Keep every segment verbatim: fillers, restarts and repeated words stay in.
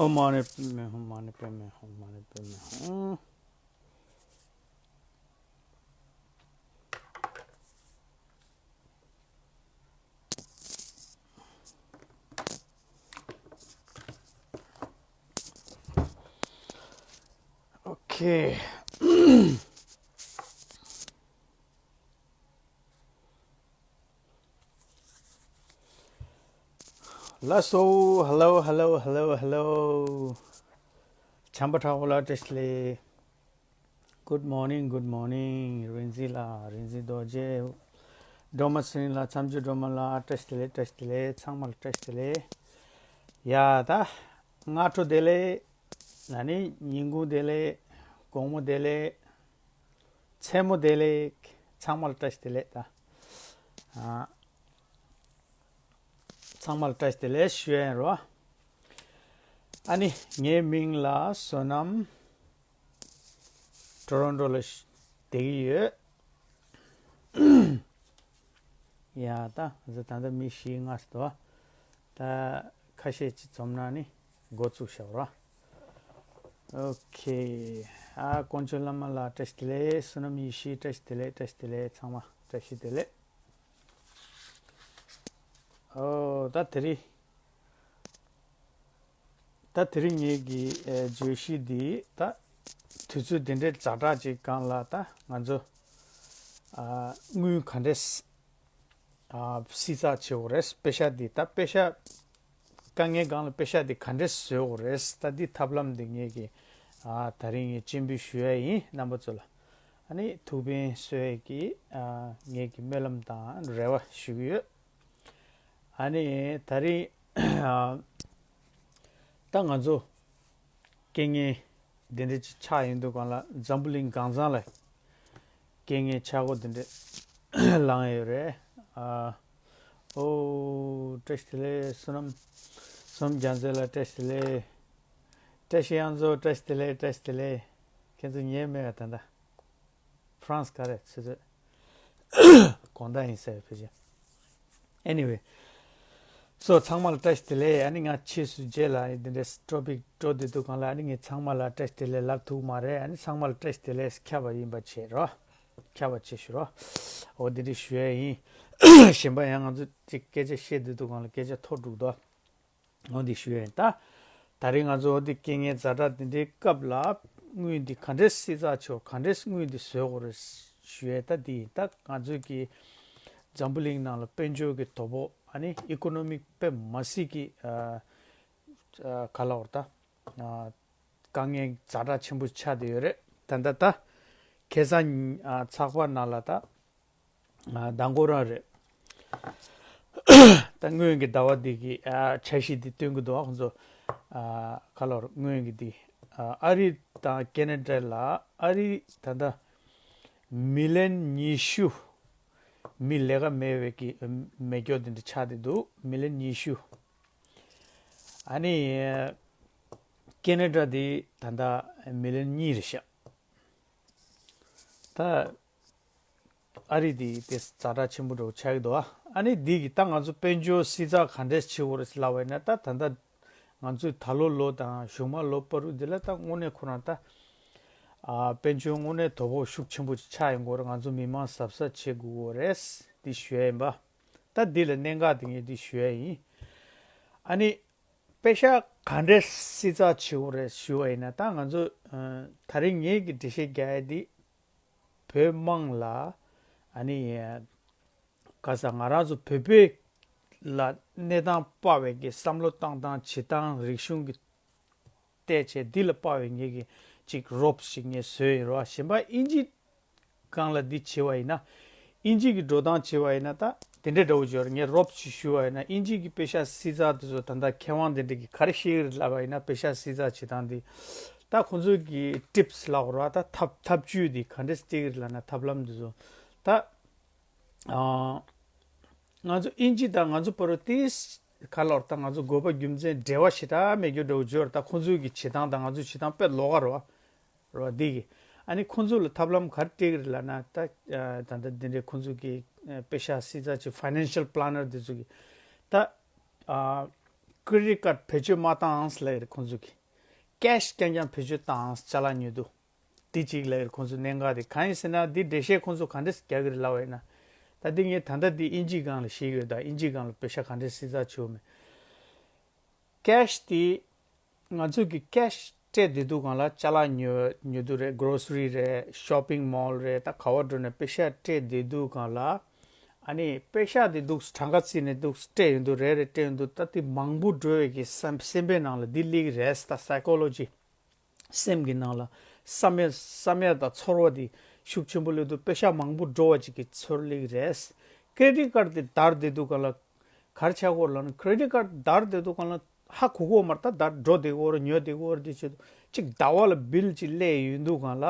ཨོཾ་མ་ཎི་པདྨེ་ཧཱུྃ། མ་ཎི་པདྨེ་ཧཱུྃ། མ་ཎི་པདྨེ་ཧཱུྃ། ཨོ་ཁེ། ལགས་སོ། Hello, hello, hello, hello. བྱམས་པ་གྲགས་པ་ལགས་བཀྲ་ཤིས་བདེ་ལེགས། Good morning, good morning. རིག་འཛིན་ལགས། རིག་འཛིན་རྡོ་རྗེ། སྒྲོལ་མ་ཚེ་རིང་ལགས། མཚམས་སྦྱོར་སྒྲོལ་མ་ལགས། བཀྲ་ཤིས་བདེ་ལེགས། བཀྲ་ཤིས་བདེ་ལེགས། ཚང་མ་ལ་བཀྲ་ཤིས་བདེ་ལེགས། ཡ་ད། སྔ་དྲོ་བདེ་ལེགས། ན་ནི་ཉིན་གུང་བདེ་ལེགས། དགོང་མོ་བདེ་ལེགས། མཚན་མོ་བདེ་ལེགས། ཚང་མ་ལ་བཀྲ་ཤིས་བདེ་ལེགས་ད། ཨ། ཚང་མ་ལ་བཀྲ་ཤིས་བདེ་ལེགས་ཞུ་ཡ་ཡིན་རོ། ཨ་ནི་ངའི་མིང་ལ་བསོད་ནམས། ཊོ་རོན་ཊོ་ལ་བསྡད་ཀྱི་ཡོད། ཡ་ད་ང་ཚོ་ད་ལྟ་མི་བཞི་ལྔ་ཙམ་འདུག་ད་ཁ་ཤས་ཅིག་འཛོམས་ན་ནི་འགོ་བཙུགས་བཞག་རོ། ཨོ་ཁེ། ཨ་དཀོན་མཆོག་བླ་མ་ལགས་བཀྲ་ཤིས་བདེ་ལེགས། བསོད་ནམས་ཡེ་ཤེས་བཀྲ་ཤིས་བདེ་ལེགས། བཀྲ་ཤིས་བདེ་ལེགས། ཚང་མ་བཀྲ་ཤིས་བདེ་ལེགས། ཨོ་ད་དེ་རིང་། ད་དེ་རིང་ངེད་ཀྱི་ཨེ་བརྗོད་གཞི་འདི་ད་དུས་ཚོད་འདི་འདྲའི་ཛ་དྲག་ཅིག་སྒང་ལ་ད་ང་ཚོ་ཨ་དངུལ་ག་འདྲས་ཨ་བསྲི་ཚགས་བྱེད་དགོས་རེད། པེ་ཤ་འདི་ད་པེ་ཤ་དཀའ་ངལ་སྒང་ལ་པེ་ཤ་འདི་ག་འདྲས་བཟོ་དགོས་རེད། ད་འདི་ཐབས་ལམ་འདི་ངེད་ཀྱི་ཨ་ད་རིང་ངས་སྤྱན་འབུལ་ཞུ་ཡ་ཡིན་རྣམ་པ་ཚོ་ལ། ཨ་ནི་ཐུགས་ཕན་གསོས་ཀྱི་ཨ་ངེད་ཀྱི་སྨོན་ལམ་དང་རེ་བ་ཞུ་གི་ཡོད། ཨ་ནི་ད་རིང་ད་ང་ཚོ་རྐྱེན་ངན་འདི་འདྲ་ཅིག་ཆགས་ཡོང་དུས་སྒང་ལ་འཛམ་བུ་གླིང་གང་ཚང་ལ་རྐྱེན་ངན་ཆག་སྒོ་འདི་འདྲ་ལངས་ཡོད་རེད། ཨ་ཨོ་བཀྲ་ཤིས་བདེ་ལེགས། བསོད་ནམས་བསོད་ནམས་རྒྱལ་མཚན་ལགས་བཀྲ་ཤིས་བདེ་ལེགས། བཀྲ་ཤིས་གཡང་འཛོམས་བཀྲ་ཤིས་བདེ་ལེགས། བཀྲ་ཤིས་བདེ་ལེགས། ཁྱེད་ཚོ་ཉན་མེད་པ་ད་ལྟ། ཧྥ་རན་སི་ག་རེ་ཆུ་ཚོད་དགོང་དག་ཡིན་ཟེར་བའི་ཕལ་ཆེར། Anyway། སོ་ཚང་མ་ལ་བཀྲ་ཤིས་བདེ་ལེགས། ཨ་ནི་ང་ཕྱིས་སུ་རྗེས་ལ་འདི་འདྲའི་ཊོ་པིག་འགྲོ་བསྡད་དུས་སྒང་ལ་ཨ་ནི་ངས་ཚང་མ་ལ་བཀྲ་ཤིས་བདེ་ལེགས་ལབ་ཐུབ་མ་རེད། ཨ་ནི་ཚང་མ་ལ་བཀྲ་ཤིས་བདེ་ལེགས་ཁྱབ་པ་ཡིན་པ་བྱེད་རོགས། ཁྱབ་པ་བྱེད་ཞུ་རོགས། འོ་འདི་འདྲ་ཞུ་ཡ་ཡིན། གཞན་པ་ཡང་ང་ཚོ་ཅིག་སྐད་ཆ་བཤད་བསྡད་དུས་སྒང་ལ་སྐད་ཆ་མཐོ་འགྲོ་གི་འདུག་འོ་འདི་ཞུ་ཡས་ཡིན་ད། ད་རེས་ང་ཚོ་འོ་འདི་རྐྱེན་ངན་ཛ་དྲག་འདི་འདྲའི་སྐབས་ལ་དངུལ་འདི་ག་འདྲས་བསྲི་ཚགས་བྱེད་དགོས། ག་འདྲས་དངུལ་འདི་བཟོ་དགོས་རེད་ཞུ་ཡས་ད་འདི་ཡིན། ད་ང་ཚོའི་གི་འཛམ་བུ་གླིང་ནང་ལ་དཔལ་འབྱོར་གི་དོ་ཕོག་ཨ་ནི་ཨི་ཀོ་ནོ་མིག་དཔེ་མ་སྲིད་ཀྱི་ཨ་ཨ་ག་ལབ་དགོས་རེད་ད། ཨ་དཀའ་ངལ་ཛ་དྲག་ཆེན་པོ་ཆགས་བསྡད་ཡོད་རེད། ད་ད་ད་ཁ་སང་ཨ་ཚགས་པར་ནང་ལ་ད། ཨ་མདང་དགོང་རང་རེད། ད་སྔོན་གྱི་ཟླ་བ་འདི་གི་ཨ་འཆར་གཞི་འདི་སྟོན་གྱི་འདུག་ཁོང་ཚོ། ཨ་ག་ལབ་དགོས་རེད། སྔོན་གྱི་འདི་ཨ་ཨ་རི་དང་ཁེ་ན་ཌ་ལ་ཨ་རི་ད་ལྟ་མི་ལན་ཉི་ཤུ། མི་ལས་ཀ་མེད་པའི་གི་མེད་སྐྱོ་འདི་འདྲ་ཆགས་བསྡད་འདུག་མི་ལན་ཉི་ཤུ། ཨ་ནི་ཁེ་ན་ཌ་འདི་ད་ལྟ་མི་ལན་གཉིས་རེད་ཤག་ད། ཨ་རི་དེ་དེ་ཛ་དྲག་ཆེན་པོ་འདྲ་བོ་ཆགས་ཀྱི་འདུག་ཨ་ནི་འདི་གི་ད་ང་ཚོ་དཔལ་འབྱོར་བསྲི་ཚགས་ག་འདྲས་བྱེད་དགོས་རེད་ལབ་པ་ཡིན་ན། ད་ད་ལྟ་ང་ཚོའི་ད་ལོ་ལོ་དང་གཞུག་མ་ལོ་བར་དུ་འདི་ལ་ད་དངོས་གནས་ཁོ་རང་ད་ཨ་དཔལ་འབྱོར་དངོས་གནས་དོ་ཕོག་ཤུགས་ཆེན་པོ་ཅིག་ཆགས་ཡོང་གི་ཡོད་རེད། ང་ཚོ་མི་མང་གཟབ་གཟབ་བྱེད་དགོས་ཀྱི་ཡོད་རེད། འདི་ཞུ་ཡ་ཡིན་པ། ད་འདི་ལ་གནད་འགག་དེ་ངས་འདི་ཞུ་ཡ་ཡིན། ཨ་ནི་པེ་ཤག་ག་འདྲས་བསྲི་ཚགས་བྱེད་དགོས་རེད་ཞུ་བ་ཡིན་ན། ད་ང་ཚོ་ཨ་ད་རིང་ངེད་ཀྱི་འགྲེལ་བཤད་རྒྱག་ཡ་འདི། བོད་དམངས་ལ་ཨ་ནི་ག་ས་ང་རང་ཚོ་བོད་པའི་ལ་གནས་སྟངས་དཔག་པའི་གི་བསམ་བློ་བཏང་སྟངས་བྱེད་སྟངས་རིག་གཞུང་གི་བལྟས་བྱས་འདི་ལ་དཔག་པའི་ངེད་ཀྱི་ཅིག་རོབ་ཞིག་ངས་བཟོས་ཡིན་རོ། གཞན་པ་ཨིན་ཇི་སྒང་ལ་འདི་བྱེད་པ་ཡིན་ན། ཨིན་ཇི་གི་འགྲོ་སྟངས་བྱེད་པ་ཡིན་ན་ད་ དེ་འདྲའི་འདྲ་བོ་ཅིག་ཡོད་རེད། ངས་རོབ་ཅིག་ཞུ་བ་ཡིན་ན། དབྱིན་ཇི་གི་པེ་ཤག་སྲིད་ཚགས་དེ་ཚོ་ད་ལྟ་མཁས་དབང་དེ་འདྲ་གིས་ག་རེ་བཤད་ཀྱི་རེད་ལབ་པ་ཡིན་ན། པེ་ཤག་སྲིད་ཚགས་བྱེད་སྟངས་དེ། ད་ཁོང་ཚོས་ཀྱི་ཊིབ་སི་ལབ་དགོས་རེད་བ། ད་ཐབས་ཐབས་ཇུས་དེ་ག་འདྲས་སྤྲད་ཀྱི་རེད་ལབ་ན། ཐབས་ལམ་དེ་ཚོ་ད། ཨ། ང་ཚོ་དབྱིན་ཇི་དང་ང་ཚོ་བར་དུ་ཏིས་ག་ལོར་ད་ང་ཚོ་དགོས་པ་རྒྱུ་མཚན་འབྲེལ་བ་ཞེ་དྲག་མེད་རྒྱུ་འདྲ་བོ་ཅིག་ཡོད་རེད། ད་ཁོང་ཚོའི་གི་བྱེད་སྟངས་དང་ང་ཚོའི་བྱེད་སྟངས་དཔེ་ལོགས་ཀ་རེད་བ། རེད་བ། འདི་གི། ཨ་ནི་ཁོང་ཚོ་ལ་ཐབས་ལམ་ག་རེ་སྤྲད་ཀྱི་རེད་ལབ་ན། ད་ད་ལྟ་འདི་འདྲའི་ཁོང་ཚོ་གི་པེ་ཤག་སྲིད་ཚགས་ཀྱི་ཕའི་ནན་ཤལ་པ་ལེ་ནར་དེ་ཚོ་གི། ད་ཨ། ཀེ་རེ་ཌིཊ་ཀཌ་བེད་སྤྱོད་མ་བཏང་ཟེར་ལབ་ཀྱི་རེད་ཁོང་ཚོ་གི། ཀེཤ་རྐྱང་རྐྱང་བེད་སྤྱོད་བཏང་། ཅ་ལག་ཉོ་དུས། དེ་གཅིག་ལབ་ཀྱི་རེད་ཁོང་ཚོ་གནད་འགག་དེ། གང་ཡིན་ཟེར་ན་འདི་འགྲེལ་བཤད་ཁོང་ཚོ་ག་འདྲས་རྒྱག་གི་རེད་ལབ་པ་ཡིན་ན། ད་འདི་ངས་ད་ལྟ་འདི་དབྱིན་ཇིའི་སྒང་ལ་བཤད་ཀྱི་ཡོད། ད་དབྱིན་ཇིའི་སྒང་ལ་པེ་ཤག་ག་འདྲས་སྲིད་ཚགས་བྱེད་དགོས་མིན། ཀེཤ་དེ་ང་ཚོས་ཀྱི་ཀེཤ་སྤྲད་བསྡད་དུས་སྒང་ལ། ཅ་ལག་ཉོ་ཉོ་དུས་རེད། གྷོ་རོ་སི་རི་རེད། ཤོ་པིང་མོལ་རེད། ད་ག་བ་འགྲོ་ནས་པེ་ཤག་སྤྲད་བསྡད་དུས་སྒང་ལ། ཨ་ནི་པེ་ཤག་དེ་འདུག་གྲངས་ཀ་བརྩིས་ནས་འདུག་སྤྲད་ཡོང་དུས། རེད་རེད། སྤྲད་ཡོང་དུས་ད་དེ་མང་པོ་འགྲོ་བའི་གི་སེམས་སེམས་པའི་ནང་ལ་འདི་སླེབས་ཀྱི་རེད། ད་སའི་ཀོ་ལོ་ཇི། སེམས་ཀྱི་ནང་ལ་བསམ་ཡས་བསམ་ཡས་དང་ཚོར་བ་དེ་ཤུགས་ཆེན་པོ་སླེབས་དུས། པེ་ཤག་མང་པོ་འགྲོ་བ་ཅིག་གི་ཚོར་སླེབས་ཀྱི་རེད། ཀེ་རེ་ཌིཊ་ཀཌ་དེ་བརྡར་བསྡད་དུས་སྒང་ལ་ག་རེ་ཆགས་ཀྱི་ཡོད་རེད་ལབ་ན། ཀེ་རེ་ཌིཊ་ཀཌ་བརྡར་བསྡད་དུས་སྒང་ལ་ཧ་གོ་གི་ཡོད་མ་རེད། ད་བརྡར་འགྲོ་བསྡད་ཀྱི་ཡོད་རེད། ཉོ་བསྡད་ཀྱི་ཡོད་རེད། དེ་བྱེད་དུས་གཅིག་ཟླ་བ་ལ་བིལ་ཅིག་སླེབས་ཡོང་དུས་སྒང་ལ།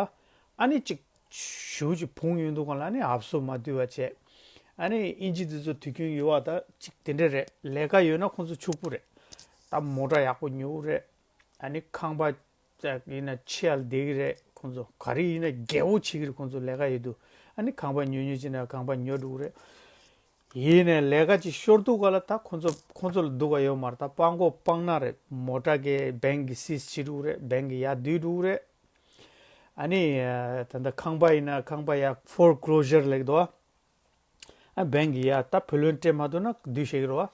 ཨ་ནི་གཅིག་ཞུ་ཅིག་བུང་ཡོང་དུས་སྒང་ལ། ཨ་ནི་ཨབ་སུ་མ་འདུས་པ་བྱས། ཨ་ནི་དབྱིན་ཇི་འདི་ཚོ་དུས་རྒྱུན་ཡོད་པ། ད་གཅིག་དེ་འདྲ་རེད། ལས་ཀ་ཡོད་ན་ཁོང་ཚོ་ཕྱུག་པོ་རེད། ད་མོ་ཊ་ཡག་པོ་ཉོ་གི་རེད། ཨ་ནི་ཁང་པ་ཡིན་ན་ཆེ་ཡང་བསྡད་ཀྱི་རེད། ཁོང་ཚོ་ག་རེ་ཡིན་ན་རྒྱལ་པོ་བྱེད་ཀྱི་རེད། ཁོང་ཚོ་ལས་ཀ་ཡོད་དུས། ཨ་ནི་ཁང་པ་ཉོ་ཉོ་བྱེད་ན་ཁང་པ་ཉོ་འགྲོ་གི་རེད། ཡིན་ནའི་ལས་ཀ་ཅིག་ཤོར་དུས་སྒང་ལ་ད་ཁོང་ཚོ་ཁོང་ཚོ་ལ་སྡུག་ག་ཡོད་མ་རེད། ད་སྤྲང་པོ་སྤྲང་ནག་རེད། མོ་ཊ་གི་བེང་གིས་སིས་བྱེད་འགྲོ་གི་རེད། བེང་གིས་ཡར་བསྡུས་འགྲོ་གི་རེད། ཨ་ནི་ད་ལྟ་ཁང་པ་ཡིན་ན་ཁང་པ་ཡར་ཕོར་ཀོ་ལོ་ཇར་ལབ་ཀྱི་འདུག་ཨ། བེང་གིས་ཡ་ད་བུ་ལོན་སྤྲད་མ་ཐུབ་ན་བསྡུས་བཞག་གི་རེད་བ།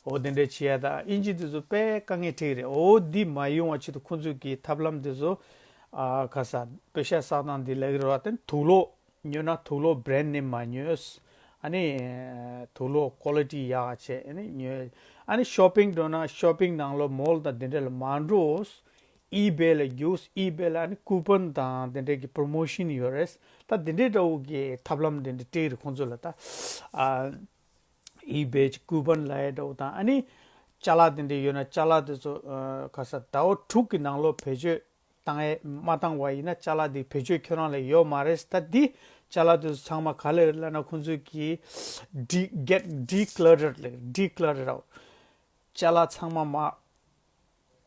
འོ་དེ་འདྲས་བྱེད་ཡ། ད་དབྱིན་ཇི་དེ་ཚོ་དཔེ་དཀའ་ངལ་འཕྲད་ཀྱི་རེད། འོ་འདི་མ་ཡོང་བ་ཆེད་དུ་ཁོང་ཚོས་ཀྱི་ཐབས་ལམ་དེ་ཚོ། ཨ། ག་ས་པེ་ཤག་བསགས་སྟངས་འདི་ལབ་ཀྱི་རེད་བ། དེ་དུག་ལོག་ཉོ་ན་དུག་ལོག་བྷེ་རེན་ཌི་ནེམ་མ་ཉོས། ཨ་ནི་དུག་ལོག་ཀོ་ལི་ཊི་ཡག་བྱས། ཨ་ནི་ཉོས། ཨ་ནི་ཤོ་པིང་འགྲོ་ན་ཤོ་པིང་ནང་ལོགས་མོལ་དང་དེ་འདྲས་ལ་མ་འགྲོ། ཨི་བེ་ལ་རྒྱུགས། ཨི་བེ་ལ་ཨ་ནི་ཀུ་པན་དང་དེ་འདྲས་ཀྱི་པོ་རོ་མོ་ཤན་ཡོད་རེད། ད་དེ་འདྲས་འདྲ་བོ་གི་ཐབས་ལམ་དེ་འདྲས་སྤྲད་ཀྱི་རེད་ཁོང་ཚོ་ལ། ད་ཨ། ཨི་བེ་གི་ཀུ་པན་ལབ་ཡས་འདྲ་བོ་དང་། ཨ་ནི་ཅ་ལག་དེ་འདྲས་ཡོད་ན་ཅ་ལག་དེ་ཚོ། ཨ། ག་ས་ཟླ་བ་དྲུག་གི་ནང་ལོགས་བེད་སྤྱོད་བཏང་ཡས་མ་བཏང་བ་ཡིན་ན་ཅ་ལག་དེ་བེད་སྤྱོད་ཁྱོད་རང་ལ་ཡོད་མ་རེད། ད་འདི་ཅ་ལག་དེ་ཚོ་ཚང་མ་ག་ལ་ཡོད་ལབ་ན། ཁོང་ཚོས་ཀྱི་ཌི་གེཊ་ཌི་ཀ་ལ་ཊར་ལབ། ཌི་ཀ་ལ་ཊར་ཨའུཊ། ཅ་ལག་ཚང་མ་མར་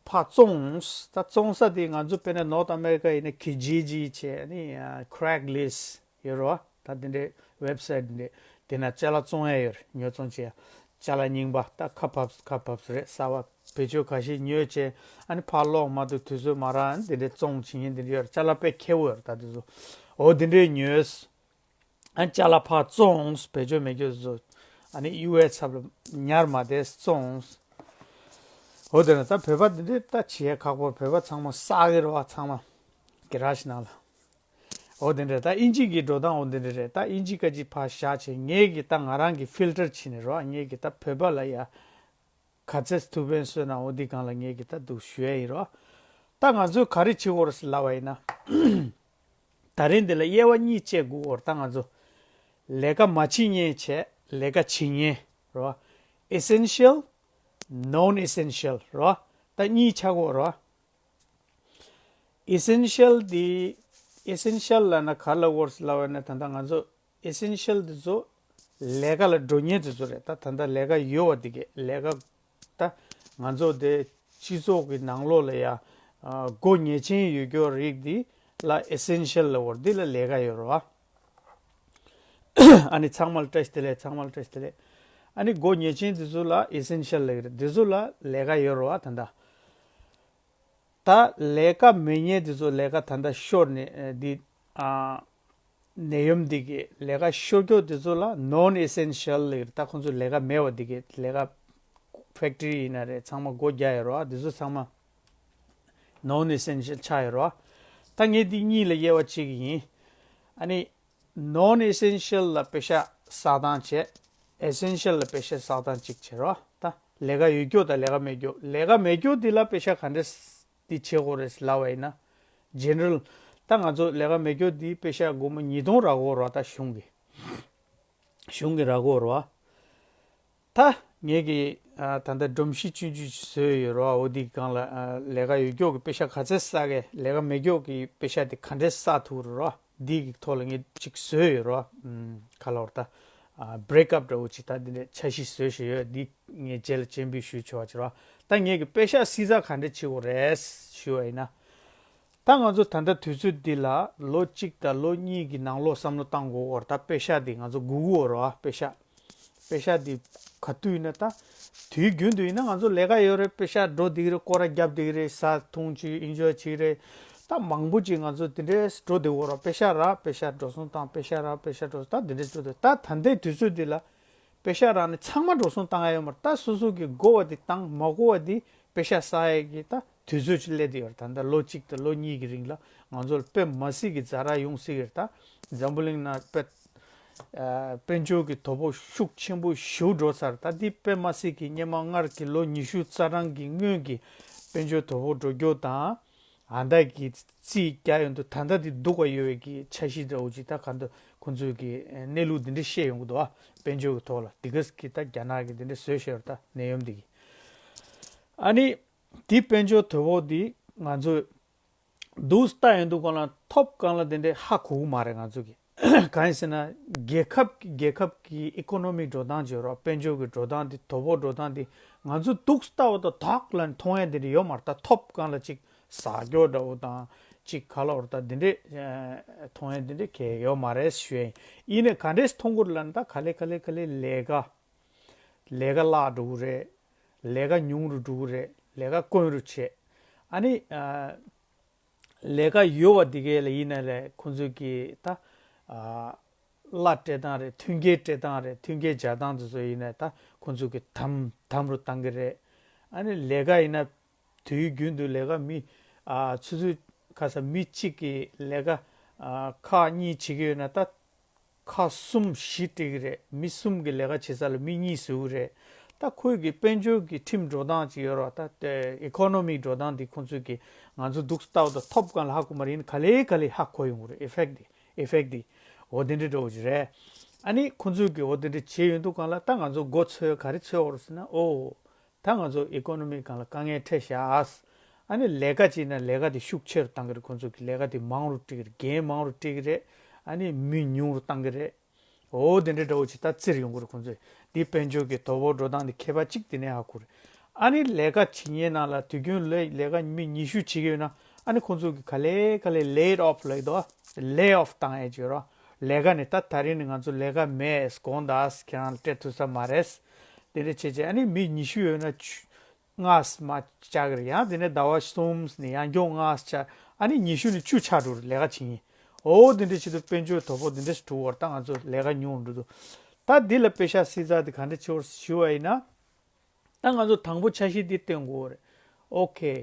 ཕར་བཙོངས། ད་བཙོང་ས་དེ་ང་ཚོ་དཔེར་ན་ནོར་ཐ་ཨ་མེ་རི་ཀ་ཡིན་ན་ཁི་ཇི་ཇི་བྱས། ཨ་ནི་ཀེ་རེག་ལི་སི་ཊི་ཡོད་རེད་བ། ད་དེ་འདྲའི་ཝེབ་སའིཊ་འདི་དེ་ན་ཅ་ལག་བཙོང་ཡ་ཡོད་རེད། ཉོ་ཚོང་བྱེད་ཡ། ཅ་ལག་རྙིང་པ་ད་ཁ་བབས་ཁ་བབས་རེད། གསར་པ་བེད་སྤྱོད་ཁ་ཤས་ཉོས་བྱས། ཨ་ནི་ཕར་སློག་མ་ཐུབ་དུས་ཚོད་མ་རག་ཨ་ནི་དེ་འདྲའི་བཙོང་བྱེད་མཁན་དེ་འདྲ་ཡོད་རེད། ཅ་ལག་དཔེ་ཁེ་པོ་ཡོད་རེད། ད་དེ་ཚོ་འོ་དེ་འདྲའི་ཉོས། ཨ་ནི་ཅ་ལག་ཕར་བཙོངས། བེད་སྤྱོད་མེད་རྒྱུ་བཟོ། ཨ་ནི་ཡུ་ཨེས་ཚབ་ལ་ཉར་མ་བསྡད་བཙོངས། འོ་དེ་ན་ད་བོད་པ་འདི་འདྲས་ད་བྱེད་ཡ་ཁག་པོ། བོད་པ་ཚང་མ་བསགས་ཀྱི་རེད་བ། ཚང་མ་གི་ར་ཤི་ནང་ལ། འོ་དེ་འདྲས་ད་དབྱིན་ཇི་གི་འགྲོ་སྟངས་འོ་དེ་འདྲས་རེད། ད་དབྱིན་ཇི་ཀ་ཅིག་ཕར་བཞག་བྱས། ངས་གི་ད་ང་རང་གི་ཕིལ་ཊར་བྱས་ནས་རེད་བ། ངས་གི་ད་བོད་པ་ལ་ཡ་ག་ཚད་ཐུབ་ཕན་གསོས་ན་འོ་འདི་སྒང་ལ་ངས་གི་ད་འདུག་ཞུ་ཡ་ཡིན་རོ། ད་ང་ཚོས་ག་རེ་བྱེད་དགོས་རེད་ཟེར་ལབ་པ་ཡིན་ན། ད་རིང་འདི་ལ་དབྱེ་བ་གཉིས་བྱེད་དགོས་རེད། ད་ང་ཚོ་ལས་ཀ་མ་བྱེད་མཁན་བྱས། ལས་ཀ་བྱེད་མཁན་རོ། ཨེ་སེན་ཤལ། ནོན་ཨེ་སེན་ཤལ་རོ། ད་གཉིས་ཆགས་དགོས་རོ། ཨེ་སེན་ཤལ་འདི། ཨེ་སེན་ཤལ་ལབ་ན་ག་རེ་ལབ་དགོས་རེད་ཟེར་ལབ་པ་ཡིན་ན། ད་ལྟ་ང་ཚོ་ཨེ་སེན་ཤལ་འདི་ཚོ་ལས་ཀ་ལ་འགྲོ་མཁན་དེ་ཚོ་རེད། ད་ད་ལྟ་ལས་ཀ་ཡོད་པ་འདི་གས། ལས་ཀ་ད་ང་ཚོ་དེ་སྤྱི་ཚོགས་ཀྱི་ནང་ལོགས་ལ་ཡ། ཨ། སྒོ་ཉེ་ཆེན་ཡོད་རྒྱུ་རིགས་འདི་ལ་ཨེ་སེན་ཤལ་ལབ་དགོས་རེད། འདི་ལ་ལས་ཀ་ཡོད་རེད་བ། ཨ་ནི་ཚང་མ་ལ་བཀྲ་ཤིས་བདེ་ལེགས། ཚང་མ་ལ་བཀྲ་ཤིས་བདེ་ལེགས། ཨ་ནི་སྒོ་ཉེ་ཆེན་དེ་ཚོ་ལ་ཨེ་སེན་ཤལ་ལབ་ཀྱི་རེད། དེ་ཚོ་ལ་ལས་ཀ་ཡོད་རེད་བ། ད་ལྟ། ད་ལས་ཀ་མེད་མཁན་དེ་ཚོ་ལས་ཀ་ད་ལྟ་ཤོར་ནས། ཨ། འདི། ཨ། ནད་ཡམས་འདི་གི་ལས་ཀ་ཤོར་རྒྱུ་དེ་ཚོ་ལ་ནོན་ཨེ་སེན་ཤལ་ལབ་ཀྱི་རེད། ད་ཁོང་ཚོ་ལས་ཀ་མེད་པ་འདི་གི་ལས་ཀ་ཕེག་ཊི་རི་ཡིན་ན་རེད། ཚང་མ་སྒོ་རྒྱག་ཡོད་རེད་བ། དེ་ཚོ་ཚང་མ་ནོན་ཨེ་སེན་ཤལ་ཆགས་ཡོད་རེད་བ། ད་ངས་འདི་གཉིས་ལ་དབྱེ་བ་ཕྱེ་གི་ཡིན། ཨ་ནི། ནོན་ཨེ་སེན་ཤལ་ལ་པེ་ཤག་བསགས་སྟངས་བྱས། ཨེ་སེན་ཤལ་ལ་པེ་ཤག་བསགས་སྟངས་གཅིག་བྱས་རོ། ད་ལས་ཀ་ཡོད་རྒྱུ་དང་ལས་ཀ་མེད་རྒྱུ། ལས་ཀ་མེད་རྒྱུ་འདི་ལ་པེ་ཤག་ག་འདྲས་འདི་བྱེད་དགོས་རེད་ལབ་པ་ཡིན་ན། ཇེ་ནེ་རལ། ད་ང་ཚོ་ལས་ཀ་མེད་རྒྱུ་འདི་པེ་ཤག་སྒོར་མོ་ཉིས་སྟོང་རག་གི་ཡོད་རེད་བ། ད་གཞུང་གི། གཞུང་གི་རག་གི་ཡོད་རེད་བ། ད་ངས་ཀྱི་ཨ་ད་ལྟ་སྒྲོམ་གཞི་ཆུང་ཆུང་ཞིག་བཟོས་ཡོད་རོ། འོ་འདི་སྒང་ལ་ཨ་ལས་ཀ་ཡོད་མཁན་གྱི་པེ་ཤག་ག་ཚད་བསགས་གི། ལས་ཀ་མེད་མཁན་གྱི་པེ་ཤག་དེ་ག་འདྲས་བསགས་ཐུབ་རོ། འདི་གི་ཐོག་ལ་ངས་ཅིག་བཟོས་ཡོད་རོ། ཨམ་ག་ལབ་རོ་ད། ཨ་བྷེ་རེག་ཨབ་འདྲ་བོ་ཅིག་ད་འདི་འདྲས་འཆར་གཞི་བཟོས་བཞག་ཡོད། འདི་ངས་རྗེས་ལ་སྤྱན་འབུལ་ཞུ་ཆོག་པ་ཅིག་རོ། ད་ངས་ཀྱི་པེ་ཤག་བསྲི་ཚགས་ག་འདྲས་བྱེད་དགོས་རེད་ཞུ་བ་ཡིན་ན། ད་ང་ཚོ་ད་ལྟ་དུས་ཚོད་འདི་ལ་ལོ་གཅིག་དང་ལོ་གཉིས་ཀྱི་ནང་ལོགས་བསམ་བློ་བཏང་དགོས་པ་རེད། ད་པེ་ཤག་འདི་ང་ཚོ་སྒུག་དགོས་རེད་པ། པེ་ཤག་པེ་ཤག་འདི་ག་དུས་ཡིན་ན། ད་དུས་རྒྱུན་དུ་ཡིན་ན་ང་ཚོ་ལས་ཀ་ཡོད་རེད། པེ་ཤག་འགྲོ་བསྡད་ཀྱི་རེད། སྐོར་ར་བརྒྱབ་བསྡད་ཀྱི་རེད། ཟ་འཐུང་བྱེད་ཨེན་ཇོའི་བྱེད་ཀྱི་རེད། ད་མང་པོ་ཅིག་ང་ཚོ་དེ་འདྲས་འགྲོ་བསྡད་ཡོད་རེད། པེ་ཤག་རག་པེ་ཤག་འགྲོ་སོང་བཏང་། པེ་ཤག་རག་པེ་ཤག་འགྲོ་སོང་། ད་དེ་འདྲས་འགྲོ་བསྡད། ད་ད་ལྟའི་དུས་ཚོད་འདི་ལ་པེ་ཤག་རག་ནས་ཚང་མ་འགྲོ་སོང་བཏང་ཡ་ཡོད་མ་རེད། ད་སོ་སོ་གི་དགོས་པ་དེ་བཏང་། མ་དགོས་པ་དེ་པེ་ཤག་བསགས་ཡས་ཀྱི་ད་དུས་ཚོད་ཅིག་སླེབས་བསྡད་ཡོད་རེད། ད་ལྟ་ལོ་གཅིག་དང་ལོ་གཉིས་ཀྱི་རིང་ལ་ང་ཚོ་ལ་དཔེ་མ་སྲིད་ཀྱི་ཛ་དྲག་ཡོང་སྲིད་ཀྱི་རེད། ད་འཛམ་བུ་གླིང་ནང་དཔེ་ཨ་དཔལ་འབྱོར་གྱི་དོ་ཕོག་ཤུགས་ཆེན་པོ་ཞེ་པོ་འགྲོ་ཚར། ད་འདི་དཔེ་མ་སྲིད་ཀྱི་སྔོན་མ་སྔར་གྱི་ལོ་ཉི་ཤུ་རྩ་གྲངས་ཀྱི་སྔོན་གྱི་དཔལ་འབྱོར་དོ་ཕོག་འགྲོ་རྒྱུ་དང་། ཨ་ད་གི་རྩིས་རྒྱག་ཡོང་དུས་ད་ལྟ་འདི་སྡུག་པ་ཡོད་པའི་གི་འཆར་གཞི་འདྲ་བོ་ཅིག་ད་ག་འདུག་ཁོང་ཚོས་ཀྱི་གནས་ལུགས་འདི་འདྲ་བཤད་ཡོང་གི་འདུག་ཨ། དཔལ་འབྱོར་གྱི་ཐོག་ལ་འདི་ག་གི་ད་རྒྱ་ནག་གི་འདི་འདྲ་བཟོས་བཞག་ད་ནད་ཡམས་འདི་གི། ཨ་ནི་འདི་དཔལ་འབྱོར་དོ་ཕོག་འདི་ང་ཚོས་འདུག་ལྟ་ཡོང་དུས་སྒང་ལ་ཐོབ་སྒང་ལ་དེ་འདྲའི་ཧ་གོ་གི་མ་རེད་ང་ཚོ་གི། གང་ཡིན་ཟེར་ན་རྒྱལ་ཁབ་རྒྱལ་ཁབ་ཀྱི་ཨི་ཀོ་ནོ་མིག་འགྲོ་སྟངས་བྱེད་རོགས། དཔལ་འབྱོར་གྱི་འགྲོ་སྟངས་དེ་དོ་ཕོག་འགྲོ་སྟངས་དེ་ང་ཚོ་འདུག་ལྟ་བ་དང་དག་ལ་མཐོང་ཡ་དེ་འདྲ་ཡོད་མ་རེད། ད་ཐོབ་སྒང་ལ་ཅིག་ཟ་རྒྱུ་འདྲ་བོ་དང་ཅིག་ག་ལབ་རེད་ད་དེ་འདྲས་མཐོང་ཡ་དེ་འདྲས་གང་ཡང་ཡོད་མ་རེད་ཞུ་ཡ་ཡིན། ཡིན་ནའི་ག་འདྲས་མཐོང་གི་རེད་ལབ་ན་ད་ག་ལེ་ག་ལེ་ག་ལེ་ལས་ཀ་ལས་ཀ་བརླག་འགྲོ་གི་རེད། ལས་ཀ་ཉུང་རུ་འགྲོ་གི་རེད། ལས་ཀ་དཀོན་རུ་ཆེ། ཨ་ནི་ཨ་ལས་ཀ་ཡོད་པ་འདི་གས་ལ་ཡིན་ན་ལས་ཁོང་ཚོས་ཀྱི་ད་ཨ་གླ་སྤྲད་སྟངས་རེད། མཐུན་རྐྱེན་སྤྲད་སྟངས་རེད། མཐུན་རྐྱེན་སྦྱར་སྟངས་དེ་ཚོ་ཡིན་ན་ད་ཁོང་ཚོས་ཀྱི་དམ་དམ་རུ་བཏང་གི་རེད། ཨ་ནི་ལས་ཀ་ཡིན་ན་དུས་རྒྱུན་དུ་ལས་ཀ་མི་ཨ་ཆུ་ཚོད་ཁ་ས་མི་གཅིག་གི་ལས་ཀ་ཨ་ཁག་གཉིས་བྱེད་ཀྱི་ཡོད་ན་ད། ཁག་གསུམ་བཞི་སྤྲད་ཀྱི་རེད། མི་གསུམ་གྱི་ལས་ཀ་བྱེད་ས་ལ་མི་གཉིས་བཟོ་གི་རེད། ད་ཁོས་ཀྱི་དཔལ་འབྱོར་གྱི་ཁྲིམས་འགྲོ་སྟངས་ཅིག་ཡོད་རེད་བ། ད་ཨི་ཀོ་ནོ་མིག་འགྲོ་སྟངས་འདི་ཁོང་ཚོས་ཀྱི་ང་ཚོ་འདུག་ལྟ་བ་དང་ཐོབ་སྒང་ལ་ཧ་གོ་མ་རེད། ཡིན་ག་ལེ་ག་ལེ་ཧ་གོ་ཡོང་གི་རེད། ཨི་ཕེག་འདི་ཨི་ཕེག་འདི་འོ་དེ་འདྲ་འདྲ་བོ་ཅིག་རེད། ཨ་ནི་ཁོང་ཚོས་ཀྱི་འོ་དེ་འདྲ་བྱེད་ཡོང་དུས་སྒང་ལ་ད་ང་ཚོ་མགོ་འཚོས་ག་རེ་འཚོས་འོར་ཟེར་ན་ཨོ། ད་ང་ཚོ་ཨི་ཀོ་ནོ་མི་སྒང་ལ་དཀའ་ངལ་འཕྲད་ཤག་ཨ་ནི་ལས་ཀ་བྱེད་ན་ལས་ཀ་དེ་ཤུགས་ཆེ་རུ་བཏང་གི་རེད། ཁོང་ཚོ་གི་ལས་ཀ་དེ་མང་རུ་སྤྲད་ཀྱི་རེད། འགན་མང་རུ་སྤྲད་ཀྱི་རེད། ཨ་ནི་མི་ཉུང་རུ་བཏང་གི་རེད། འོ་དེ་འདྲ་འདྲ་བོ་ཅིག་ད་བཙིར་ཡོང་གི་རེད་ཁོང་ཚོས། འདི་དཔལ་འབྱོར་གྱི་དོ་ཕོག་འགྲོ་སྟངས་དེ་མཁས་པ་གཅིག་དེ་ནས་ཧ་གོ་རེད། ཨ་ནི་ལས་ཀ་བྱེད་མཁན་ནང་ལ་དུས་རྒྱུན་ལས་ལས་ཀ་མི་ཉི་ཤུ་བྱེད་ཀྱི་ཡོད་ན་ཨ་ནི་ཁོང་ཚོ་གི་ག་ལེ་ག་ལེ་ལེ་ཨོཕ་ལབ་ཀྱི་འདུག་ལེ་ཨོཕ་བཏང་ཡས་ཅིག་ཡོད་རེད། ལས་ཀ་ནས་ད་ད་རིང་ནས་ང་ཚོ་ལས་ཀ་མེད། དགོངས་དག་ཁྱེད་རང་ལ་སྤྲད་ཐུབ་ས་མ་རེད། དེ་འདྲ་བྱས་བྱས་ཨ་ནི་མི་ཉི་ཤུ་ཡོད་ན་བཅུ་ལྔ་མ་བཅག་གི་རེད། ཡང་དེ་ནས་ཟླ་བ་གསུམ་ནས་ཡང་སྐྱོང་ལྔ་བཅག་ཨ་ནི་ཉི་ཤུ་ནས་བཅུ་ཆགས་འགྲོ་རེད་ལས་ཀ་བྱེད་མཁན། འོ་དེ་འདྲ་བྱེད་དུས་དཔལ་འབྱོར་དོ་ཕོག་དེ་འདྲ་ཞིག་འགྲོ་བར་ད་ང་ཚོ་ལས་ཀ་ཉུང་རུ་འགྲོ་འདུག་ད་འདི་ལ་པེ་ཤག་བསྲི་ཚགས་དེ་ག་འདྲ་བྱེད་དགོས་ཞུ་བ་ཡིན་ན། ད་ང་ཚོ་དང་པོ་འཆར་གཞི་འདི་བཏོན་དགོས་རེད། ཨོ་ཁེ།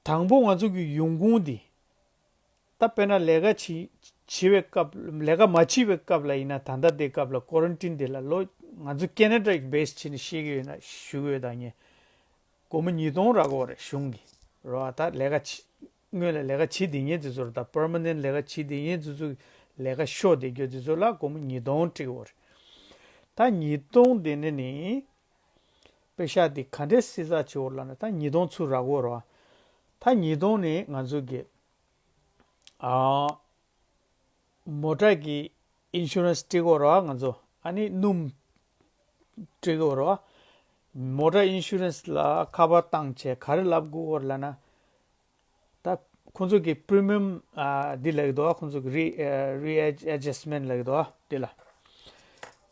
དང་པོ་ང་ཚོ་གི་ཡོང་ཁུངས་འདི། ད་དཔེར་ན་ལས་ཀ་བྱེད་བྱེད་པའི་སྐབས་ལས་ཀ་མ་བྱེད་པའི་སྐབས་ལ་ཡིན་ན་ད་ལྟ་དེ་སྐབས་ལ་ཀོ་རན་ཊིན་དེ་ལ་ལོ་ང་ཚོ་ཁེ་ན་ཌ་གི་བེ་སི་བྱས་ནས་བཤད་ཀྱི་ཡོད་ན་ཞུ་གི་ཡོད་ད་ངས། སྒོར་མོ་ཉིས་སྟོང་རག་གི་རེད་གཞུང་གི་རེད་བ། ད་ལས་ཀ་བྱེད་སྔོན་ལ་ལས་ཀ་བྱེད་བསྡད་མཁན་དེ་ཚོར་ད་པར་མ་ནེན་ཊི་ལས་ཀ་བྱེད་བསྡད་མཁན་དེ་ཚོ་ལས་ཀ་ཤོར་བསྡད་རྒྱུ་དེ་ཚོ་ལ་སྒོར་མོ་ཉིས་སྟོང་སྤྲད་ཀྱི་ཡོད་རེད། ད་ཉིས་སྟོང་དེ་ནས་ནི་པེ་ཤག་དེ་ག་འདྲས་བསྲི་ཚགས་བྱེད་དགོས་ལབ་ན་ད་ཉིས་སྟོང་ཚུར་རག་གི་ཡོད་རེད་བ། ད་ཉིས་སྟོང་ནི་ང་ཚོ་གི་ཨ། མོ་ཊ་གི་ཨིན་ཤུ་རན་སི་སྤྲད་དགོས་རེད་བ་ང་ཚོ། ཨ་ནི་སྣུམ་སྤྲད་དགོས་རེད་བ། མོ་ཊ་ཨིན་ཤུ་རན་སི་ལ་ཁ་པར་བཏང་བྱས་ག་རེ་ལབ་དགོས་རེད་ལབ་ན། ད་ཁོང་ཚོ་གི་པི་རི་མི་ཡམ་ཨ་འདི་ལབ་ཀྱི་འདུག་བ། ཁོང་ཚོ་གི་རི་ཨ་རི་ཨེ་ཇི་ཨེ་ཇི་སི་མེན་ཊི་ལབ་ཀྱི་འདུག་བ། འདི་ལ་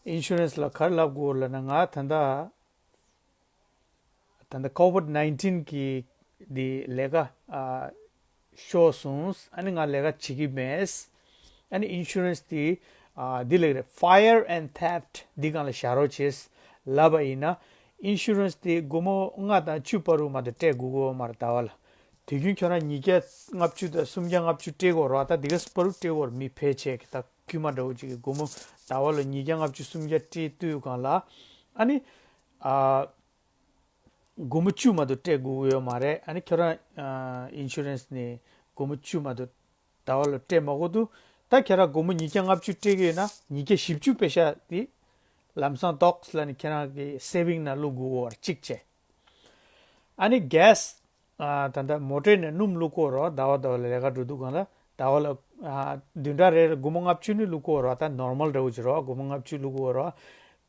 ཨིན་ཤུ་རན་སི་ལ་ག་རེ་ལབ་དགོས་རེད་ལབ་ན། ང་ད་ལྟ་ད་ལྟ་ཀོ་ཝིཌ་ནའིན་ཊིན་གི་འདི་ལས་ཀ་ཨ་ཤོར་སོང་། ཨ་ནི་ང་ལས་ཀ་བྱེད་ཀྱི་མེད། ཨ་ནི་ཨིན་ཤུ་རན་སི་འདི་ཨ་འདི་ལབ་ཀྱི་རེད། Fire and Theft འདི་སྒང་ལ་བཞག་རོགས་བྱེད་ལབ་པ་ཡིན་ན། ཨིན་ཤུ་རན་སི་འདི་སྒོར་མོ་ལྔ་དང་བཅུ་བར་དུ་མ་གཏོགས་སྤྲད་དགོས་ཀྱི་ཡོད་མ་རེད་ཟླ་བ་ལ། དུས་རྒྱུན་ཁྱོད་རང་ཉིས་བརྒྱ་ལྔ་བཅུ་དང་སུམ་བརྒྱ་ལྔ་བཅུ་སྤྲད་དགོས་རེད་བ། ད་འདི་ག་བར་དུ་སྤྲད་དགོས་རེད། མི་ཕལ་ཆེར་གྱི་ད་དཀྱུས་མ་འདྲ་བོ་ཅིག་གི་སྒོར་མོ་ཟླ་བ་ལ་ཉིས་བརྒྱ་ལྔ་བཅུ་སུམ་བརྒྱ་སྤྲད་དུས་སྒང་ལ་ཨ་ནི་ཨ། སྒོར་མོ་བཅུ་མ་གཏོགས་སྤྲད་དགོས་ཀྱི་ཡོད་མ་རེད། ཨ་ནི་ཁྱོད་རང་ཨ་ཨིན་ཤུ་རན་སི་ནས་སྒོར་མོ་བཅུ་མ་གཏོགས་ཟླ་བ་ལ་སྤྲད་མ་དགོས་འདུག་ད་ཁྱོད་རང་སྒོར་མོ་ཉིས་བརྒྱ་ལྔ་བཅུ་སྤྲད་ཀྱི་ཡོད་ན་ཉིས་བརྒྱ་བཞི་བཅུ་པེ་ཤག་དེ་ ལམ་སང་ཏོག་ཙམ་ལ་ནི་ཁྱེད་རང་གི་སེ་བིང་ནང་བླུག་དགོས་པ་གཅིག་བྱས། ཨ་ནི་གེ་སི། ཨ་ད་ལྟ་མོ་ཊའི་ནས་སྣུམ་བླུག་དགོས་རེད་བ། ཟླ་བ་ཟླ་བ་ལ་ལས་ཀ་འགྲོ་དུས་སྒང་ལ། ཟླ་བ་ལ་ཨ་བདུན་ཕྲག་རེ་ལ་སྒོར་མོ་ལྔ་བཅུ་ནི་བླུག་དགོས་རེད་བ། ད་ནོར་མལ་འདྲ་བོ་ཅིག་རེད་བ། སྒོར་མོ་ལྔ་བཅུ་བླུག་དགོས་རེད་བ།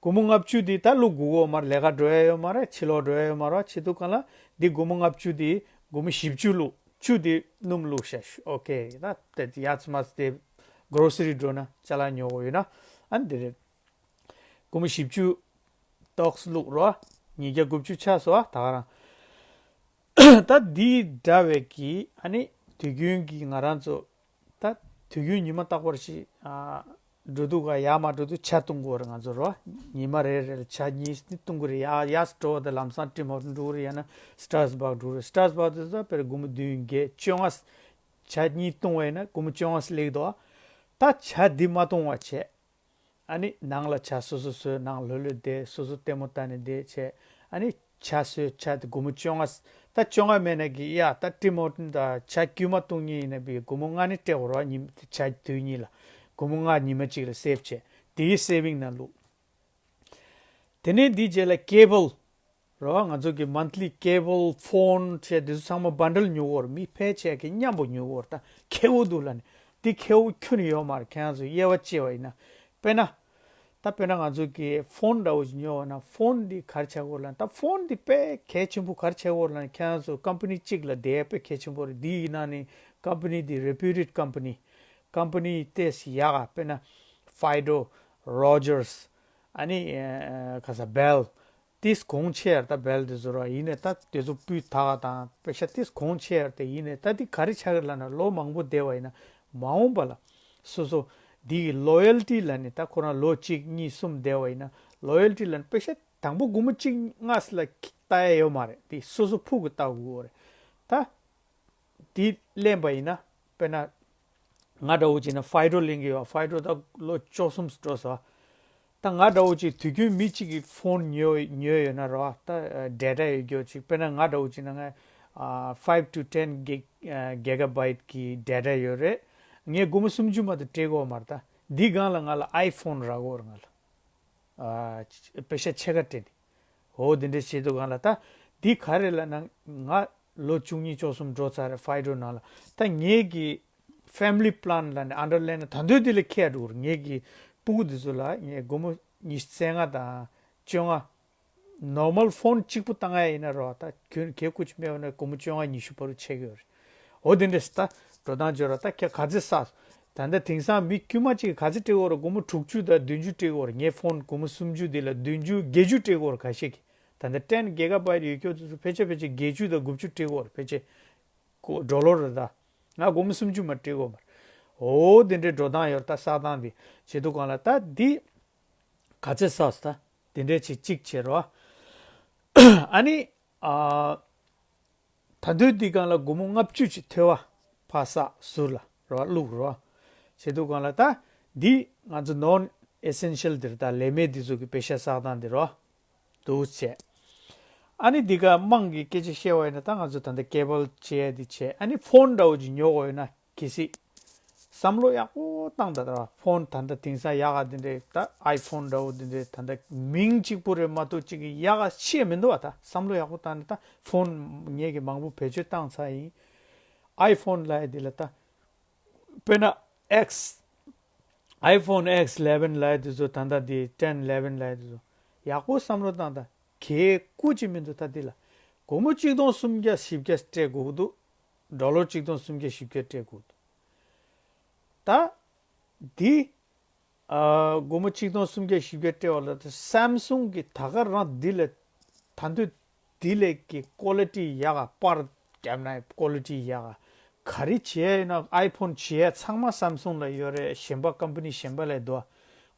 སྒོར་མོ་ལྔ་བཅུ་འདི་ད་བླུག་དགོས་ཀྱི་ཡོད་མ་རེད། ལས་ཀ་འགྲོ་ཡ་ཡོད་མ་རེད། ཕྱི་ལོགས་འགྲོ་ཡ་ཡོད་མ་རེད། བྱེད་དུས་སྒང་ལ་འདི་སྒོར་མོ་ལྔ་བཅུ་འདི་སྒོར་མོ་བཞི་བཅུ་བླུག་བཅུ་འདི་སྣུམ་བླུག་ཤག་ཨོ་ཁེ། ད་དེ་ཡ་ཙི་མ་ཙི་དེ་གྷོ་རོ་སི་རི་འགྲོ་ན་ཅ་ལག་ཉོ་དགོས་ཡོད་ན་ཨ་ནི་དེ་རེད། སྒོར་མོ་བཞི་བཅུ་ཏོག་ཙམ་བླུག་རོགས། ཉིས་བརྒྱ་དགུ་བཅུ་ཆགས་སོང་ཨ་ད་ག་རང་། ད་འདི་འདྲ་བའི་གི་ཨ་ནི་དུས་རྒྱུན་གྱི་ང་རང་ཚོ་ད་དུས་རྒྱུན་ཉི་མ་རྟག་པར་ཞིག་ཨ་འགྲོ་དུས་ག་ཡར་མར་འགྲོ་དུས་ཆ་བཏུང་དགོས་རེད་ང་ཚོ་རོ། ཉི་མ་རེ་རེ་ལ་ཆ་གཉིས་གཉིས་བཏུང་དགོས་རེད། ཡ་ཡ་སི་འགྲོ་བ་དང་ལམ་སང་ཊིམ་ཧོར་ཊན་འགྲོ་གི་རེད། ཡང་ན་སི་ཊར་སི་བག་འགྲོ་གི་རེད། སི་ཊར་སི་བག་དེ་ཚོ་དཔེར་སྒོར་མོ་བདུན་བརྒྱད་བཅོ་ལྔ། ཆ་གཉིས་བཏུང་བ་ཡིན་ན་སྒོར་མོ་བཅོ་ལྔ་སླེབས་འདུག་ད་ཆ་འདི་མ་བཏུང་བ་བྱས། ཨ་ནི་ནང་ལ་ཇ་སོ་སོ་བཟོས། ནང་ལྷོད་ལྷོད་བསྡད། སོ་སོ་ལྟད་མོ་ལྟ་ནས་བསྡད་བྱས། ཨ་ནི་ཇ་བཟོས། ཇ་དེ་སྒོར་མོ་བཅོ་ལྔ། ད་བཅོ་ལྔ་མེད་ན་གི་ཡ་ད་ཊིམ་ཧོར་ཊན་དང་ཇ་དཀྱུས་མ་བཏུང་མཁན་ཡིན་ན་བི་སྒོར་མོ་ལྔ་ནི་སྤྲད་དགོས་རེད་བ། ཉིན་ཇ་དུས་གཉིས་ལ་སྒོར་མོ་ལྔ་ཉི་མ་གཅིག་ལ་སེབ་བྱས། དེའི་སེ་བིང་ནང་བླུགས། དེ་ནས་འདིའི་རྗེས་ལ་ཀེ་བལ་རེད་བ། ང་ཚོ་གི་མན་ཐི་ལི་ཀེ་བལ་ཕོན་བྱས་དེ་ཚོ་ཚང་མ་བན་ཌལ་ཉོ་གི་ཡོད་རེད། མི་ཕལ་ཆེར་གི་མཉམ་པོ་ཉོ་གི་ཡོད་རེད། ད་ཁེ་པོ་འདུག་ལབ་ནས། འདི་ཁེ་པོ་ཁྱོན་ནས་ཡོད་མ་རེད། ཁྱེད་རང་ཚོ་དབྱེ་བ་ཕྱེ་བ་ཡིན་ན། དཔེར་ན། ད་དཔེར་ན་ང་ཚོ་གི་ཕོན་འདྲ་བོ་ཞིག་ཉོ་བ་ན་ཕོན་འདི་ག་རེ་ཆགས་ཀྱི་ཡོད་ལབ་ན། ད་ཕོན་འདི་དཔེ་གལ་ཆེན་པོ་ག་རེ་ཆགས་ཀྱི་ཡོད་ལབ་ན། ཁྱེད་རང་ཚོ་ཀམ་པ་ནི་གཅིག་ལ་བསྡད་དཔེ་གལ་ཆེན་པོ་རེད། འདི་ཡིན་ན་ནི་ཀམ་པ་ནི་འདི་རེ་པིའུ་ཊེཌ་ཀམ་པ་ནི། ཀམ་པ་ནི་ཏོག་ཙམ་ཡག་ག་དཔེར་ན་ཕའི་ཌོ། རོ་ཇར་སི། ཨ་ནི་ཨ་ག་ས་བྷེལ། ཏིས་གོང་ཆེ་ཡར་ད་བྷེལ་དེ་ཚོ་ར་ཡིན་ནས། ད་དེ་ཚོ་སྤུས་དག་དང་པེ་ཤ་ཏིས་གོང་ཆེ་ཡར་དེ་ཡིན་ནས། ད་དེ་ག་རེ་ཆགས་ཀྱི་ལབ་ན་ལོ་མང་པོ་བསྡད་པ་ཡིན་ན་མ་འོངས་པ་ལ་སོ་སོ་འདི་གི་ལོ་ཡལ་ཊི་ལབ་ནས། ད་ཁོ་རང་ལོ་གཅིག་གཉིས་གསུམ་བསྡད་པ་ཡིན་ན་ལོ་ཡལ་ཊི་ལབ་ནས་པེ་ཤ་དང་པོ་སྒོར་མོ་གཅིག་ལྔ་ཙམ་ལ་ལྟ་ཡ་ཡོད་མ་རེད། དེ་སོ་སོ་ཕུག་གི་ལྟ་དགོས་རེད། ད། དེ་ལེན་པ་ཡིན་ན་དཔེར་ན་ང་འདྲ་བོ་ཅིག་ན་ཕའི་ཌོ་ལེན་གྱི་ཡོད། ཕའི་ཌོ་ད་ལོ་བཅུ་གསུམ་འགྲོ་སོང་། ད་ང་འདྲ་བོ་ཅིག་དུས་རྒྱུན་མི་གཅིག་གི་ཕོན་ཉོས་ཉོས་ཡོད་ན་རོ། ད་ཌེ་ཊ་ཡོད་རྒྱུ་ཅིག་དཔེར་ན་ང་འདྲ་བོ་ཅིག་ན་ང་ཨ་five to ten gig- ཨ་གི་ག་བྷའིཊ་གི་ཌེ་ཊ་ཡོད་རེད། ངས་སྒོར་མོ་སུམ་ཅུ་མ་གཏོགས་སྤྲད་ཀྱི་ཡོད་མ་རེད། ད་འདི་སྒང་ལ་ང་ལ་ཨའི་ཕོན་རག་གི་ཡོད་རེད་ང་ལ། ཨ་པེ་ཤ་ཕྱེད་ཀ་སྤྲད་ནས། འོ་དེ་འདྲ་བྱེད་དུས་སྒང་ལ་ད་འདི་ག་རེ་ལབ་ན། ང་ལོ་བཅུ་གཉིས་བཅུ་གསུམ་འགྲོ་ཚར་རེད་ཕའི་ཌོ་ནང་ལ། ད་ངེད་ཀྱི་ཕེ་མི་ལི་པི་ལན་ལབ་ནས་ཨན་ཌར་ལེན་ན་ད་འདོད་འདི་ལ་ཁེ་འགྲོ་གི་རེད། ངེད་ཀྱི་སྤུ་གུ་འདི་ཚོ་ལ་ངས་སྒོར་མོ་ཉི་ཤུ་རྩ་ལྔ་དང་བཅོ་ལྔ། ནོར་མལ་ཕོན་གཅིག་པུ་བཏང་ཡ་ཡིན་ན་རོ། ད་ཁྱོན་གལ་ཁུ་ཆུ་མེད་པ་ན་སྒོར་མོ་བཅོ་ལྔ་ཉི་ཤུ་བར་དུ་ཆད་ཀྱི་ཡོད་རེད། འོ་དེ་འདྲ་ཞིག་ད་འགྲོ་སྟངས་བརྗོད་ར། ད་ཁྱེད་ག་ཚོད་བསགས། ད་ལྟ་དེང་སང་མི་དཀྱུས་མ་གཅིག་ག་ཚོད་སྤྲད་ཀྱི་ཡོད་རེད། སྒོར་མོ་དྲུག་ཅུ་དང་བདུན་ཅུ་སྤྲད་ཀྱི་ཡོད་རེད། ངའི་ཕོན་སྒོར་མོ་སུམ་ཅུ་འདི་ལ་བདུན་ཅུ་བརྒྱད་ཅུ་སྤྲད་ཀྱི་ཡོད་རེད། ཁ་ཤས་ཀྱིས་ད་ལྟ་ཊེན་གི་ག་བྷའིཊ་ཡོད་རྒྱུ་དེ་ཚོ་ཕལ་ཆེར་ཕལ་ཆེར་བརྒྱད་ཅུ་དང་དགུ་བཅུ་སྤྲད་ཀྱི་ཡོད་རེད། ཕལ་ཆེར་ཀོ་ཌོ་ལར་རེད། ད་ང་སྒོར་མོ་སུམ་ཅུ་མ་སྤྲད་ཀྱི་ཡོད་མ་རེད། འོ་དེ་འདྲའི་འགྲོ་སྟངས་ཡོད་རེད། ད་བསགས་སྟངས་འདི་བྱེད་དུས་སྒང་ལ་ད་འདི་ག་ཚོད་བསགས་སོང་། ད་དེ་འདྲའི་ཅིག་གཅིག་བྱེད་རོགས། ཨ་ནི། ཨ། ད་དུང་འདི་སྒང་ལ་སྒོར་མོ་ལྔ་བཅུ་ཅིག་ཐོལ་པ་ཕར་བསགས་ཟུར་ལ་རོ་བླུགས་རོ། བྱེད་དུས་སྒང་ལ་ད་འདི་ང་ཚོ་ནོན་ཨེ་སེན་ཤལ་འདིར་ད་ལས་མེད་འདི་ཚོ་གི་པེ་ཤ་བསགས་སྟངས་འདི་རོ། འདུག་བྱས། ཨ་ནི་འདི་ག་དམངས་ཀྱི་སྐད་ཆ་བཤད་པ་ཡིན་ན་ད་ང་ཚོ་ད་ལྟ་ཀེ་བལ་བྱས་འདི་བྱས། ཨ་ནི་ཕོན་འདྲ་བོ་ཅིག་ཉོ་དགོས་ཡོད་ན། གལ་སྲིད། བསམ་བློ་ཡག་པོ་བཏང་ད། ད་ཕོན་ད་ལྟ་དེང་སང་ཡག་ག་འདི་འདྲས། ད་ཨའི་ཕོན་འདྲ་བོ་འདི་འདྲས། ད་ལྟ་མིང་གཅིག་པོ་རེད་མ་གཏོགས་ཅིག་གི་ཡག་ག་ཤེས་མི་འདུག་བ། ད་བསམ་བློ་ཡག་པོ་བཏང་ནས་ད་ཕོན་ངེད་ཀྱི་མང་པོ་བེད་སྤྱོད་བཏང་ཚར་ཡིན། ཨའི་ཕོན་ལབ་ཡ་འདི་ལ་ད་དཔེར་ན་ཨེགས། ཨའི་ཕོན་ཨེགས་ཨི་ལེ་ཝན་ལབ་ཡ་འདི་ཚོ། ད་ལྟ་འདི་ཊེན་ཨི་ལེ་ཝན་ལབ་ཡ་འདི་ཚོ་ཡག་པོ་བསམ་བློ་བཏང་ད། གལ་ཁུ་ཅིག་མི་འདུག་ད་འདི་ལ་སྒོར་མོ་གཅིག་སྟོང་སུམ་བརྒྱ་བཞི་བརྒྱ་སྤྲད་དགོས་ཀྱི་འདུག་ཌོ་ལར་གཅིག་སྟོང་སུམ་བརྒྱ་བཞི་བརྒྱ་སྤྲད་དགོས་འདུག་ད་འདི་ཨ་སྒོར་མོ་གཅིག་སྟོང་སུམ་བརྒྱ་བཞི་བརྒྱ་སྤྲད་པ་ལ། ད་སམ་སུང་གི་ད་ག་རང་འདི་ལས་ད་འདོད་འདི་ལས་ཀྱི་ཀོ་ལི་ཊི་ཡག་ག། པར་བརྒྱབ་ན་ཀོ་ལི་ཊི་ཡག་ག། ག་རེ་བྱས་ཡིན་ན་ཨའི་ཕོན་བྱས་ཚང་མ་སམ་སུང་ལ་ཡོད་རེད། གཞན་པ་ཀམ་པ་ནི་གཞན་པ་ལ་འདུག་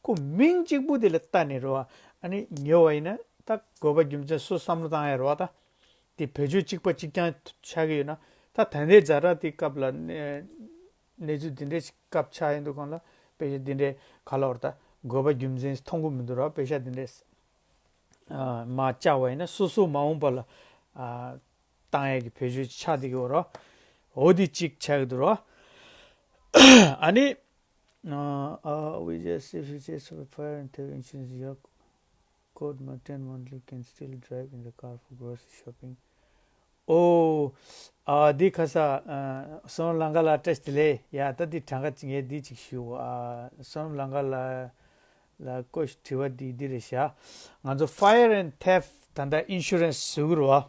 ཁོ་མིང་གཅིག་པུ་འདི་ལ་ལྟ་ནས་རེད་བ། ཨ་ནི་ཉོ་བ་ཡིན་ན་ད་དགོས་པ་རྒྱུ་མཚན་སུ་བསམ་བློ་བཏང་ཡ་རེད་བ། ད་དེ་བེད་སྤྱོད་གཅིག་པ་གཅིག་རྐྱང་ཆགས་ཀྱི་ཡོད་ན། ད་ད་ལྟའི་ཛ་དྲག་དེ་སྐབས་ལ་གནས་གནས་ཚུལ་འདི་འདྲའི་སྐབས་ཆགས་ཡོང་དུས་སྒང་ལ་པེ་ཤ་འདི་འདྲའི་ག་ལབ་དགོས་རེད། ད་དགོས་པ་རྒྱུ་མཚན་མཐོང་གི་མི་འདུག་ར། པེ་ཤ་འདི་འདྲའི་ཨ་མར་བཅག་པ་ཡིན་ན་སོ་སོ་མ་འོངས་པ་ལ་ཨ་བཏང་ཡས་ཀྱི་བེད་སྤྱོད་ཆགས་བསྡད་ཀྱི་ཡོད་ར། འོ་འདི་གཅིག་ཆགས་ཀྱི་འདུག་ར། ཨ་ནི། Uh, uh, we just, if you just have a fire intervention, your Code ten monthly can still drive in the car for grocery shopping. ཨོ། ཨ། འདི་ཁ་ས། ཨ། སོང་ལང་ཀ་ལ་བཀྲ་ཤིས་བདེ་ལེགས། ཡ། ད་འདི་གྲངས་ཀ་ཅིག་ངས་འདི་ཅིག་ཞུ། ཨ། སོང་ལང་ཀ་ལ་ལ་བཀོད་དྲི་བ་འདི་འདི་རེད་ཤག་ང་ཚོ་fire and theft ད་ལྟ་insurance ཟེར་གི་རེད་བ།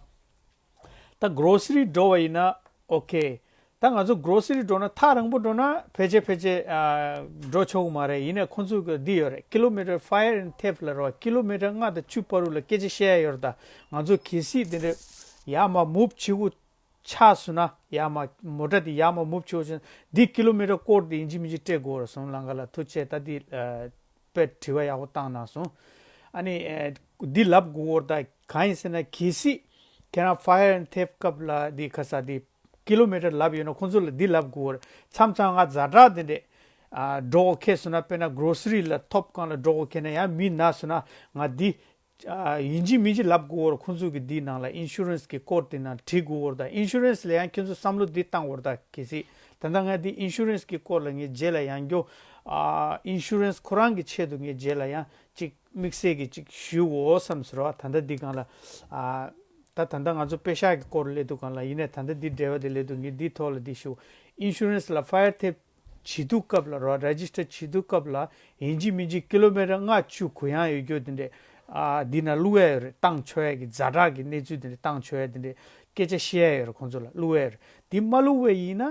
ད་grocery འགྲོ་བ་ཡིན་ན་okay། ད་ང་ཚོ་grocery འགྲོ་ན་ཐག་རིང་པོ་འགྲོ་ན་ཕལ་ཆེར་ཕལ་ཆེར་ཨ་འགྲོ་ཆོག་གི་མ་རེད། ཡིན་ནའི་ཁོང་ཚོ་གི་འདི་ཡོད་རེད། kilometer fire and theft ལ་རོ། kilometer ལྔ་དང་བཅུ་བར་དུ་ལ་སྐད་ཆ་བཤད་ཡ་ཡོད་རེད། ད་ང་ཚོ་གལ་སྲིད་དེ་འདྲ་ཡར་མར་move བྱེད་དགོས་ཆགས་སོང་ན། ཡར་མར་མོ་ཊ་དེ་ཡར་མར་move བྱེད་དགོས་ཆགས་ན་འདི་kilometer code དེ་ཡིན་གཅིག་མིན་གཅིག་སྤྲད་དགོས་རེད། སོང་ལང་ཀ་ལ་ཐུགས་རྗེ་ཆེ། ད་འདི་ཨ་དཔེ་དྲི་བ་ཡག་པོ་བཏང་གནང་སོང་། ཨ་ནི་ཨ་འདི་ལབ་དགོས་རེད། ད་གང་ཡིན་ཟེར་ན་གལ་སྲིད་ཁྱེད་རང་fire and theft སྐབས་ལ་འདི་ཁ་ས་འདི་kilometer ལབ་ཡོད་ན་ཁོང་ཚོ་ལ་འདི་ལབ་དགོས་རེད། མཚམས་མཚམས་ང་ཛ་དྲག་དེ་འདྲས་ཨ་འགྲོ་དགོས་ཁེལ་སོང་ན། དཔེར་ན་grocery ལ་ཐོབ་སྒང་ལ་འགྲོ་དགོས་ཁེལ་ན་ཡང་མི་ན་སོང་ན་ང་འདི་ཨ་ཡིན་གཅིག་མིན་གཅིག་ལབ་དགོས་རེད། ཁོང་ཚོ་གི་འདི་ནང་ལ་insurance གི་code དེ་ནང་བྲིས་དགོས་རེད། ད་insurance ལ་ཡང་ཁྱོད་ཚོ་བསམ་བློ་འདི་བཏང་དགོས་རེད། ད་གལ་སྲིད་ད་ལྟ་ང་འདི་insurance གི་code ལ་ངས་རྗེས་ལ་ཡང་སྐྱོ་ཨ་insurance ཁོ་རང་གི་ཆེད་དུ་ངས་རྗེས་ལ་ཡང་ཅིག་དམིགས་བསལ་གྱི་ཅིག་ཞུ་དགོས་བསམ་སོང་ར། ད་ལྟ་འདི་སྒང་ལ་ཨ་ད་ད་ལྟ་ང་ཚོ་པེ་ཤག་གི་སྐོར་སླེབས་དུས་སྒང་ལ། ཡིན་ནའི་ད་ལྟ་འདི་འབྲེལ་བ་དེ་སླེབས་དུས་ངས་འདི་ཐོག་ལ་འདི་ཞུ། insurance ལ་fire theft བྱེད་དུས་སྐབས་ལ་རོ། register བྱེད་དུས་སྐབས་ལ་ཡིན་གཅིག་མིན་གཅིག་kilometer ལྔ་བཅུ་གུ་ཡངས་ཡོད་རྒྱུ་དེ་འདྲས་ཨ་འདི་ན་བླུག་ཡ་ཡོད་རེད། བཏང་ཆོག་ཡ་གི་ཛ་དྲག་གི་གནས་ཚུལ་དེ་འདྲས་བཏང་ཆོག་ཡ་དེ་འདྲས་སྐད་ཆ་བཤད་ཡ་ཡོད་རེད། ཁོང་ཚོ་ལ་བླུག་ཡ་ཡོད་རེད། འདི་མ་བླུག་པ་ཡིན་ན་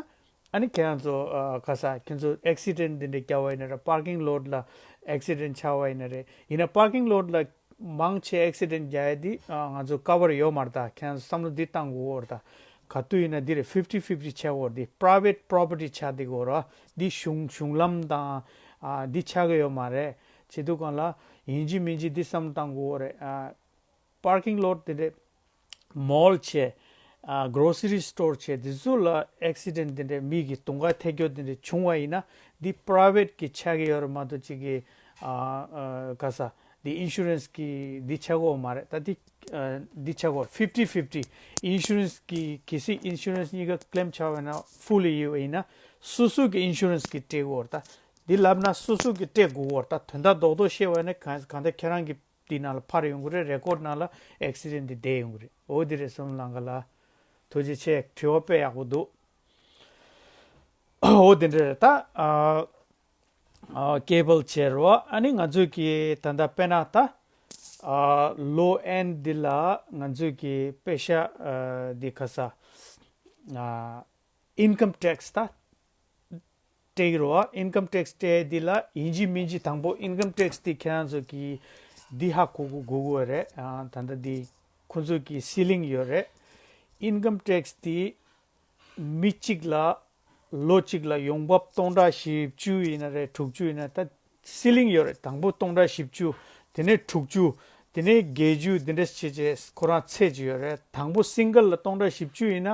ཨ་ནི་ཁྱེད་རང་ཚོ་ཨ་ག་ས་ཁྱེད་ཚོ་accident དེ་འདྲས་བརྒྱབ་པ་ཡིན་ན་རེད། parking lot ལ་accident ཆགས་པ་ཡིན་ན་རེད། ཡིན་ན་parking lot ལ་མང་ཆེ་accident རྒྱག་ཡ་འདི་ཨ་ང་ཚོ་cover ཡོད་མ་རེད། ད་ཁྱེད་རང་ཚོ་བསམ་བློ་འདི་བཏང་དགོས་རེད། ད་ག་དུས་ཡིན་ན་འདི་རེད། fifty fifty ཆགས་དགོས་རེད། འདི་private property ཆགས་བསྡད་དགོས་རེད། འདི་གཞུང་གཞུང་ལམ་དང་ཨ་འདི་ཆགས་ཀྱི་ཡོད་མ་རེད། བྱེད་དུས་སྒང་ལ་ཡིན་གཅིག་མིན་གཅིག་འདི་བསམ་བློ་བཏང་དགོས་རེད། ཨ་parking lot དེ་འདྲས་mall བྱས། ཨ་grocery store བྱས། དེ་ཚོ་ལ་accident དེ་འདྲས་མི་གི་དུང་ཁ་ཐེག་རྒྱུ་དེ་འདྲས་བྱུང་བ་ཡིན་ན་འདི་private གི་ཆགས་ཀྱི་ཡོད་རེད་མ་གཏོགས་ཅིག་གི་ཨ་ཨ་ག་ས་འདི་insurance གི་འདི་ཆགས་ཀྱི་ཡོད་མ་རེད། ད་འདི་ཨ་འདི་ཆགས་ཀྱི་ཡོད་རེད། fifty fifty insurance གི་གལ་སྲིད་insurance གཉིས་ཀ་claim ཆགས་པ་ཡིན་ན་fully ཡོད་པ་ཡིན་ན་སོ་སོ་གི་insurance གི་སྤྲད་དགོས་རེད། ད་འདི་ལབ་ན་སོ་སོ་གི་སྤྲད་དགོས་རེད། ད་དོན་དག་རྡོག་རྡོག་བཤད་པ་ཡིན་ན་གང་གང་ལྟར་ཁྱེད་རང་གི་འདི་ནང་ལ་ཕར་ཡོང་གི་རེད། record ནང་ལ་accident འདི་བསྡད་ཡོང་གི་རེད། འོ་འདི་རེད། སོང་ལང་ཀ་ལ་ཐུགས་རྗེ་ཆེ། དྲི་བ་དཔེ་ཡག་པོ་འདུག་འོ་འདི་འདྲ་རེད། ད་ཨ་ཨ་cable བྱས་རོ། ཨ་ནི་ང་ཚོས་ཀྱི་ད་ལྟ་དཔེར་ན་ད་ཨ་low end འདི་ལ་ང་ཚོས་ཀྱི་པེ་ཤ་ཨ་འདི་ག་ས་ཨ་income tax ད་སྤྲད་ཀྱི་རེད་བ། income tax སྤྲད་འདི་ལ་ཡིན་གཅིག་མིན་གཅིག་དང་པོ་income tax འདི་ཁྱེད་རང་ཚོ་གིས་འདི་ཧ་གོ་གོ་དགོས་ཀྱི་རེད། ཨ་ད་ལྟ་འདི་ཁོང་ཚོ་གི་ceiling ཡོད་རེད། income tax འདི་མི་གཅིག་ལ་ལོ་གཅིག་ལ་ཡོང་འབབ་སྟོང་ཕྲག་བཞི་བཅུ་ཡིན་ན་རེད། དྲུག་ཅུ་ཡིན་ན། ད་ceiling ཡོད་རེད། དང་པོ་སྟོང་ཕྲག་བཞི་བཅུ། དེ་ནས་དྲུག་ཅུ། དེ་ནས་བརྒྱད་ཅུ། དེ་འདྲ་བྱས་བྱས་ཁོ་རང་ཚད་ཅིག་ཡོད་རེད། དང་པོ་single ལ་སྟོང་ཕྲག་བཞི་བཅུ་ཡིན་ན་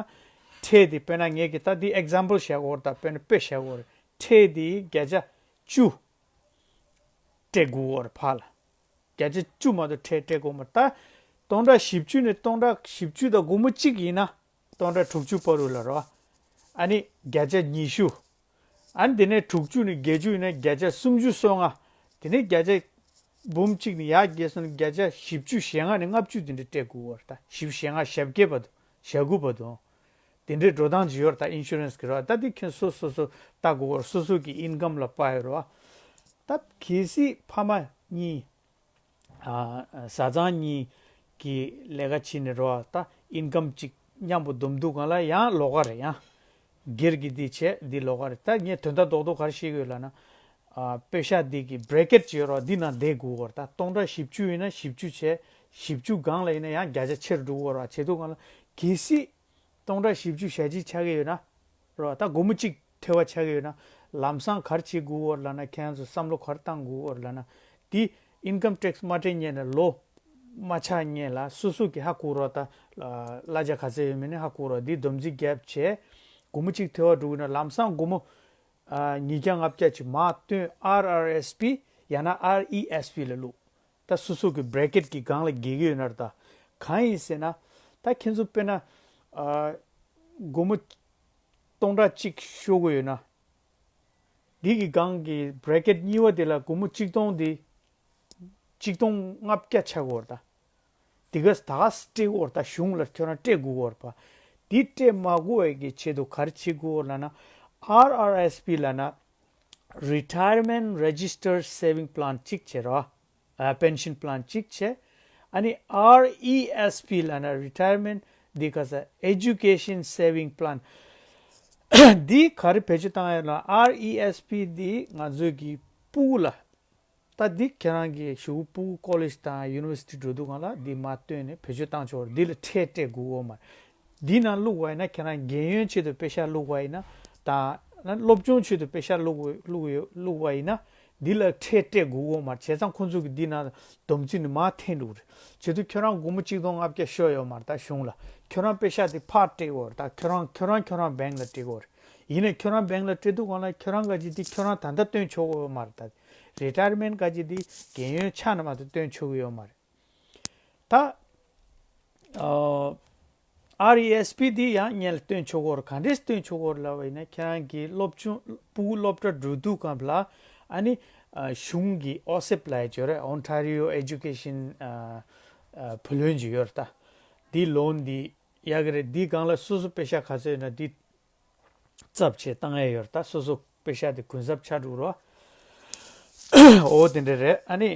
ཁྲལ་དེ་དཔེར་ན་ངས་ཀྱི་ད་འདི་example བཞག་གོ་རེད། ད་དཔེར་ན་དཔེ་བཞག་གོ་རེད། ཁྲལ་དེ་བརྒྱ་ཆ་བཅུ་སྤྲད་དགོས་གོ་རེད་ཕར་ལ། བརྒྱ་ཆ་བཅུ་མ་གཏོགས་ཁྲལ་སྤྲད་དགོས་མ་རེད། ད་སྟོང་ཕྲག་བཞི་བཅུ་ནས་སྟོང་ཕྲག་བཞི་བཅུ་དང་སྒོར་མོ་གཅིག་ཡིན་ན་སྟོང་ཕྲག་དྲུག་ཅུ་བར་དུ་ལ་རོ། ཨ་ནི་བརྒྱ་ཆ་ཉི་ཤུ། ཨ་ནི་དེ་ནས་དྲུག་ཅུ་ནས་བརྒྱད་ཅུ་ཡིན་ན་བརྒྱ་ཆ་སུམ་ཅུ་སོ་ལྔ། དེ་ནས་བརྒྱ་ཆ་འབུམ་གཅིག་ནས་ཡར་རྒྱས་སོང་ན་བརྒྱ་ཆ་བཞི་བཅུ་ཞེ་ལྔ་ནས་ལྔ་བཅུ་དེ་འདྲ་སྤྲད་དགོས་པ་རེད། ད་བཞི་བཅུ་ཞེ་ལྔ་ཞེ་བརྒྱད་བར་དུ། ཞེ་དགུ་བར་དུ། དེ་འདྲའི་འགྲོ་སྟངས་ཅིག་ཡོད་རེད། ད་insurance གི་རོ། ད་དེ་ཁྱོད་སོ་སོ་སོ་ལྟ་དགོས་པ་རེད། སོ་སོ་གི་income ལ་དཔག་ཡོད་རེད་བ། ད་གལ་སྲིད་ཕ་མ་གཉིས། ཨ་བཟའ་ཚང་གཉིས་ཀྱི་ལས་ཀ་བྱེད་ནས་རོ། ད་income གཅིག་མཉམ་པོ་བསྡོམས་དུས་སྒང་ལ་ཡང་ལོགས་ཀ་རེད། ཡང་སྒེར་གྱི་འདི་བྱས་འདི་ལོགས་ཀ་རེད། ད་ངས་དོན་དག་རྡོག་རྡོག་ག་རེ་བཤད་ཀྱི་ཡོད་ལབ་ན། ཨ་པེ་ཤ་འདི་གི་bracket ཅིག་ཡོད་རེད་བ། འདི་ནང་བསྡད་དགོས་པ་རེད། ད་སྟོང་ཕྲག་བཞི་བཅུ་ཡིན་ན་བཞི་བཅུ་བྱས། བཞི་བཅུ་སྒང་ལ་ཡིན་ན་ཡང་བརྒྱ་ཆ་ཆེ་རུ་འགྲོ་གི་ཡོད་རེད་བ། བྱེད་དུས་སྒང་ལ་གལ་སྲིད་སྟོང་ཕྲག་བཞི་བཅུ་ཞེ་གཅིག་ཆགས་ཀྱི་ཡོད་ན། རོ། ད་སྒོར་མོ་གཅིག་ཐེ་བ་ཆགས་ཀྱི་ཡོད་ན་ལམ་སང་ག་རེ་བྱེད་དགོས་པ་རེད་ལབ་ན། ཁྱེད་རང་ཚོ་བསམ་བློ་ག་རེ་བཏང་དགོས་པ་རེད་ལབ་ན། འདི་income tax མ་སྤྲད་སྔོན་ལ་ལོ་མ་ཆགས་སྔོན་ལ་སོ་སོ་གི་ཧ་གོ་རོགས། ད་གླ་ཆ་ག་ཚད་ཡོད་མེད་ནི་ཧ་གོ་རོགས། འདི་སྡོམ་རྩིས་བརྒྱབ་བྱས་སྒོར་མོ་གཅིག་ཐེ་བ་འགྲོ་གི་ན་ལམ་སང་སྒོར་མོ་ཨ་ཉིས་བརྒྱ་ལྔ་བརྒྱ་ཅིག་མར་བཏོན། R R S P ཡང་ན R E S P ལ་བླུགས། ད་སོ་སོ་གི་bracket གི་སྒང་ལ་འགྲོ་གི་ཡོད་ན་རེད། ད་གང་ཡིན་ཟེར་ན། ད་ཁྱེད་ཚོ་དཔེར་ན་ཨ་སྒོར་མོ་སྟོང་ཕྲག་གཅིག་ཤོར་གྱི་ཡོད་ན། འདི་གི་སྒང་གི་bracket གཉིས་པ་དེ་ལ་སྒོར་མོ་གཅིག་སྟོང་དེ་ གཅིག་སྟོང་ལྔ་བརྒྱ་ཆགས་ཡོད་རེད་ད། དེ་ག་ད་ག་སྤྲད་དགོས་རེད་ད། གཞུང་ལ་ཁྱོད་རང་སྤྲད་དགོས་རེད་པ། དེ་སྤྲད་མ་དགོས་པའི་གི་ཆེད་དུ་ག་རེ་བྱེད་དགོས་ལབ་ན། ཨར་ཨར་ཨེས་པི་ལབ་ན། Retirement Registered Saving Plan གཅིག་བྱས་རོ། ཨ། Pension Plan གཅིག་བྱས། ཨ་ནི་ཨར་ཨི་ཨེས་པི་ལབ་ན་Retirement འདི་ག་ས་Education Saving Plan། འདི་ག་རེ་བེད་སྤྱོད་བཏང་ཡ་ལ། ཨར་ཨི་ཨེས་པི་འདི་ང་ཚོའི་གི་སྤུ་གུ་ལ། ད་འདི་ཁྱེད་རང་གི་གཞུག་སྤུ་གུ་ཀོ་ལེཇ་དང་ཡུ་ནི་ཝར་སི་ཊི་འགྲོ་དུས་སྒང་ལ་འདི་མར་བཏོན་ནས་བེད་སྤྱོད་བཏང་ཆོག་འདི་ལ་ཁྲལ་སྤྲད་དགོས་ཀྱི་ཡོད་མ་རེད། འདི་ནང་བླུགས་པ་ཡིན་ན། ཁྱེད་རང་རྒན་ཡོལ་ཆེད་དུ་པེ་ཤག་བླུགས་པ་ཡིན་ན། ད་ན་སློབ་སྦྱོང་ཆེད་དུ་པེ་ཤག་བླུགས་བླུགས་ཡོད་བླུགས་པ་ཡིན་ན། འདི་ལ་ཁྲལ་སྤྲད་དགོས་ཀྱི་ཡོད་མ་རེད། བྱས་ཙང་ཁོང་ཚོ་གིས་འདི་ནང་སྡོམ་རྩིས་ནི་མར་འཐེན་འགྲོ་གི་རེད། བྱེད་དུས་ཁྱོད་རང་སྒོར་མོ་གཅིག་སྟོང་ལྔ་བརྒྱ་ཤོར་ཡོད་མ་རེད་ད་གཞུང་ལ། ཁྱོད་རང་པེ་ཤག་དེ་ཕར་སྤྲད་ཡོད་རེད་ད། ཁྱོད་རང་ཁྱོད་རང་ཁྱོད་རང་བྷེང་ལ་སྤྲད་ཡོད་རེད། ཡིན་ནའི་ཁྱོད་རང་བྷེང་ལ་སྤྲད་དུས་སྒང་ལ་ཁྱོད་རང་ག་ཅིག་དེ་ཁྱོད་རང་ད་ལྟ་བཏོན་ཆོག་གི་ཡོད་མ་རེད་ད། རི་ཊ་ཡར་མེན་ག་ཅིག་དེ་རྒན་ཡོལ་ཆགས་ན་མ་གཏོགས་བཏོན་ཆོག་གི་ཡོད་མ་རེད། ད། ཨ། ཨར་ཨི་ཨེས་པི་དེ་ཡང་སྔོན་ལ་བཏོན་ཆོག་གི་ཡོད་རེད། ག་འདྲས་བཏོན་ཆོག་གི་ཡོད་རེད་ལབ་པ་ཡིན་ན། ཁྱེད་རང་གི་སློབ་ཆུང་སྤུ་གུ་སློབ་གྲྭ་འགྲོ་དུས་སྐབས་ལ། ཨ་ནི། ཨ། གཞུང་གི་ཨོ་སེབ་ལབ་ཡ་ཅིག་ཡོད་རེད། Ontario Education ཨ། ཨ། བུ་ལོན་ཅིག་ཡོད་རེད་ད། འདི་ལོན་འདི་ཡག་གི་རེད། འདི་སྒང་ལ་སོ་སོ་པེ་ཤག་ག་ཚོད་ཡོད་ན་འདི་ཚབ་བྱས་བཏང་ཡས་ཡོད་རེད་ད། སོ་སོ་པེ་ཤག་དེ་གུན་གསབ་ཆགས་འགྲོ་རོགས། འོ་དེ་འདྲ་རེད། ཨ་ནི།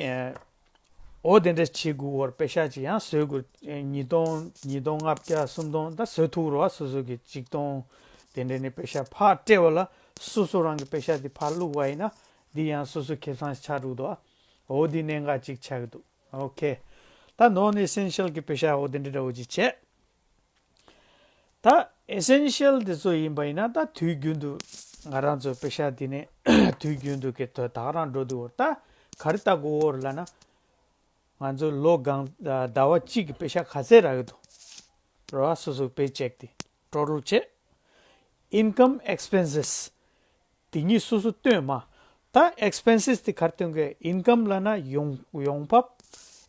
འོ་དེ་འདྲ་བྱེད་དགོས་པར་པེ་ཤག་ཅིག་ཡང་བཟོ་དགོས། ཉིས་སྟོང་ཉིས་སྟོང་ལྔ་བརྒྱ་སུམ་སྟོང་ད་བཟོ་ཐུབ་རོགས། སོ་སོ་གི་གཅིག་སྟོང་དེ་འདྲ་ནས་པེ་ཤག་ཕར་སྤྲད་པ་ལ་སོ་སོ་རང་གི་པེ་ཤག་དེ་ཕར་བླུགས་པ་ཡིན་ན། འདི་ཡང་སོ་སོ་ཁེ་བཟང་ཆགས་འགྲོ་འདུག་འོ་འདི་གནད་འགག་ཅིག་ཆགས་ཀྱི་འདུག་ཨོ་ཁེ། ད་ནོན་ཨེ་སེན་ཤལ་གི་པེ་ཤག་འོ་དེ་འདྲ་འདྲ་བོ་ཅིག་བྱས། ད་ཨེ་སེན་ཤལ་དེ་ཚོ་ཡིན་པ་ཡིན་ན། ད་དུས་རྒྱུན་དུ་ང་རང་ཚོ་པེ་ཤག་འདི་ནས་དུས་རྒྱུན་དུ་གི་ད་ག་རང་འགྲོ་འདུག་ད་ག་རེ་ལྟ་དགོས་རེད་ལབ་ན། ང་ཚོ་ལོ་གང་ཟླ་བ་གཅིག་གི་པེ་ཤག་ག་ཚད་རག་གི་འདུག་རེད་བ། སོ་སོ་པེ་ཅེག་དེ་ཊོ་ཊལ་བྱས། Income expenses དེ་གཉིས་སོ་སོ་བཏོན་མ། ད་ཨེག་སི་པེན་སེ་སི་དེ་ག་རེ་སྟོན་གི། ཨིན་ཀམ་ལབ་ན་ཡོང་ཡོང་འབབ།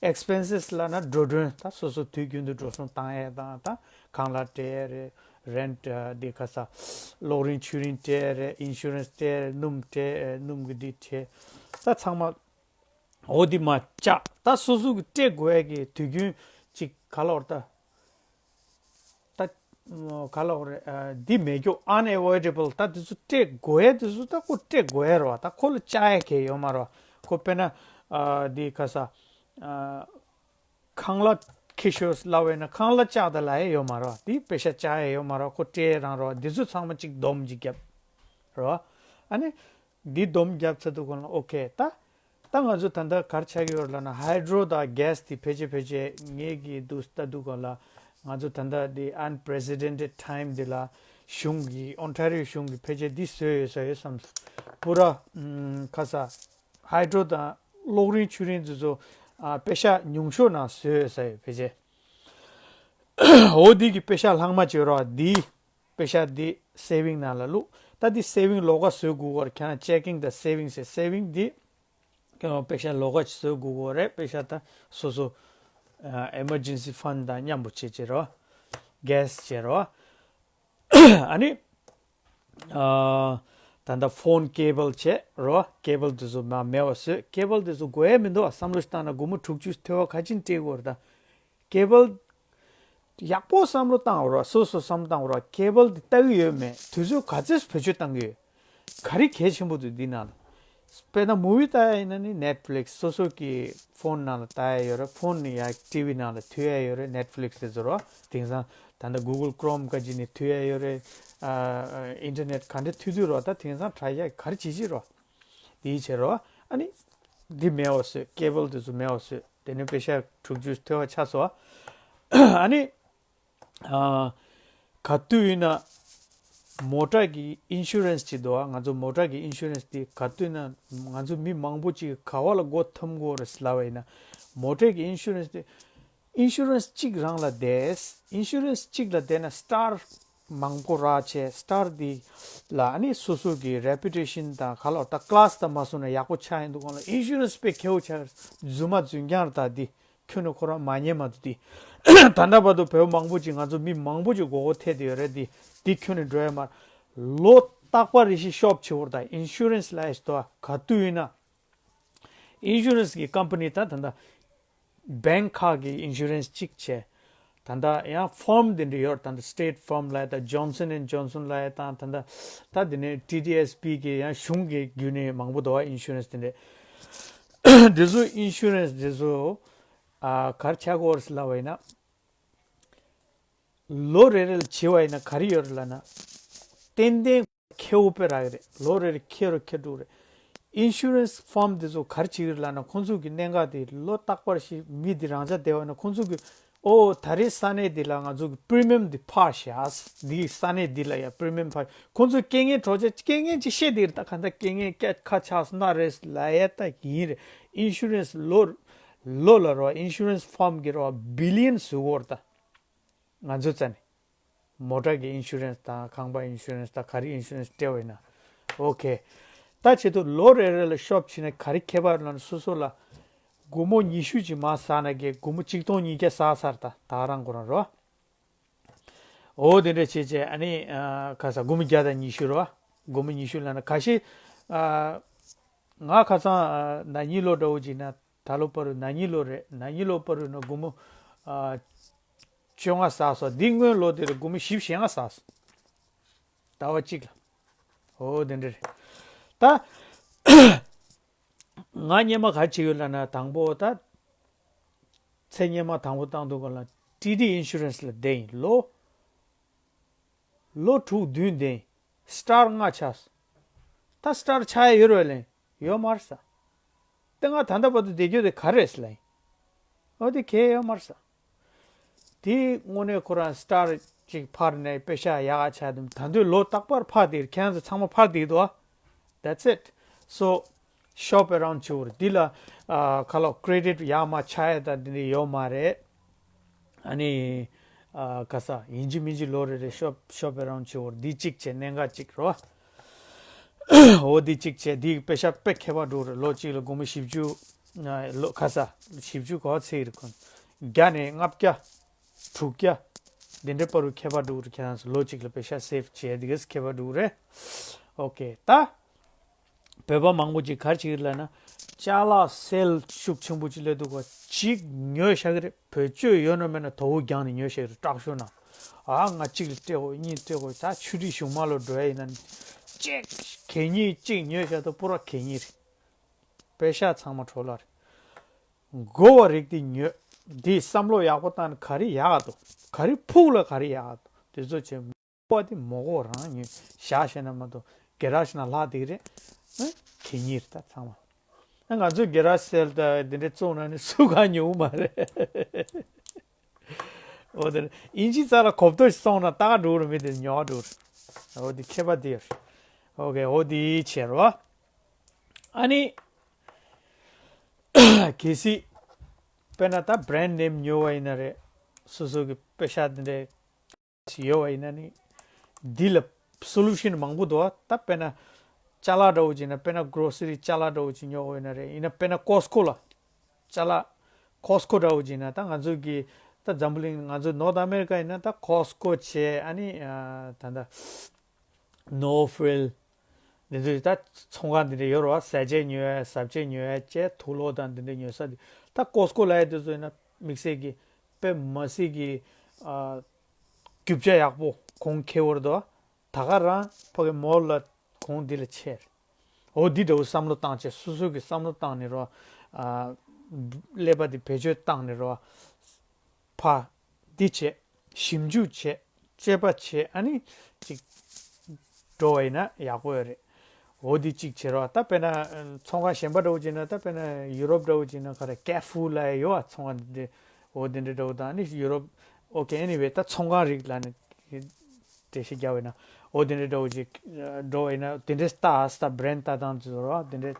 ཨེག་སི་པེན་སེ་སི་ལབ་ན་འགྲོ་གྲོན། ད་སོ་སོ་དུས་རྒྱུན་དུ་འགྲོ་སོང་བཏང་ཡས་དང་། ད་ཁང་གླ་སྤྲད་ཡས་རེད། རེན་ཊི་འདི་ག་ས་གློག་རིན་ཆུ་རིན་སྤྲད་ཡས་རེད། ཨིན་ཤུ་རན་སི་སྤྲད་ཡས་རེད། སྣུམ་སྤྲད་ཡས་རེད། སྣུམ་གི་འདི་སྤྲད། ད་ཚང་མ་འོ་འདི་མར་བཅག་ད་སོ་སོ་གི་སྤྲད་དགོས་ཡས་ཀྱི་དུས་རྒྱུན་ཅིག་ག་ལབ་དགོས་རེད་ད། ད་ག་ལབ་དགོས་རེད། ཨ། འདི་མེད་རྒྱུ་unavoidable། ད་དེ་ཚོ་སྤྲད་དགོས་ཡས་དེ་ཚོ་ད་ཁོ་སྤྲད་དགོས་ཡས་རེད་བ། ད་ཁོ་ལ་བཅག་ཡས་གང་ཡང་ཡོད་མ་རེད་བ། ཁོ་དཔེར་ན། ཨ། འདི་ག་ས། ཨ། ཁང་གླ་འཁྱེར་ཤོག་ལབ་པ་ཡིན་ན་ཁང་གླ་བཅག་ད་ལབ་ཡས་ཡོད་མ་རེད་བ། དེ་པེ་ཤག་བཅག་ཡས་ཡོད་མ་རེད་བ། ཁོ་སྤྲད་རང་རེད་བ། འདི་ཚོ་ཚང་མ་གཅིག་སྡོམ་གཅིག་བརྒྱབ་རེད་བ། ཨ་ནི། འདི་སྡོམ་བརྒྱབ་ཚར་དུས་སྒང་ལ་ཨོ་ཁེ། ད་ད་ང་ཚོ་ད་ལྟ་ག་རེ་ཆགས་ཀྱི་ཡོད་ལབ་ན། ཧའི་ཌོ་རོ་དང་གྷེ་སི་དེ་ཕལ་ཆེར་ཕལ་ཆེར་ངེད་ཀྱིས་འདུག་ལྟ་དུས་སྒང་ལ། ང་ཚོ་ད་ལྟ་འདི་unprecedented time འདི་ལ་གཞུང་གིས་ཨོན་ཊ་རི་ཡོ་གཞུང་གིས་ཕལ་ཆེར་འདི་བཟོས་ཡོད་ས་ཡོད་བསམ། པུ་ར་ཨམ་ག་ས་ཧའི་ཌོ་རོ་དང་གློག་རིན་ཆུ་རིན་འདི་ཚོ། ཨ། པེ་ཤག་ཉུང་ཤོས་ནང་བཟོས་ཡོད་ས་ཡོད་ཕལ་ཆེར། འོ་འདི་གི་པེ་ཤག་ལྷག་མ་བྱེད་རོགས། འདི་པེ་ཤག་འདི་སེ་བིང་ནང་ལ་བླུགས། ད་འདི་སེ་བིང་ལོགས་ཀ་བཟོ་དགོས་ཀྱི་ཡོད་རེད། ཁྱེད་རང་ཅེ་ཀིང་དང་སེ་བིང་ཟེར། སེ་བིང་འདི་ཁྱེད་རང་པེ་ཤག་ལོགས་ཀ་ཅིག་བཟོ་དགོས་ཀྱི་ཡོད་རེད། པེ་ཤག་ད་སོ་སོ་ཨ་ཨེ་མར་ཇེན་སི་ཕན་ཌི་དང་མཉམ་པོ་བྱེད་བྱེད་རོགས། གྷེ་སི་བྱེད་རོགས། ཨ་ནི། ཨ། ད་ལྟ་ཕོན་ཀེ་བལ་བྱེད་རོགས། ཀེ་བལ་དེ་ཚོ་མར་མེད་པ་བཟོས། ཀེ་བལ་དེ་ཚོ་དགོས་ཡས་མི་འདུག་བསམ་བློ་ཞིག་བཏང་ན་སྒོར་མོ་དྲུག་ཅུ་ཐེ་བ་ག་ཅིག་སྤྲད་དགོས་རེད་ད། ཀེ་བལ་ཡག་པོ་བསམ་བློ་བཏང་རོགས། སོ་སོ་བསམ་བློ་བཏང་རོགས། ཀེ་བལ་དེ་ལྟ་གི་ཡོད་མེད། དུས་ཚོད་ག་ཚོད་བེད་སྤྱོད་བཏང་གི་ཡོད། ག་རེ་གལ་ཆེན་པོ་འདུག་འདི་ནང་ལ། དཔེར་ན་མུ་བི་ལྟ་ཡ་ཡིན་ན་ནི་ནེཊ་ཕི་ལིག་སི། སོ་སོ་གི་ཕོན་ནང་ལ་ལྟ་ཡ་ཡོད་རེད། ཕོན་ནས་ཡར་ཊི་བི་ནང་ལ་མཐུད་ཡ་ཡོད་རེད། ནེཊ་ཕི་ལིག་སི་དེ་ཚོ་རོ། དེང་སང་ད་ལྟ་གུ་གལ་ཀྲོམ་ག་ཅིག་ནས་མཐུད་ཡ་ཡོད་རེད། ཨ། ཨིན་ཊར་ནེཊ་ག་འདྲ་མཐུད་དུས་རོ། ད་དེང་སང་དྲ་རྒྱ་ག་རེ་བྱེད་བྱེད་རོ། དེའི་ཕྱིར་རོ། ཨ་ནི་འདི་མེད་པ་བཟོས། ཀེ་བལ་དེ་ཚོ་མེད་པ་བཟོས། དེ་ནས་པེ་ཤག་དྲུག་ཅུ་ཐེ་བ་ཆགས་སོང་། ཨ་ནི། ཨ། ག་དུས་ཡིན་ན་མོ་ཊ་གི་ཨིན་ཤུ་རན་སི་ཅིག་འདུག་ཨ། ང་ཚོ་མོ་ཊ་གི་ཨིན་ཤུ་རན་སི་དེ་ག་དུས་ཡིན་ན་ང་ཚོ་མི་མང་པོ་ཅིག་ག་བ་ལ་སྒོ་ཐོམ་དགོས་རེད་ལབ་པ་ཡིན་ན། མོ་ཊ་གི་ཨིན་ཤུ་རན་སི་དེ་ཨིན་ཤུ་རན་སི་གཅིག་རང་ལ་བསྡད། ཨིན་ཤུ་རན་སི་གཅིག་ལ་བསྡད་ན་སི་ཊར་མང་པོ་རག་བྱས། སི་ཊར་འདི་ལ་ཨ་ནི་སོ་སོ་གི་རེ་པུ་ཊེ་ཤན་དང་ག་ལོར་ད་ཀི་ལ་སི་དང་མ་སོང་ན་ཡག་པོ་ཆགས་ཡིན་འདུག་གོང་ལ་ཨིན་ཤུ་རན་སི་དཔེ་ཁེ་པོ་ཆགས། རྫུན་མ་རྫུན་རྐྱང་རེད་ད་འདི། ཁྱོན་ནས་ཁོ་རང་མ་ཉན་མ་འདུག་དེ། ད་ལྟ་བར་དུ་བོད་མང་པོ་ཅིག་ང་ཚོ་མི་མང་པོ་ཅིག་མགོ་སྐོར་ཐེབས་བསྡད་ཡོད་རེད་དེ། དེ་ཁྱོན་ནས་འགྲོ་ཡ་མ་རེད། ལོ་རྟག་པར་རེ་ཞིག་ཤོབ་བྱེད་འོར་ད་ཨིན་ཤུ་རན་སི་ལ་ཡ་ཞིག་ཏོ་ག་དུས་ཡིན་ན། ཨིན་ཤུ་རན་སི་གི་ཀམ་པ་ནི་དང་ད་ལྟ་བེང་ཁག་གི་ཨིན་ཤུ་རན་སི་གཅིག་བྱས། ད་ལྟ་ཡང་ཕརམ་དེ་འདྲ་ཡོད། ད་ལྟ་State Farm ལབ་ཡ་དང་Johnson and Johnson ལབ་ཡ་དང་། ད་ལྟ་ད་དེ་ནས་ཊི་ཌི་ཨེསི་བི་གི་ཡང་གཞུང་གི་བརྒྱུད་ནས་མང་པོ་འདུག་བ། ཨིན་ཤུ་རན་སི་དེ་འདྲ། དེ་ཚོ་ཨིན་ཤུ་རན་སི་དེ་ཚོ་ཨ་ག་རེ་ཆགས་ཀྱི་ཡོད་རེད་ལབ་པ་ཡིན་ན། ལོ་རེ་རེ་ལ་བྱེད་པ་ཡིན་ན་ག་རེ་ཡོད་རེད་ལབ་ན། ཏན་ཏན་ཁེ་པོ་དཔེ་རག་གི་རེད། ལོ་རེ་རེ་ཁེ་རུ་ཁེ་དྲུག་རེད། ཨིན་ཤུ་རན་སི་ཕརམ་དེ་ཚོ་ག་རེ་བྱེད་ཀྱི་རེད་ལབ་ན། ཁོང་ཚོ་གི་གནད་འགག་དེ་ལོ་རྟག་པར་ཞིག་མི་དེ་རང་འཇགས་བསྡད་པ་ན། ཁོང་ཚོ་གི་ཨོ་ད་རེས་ས་གནས་འདི་ལ་ང་ཚོ་གི་པི་རི་མི་ཡམ་འདི་འཕར་ཤག་འདི་ས་གནས་འདི་ལ་ཡ་པི་རི་མི་ཡམ་འཕར། ཁོང་ཚོ་རྐྱེན་ངན་གྲོགས་ཅན་རྐྱེན་ངན་ཅིག་བཤད་དེ་རེད། ད་ག་འདྲ་རྐྱེན་ངན་སྐད་ཁ་ཆགས་སོང་ན་རེད་ལབ་ཡ་ད་ཡིན་རེད། ཨིན་ཤུ་རན་སི་ལོ་ལོ་ལ་རོ། ཨིན་ཤུ་རན་སི་ཕརམ་གི་རོ་བི་ལི་ཡན་བཟོ་གི་ཡོད་རེད་ད། ང་ཚོའི་རྩ་ནས་མོ་ཊ་གི་ཨིན་ཤུ་རན་སི་དང་ཁང་པ་ཨིན་ཤུ་རན་སི་དང་ག་རེ་ཨིན་ཤུ་རན་སི་སྤྲད་པ་ཡིན་ན། ཨོ་ཁེ། ད་བྱེད་དུས་ལོ་རེ་རེ་ལ་ཤོབ་ཕྱིན་ནས་ག་རེ་ཁེ་པ་ལབ་ན། སོ་སོ་ལ་སྒོར་མོ་ཉི་ཤུ་ཅིག་མར་ཟག་ན་གི་སྒོར་མོ་ཆིག་སྟོང་ཉིས་བརྒྱ་ཟག་ཚར། ད་ད་རང་ཁོ་རང་རོ། ཨོ་དེ་འདྲ་བྱས་བྱས་ཨ་ནི་ཨ་ག་ས་སྒོར་མོ་བརྒྱ་དང་ཉི་ཤུ་རོ། སྒོར་མོ་ཉི་ཤུ་ལབ་ན་ཁ་ཤས་ཨ་ང་ཁ་སང་ཨ་ན་ནིང་ལོ་འདྲ་བོ་ཅིག་ན། ད་ལོ་བར་དུ་ན་ནིང་ལོ་རེད། ན་ནིང་ལོ་བར་དུ་ན་སྒོར་མོ་ཨ་བཅོ་ལྔ་ཟག་སོང་། འདི་སྔོན་ལོ་དེ་ལ་སྒོར་མོ་བཞི་བཅུ་ཞེ་ལྔ་ཟག་སོང་། ཟླ་བ་གཅིག་ལ། ཨོ་དེ་འདྲ་རེད། ད་ང་སྔོན་མ་ག་རེ་བྱེད་ཡོད་ལབ་ན། དང་པོ་ད་ཚེ་སྔོན་མ་དང་པོ་བཏང་དུས་སྒང་ལ་ཊི་ཌི་ཨིན་ཤུ་རན་སི་ལ་བསྡད་ཡིན། ལོ་ལོ་དྲུག་བདུན་བསྡད་ཡིན། སི་ཊར་ལྔ་ཆགས་སོང་། ད་སི་ཊར་ཆགས་ཡ་ཡོད་རེད་ལབ་ཡིན། ཡོད་མ་རེད་ཟེར། ད་ང་ད་ལྟ་བར་དུ་བསྡད་རྒྱུ་དེ་ག་རེ་རེད་ཟེར་ལབ་ཡིན། ཨོ་དེ་གང་ཡང་ཡོད་མ་རེད་ཟེར། དེ་དངོས་གནས་ཁོ་རང་སི་ཊར་ཅིག་འཕར་ནས་པེ་ཤ་ཡག་ག་ཆགས་འདུག། ད་དུང་ལོ་རྟག་པར་འཕར་བསྡད། ཁྱེད་ཚོ་ཚང་མ་འཕར་བསྡད་འདུག་ཨ། That's it. So shop around བྱེད་དགོས་རེད། འདི་ལ་ཨ་ཁ་ལོ་ཀི་རེ་ཌིཊ་ཡག་མ་ཆགས་ཡ་ད་འདི་འདྲ་ཡོད་མ་རེད། ཨ་ནི་ཨ་ག་ས་ཡིན་གཅིག་མིན་གཅིག་ལོ་རེ་རེ་ཤོབ་ཤོབ་ཨེ་རའུན་ཌི་བྱེད་དགོས་རེད། འདི་གཅིག་བྱས། གནད་འགག་གཅིག་རོ། འོ་འདི་གཅིག་བྱས། འདི་པེ་ཤ་དཔེ་ཁེ་པ་འགྲོ་རེད། ལོ་གཅིག་ལ་སྒོར་མོ་བཞི་བཅུ། ཨ་ལོ་ག་ས་བཞི་བཅུ་གོ་ཚད་རེད། ཁོ་བརྒྱ་ནས་ལྔ་བརྒྱ་དྲུག་བརྒྱ་འདི་འདྲའི་བར་དུ་ཁེ་པ་འགྲོ་རེད། ཁྱེད་རང་ཚོ་ལོ་གཅིག་ལ་པེ་ཤ་སེབ་བྱས་འདི་གས་ཁེ་པ་འགྲོ་རེད། ཨོ་ཁེ། ད་བོད་པ་མང་པོ་ཅིག་ག་རེ་བྱེད་ཀྱི་ལབ་ན། ཅ་ལག་སེལ་ཤུགས་ཆེན་པོ་ཅིག་སླེབས་འདུག་གོ། གཅིག་ཉོས་བཞག་གི་རེད། བེད་སྤྱོད་ཡོད་ན་མེད་ན་དོ་པོ་རྒྱག་ནས་ཉོས་བཞག་གི་རེད། སྐྲག་ཤོར་ན། ཨ་ང་གཅིག་ལ་སྤྲད་དགོས། གཉིས་སྤྲད་དགོས། ད་ཆུ་ཊིས་གཞུང་མ་ལོ་འགྲོ་ཡ་ཡིན་ན་ནི། གཅིག་གད་སྙིགས་གཅིག་ཉོས་བཞག་ད་པུ་ར་གད་སྙིགས་རེད། པེ་ཤ་ཚང་མ་འཕྲོ་བརླག་རེད། དགོས་པ་རིགས་དེ་ཉོས། དེ་བསམ་བློ་ཡག་པོ་བཏང་ནས་ག་རེ་ཡག་ག་འདུག། ག་རེ་ཕུགས་ལ་ག་རེ་ཡག་ག་འདུག། དེ་ཚོ་བྱས། པ་དེ་མོ་གོ་རང་ཉོས་བཞག་བྱས་ན་མ་གཏོགས་གེ་རེཇ་ནང་ལྷག་བསྡད་ཀྱི་རེད། ཨ་གད་སྙིགས་རེད་ད་ཚང་མ། ཨ་ང་ཚོས་གེ་རེཇ་སེལ་ད་འདི་འདྲ་བཙུགས་ན་ནི་སུ་གང་ཉོ་གི་མ་རེད། འོ་དེ་ཨིན་ཇི་རྩ་ལ་གོ་བརྡ་ཞིག་སོང་ན་ཏག་ཏག་འགྲོ་གི་རེད། མི་དེ་ཉོ་ག་འགྲོ་གི་རེད། འོ་དེ་ཁྱད་པར་དེ་ཡོད་རེད། ཨོ་ཁེ། འོ་དེ་བྱས་རོ། ཨ་ནི་གལ་སྲིད་དཔེར་ན་ད་བྷི་རེན་ཌི་ནེམ་ཉོ་བ་ཡིན་ན་རེད། སོ་སོ་གི་པེ་ཤ་དེ་འདྲ་ཞིག་ཡོད་པ་ཡིན་ན་ནི། འདི་ལ་སོ་ལུ་ཤན་མང་པོ་འདུག་ཨ། ད་དཔེར་ན་ཅ་ལག་འདྲ་བོ་ཅིག་ན། དཔེར་ན་གྷོ་རོ་སི་རི་ཅ་ལག་འདྲ་བོ་ཅིག་ཉོ་དགོས་ཡིན་ན་རེད། ཡིན་ན་དཔེར་ན་ཀོ་སི་ཀོ་ལ་ཅ་ལག་ཀོ་སི་ཀོ་འདྲ་བོ་ཅིག་ན། ད་ང་ཚོ་གི་ད་འཛམ་བུ་གླིང་ང་ཚོ་ནོར་ཐི་ཨ་མེ་རི་ཀ་ཡིན་ན་ད་ཀོ་སི་ཀོ་བྱས། ཨ་ནི་ཨ་ད་ད་ནོ་ཕིལ། འདི་ཚོ་ད་ཚོང་ཁང་འདི་འདྲ་ཡོད་རེད་བ། ཟས་བཅད་ཉོ་ཡ། ཟས་བཅད་ཉོ་ཡ་བཅས་དུག་ལོག་དང་འདི་འདྲ་ཉོ་ས་འདི། ད་ཀོ་སི་ཀོ་ལབ་ཡ་འདི་ཚོ་ཡིན་ན་དམིགས་བསལ་གྱི་དཔེ་མི་སྲིད་ཀྱི་ཨ་རྒྱུ་ཆ་ཡག་པོ་གོང་ཁེ་པོ་རེད་དོ། ད་ག་རང་ཕ་གི་མོལ་ལ་གོང་འདི་ལ་ཆེ་རེད། འོ་འདི་འདྲ་བོ་བསམ་བློ་བཏང་བྱས། སོ་སོ་གི་བསམ་བློ་བཏང་ནས་རོ། ཨ་ཀླད་པ་འདི་བེད་སྤྱོད་བཏང་ནས་རོ། ཕ་འདི་བྱས། ཞིབ་འཇུག་བྱས། དཔྱད་པ་བྱས། ཨ་ནི་ཅིག་འགྲོ་བ་ཡིན་ན་ཡག་པོ་ཡོད་རེད། འོ་འདི་གཅིག་བྱེད་རོགས། ད་དཔེར་ན་ཚོང་ཁང་གཞན་པ་འདྲ་བོ་བྱེད་ན། ད་དཔེར་ན་ཡུ་རོབ་འདྲ་བོ་བྱེད་ན་ག་རེ་ཀེ་ཧྥུ་ལབ་ཡ་ཡོད་ཨ། ཚོང་ཁང་འདི་འདྲ། འོ་འདི་འདྲ་འདྲ་བོ་དང་། ཨ་ནི་ཡུ་རོབ། ཨོ་ཁེ། ཨེ་ནི་ཝེ། ད་ཚོང་ཁང་རིགས་ལ་ནི་འགྲེལ་བཤད་རྒྱག་པ་ཡིན་ན། འོ་འདི་འདྲ་འདྲ་བོ་ཅིག་འགྲོ་བ་ཡིན་ན། འདི་འདྲའི་ལྟ་ཨ་ས། ད་བྷི་རེན་ཌི་ལྟ་སྟངས་ཅིག་བཟོ་རོགས། འདི་འདྲའི་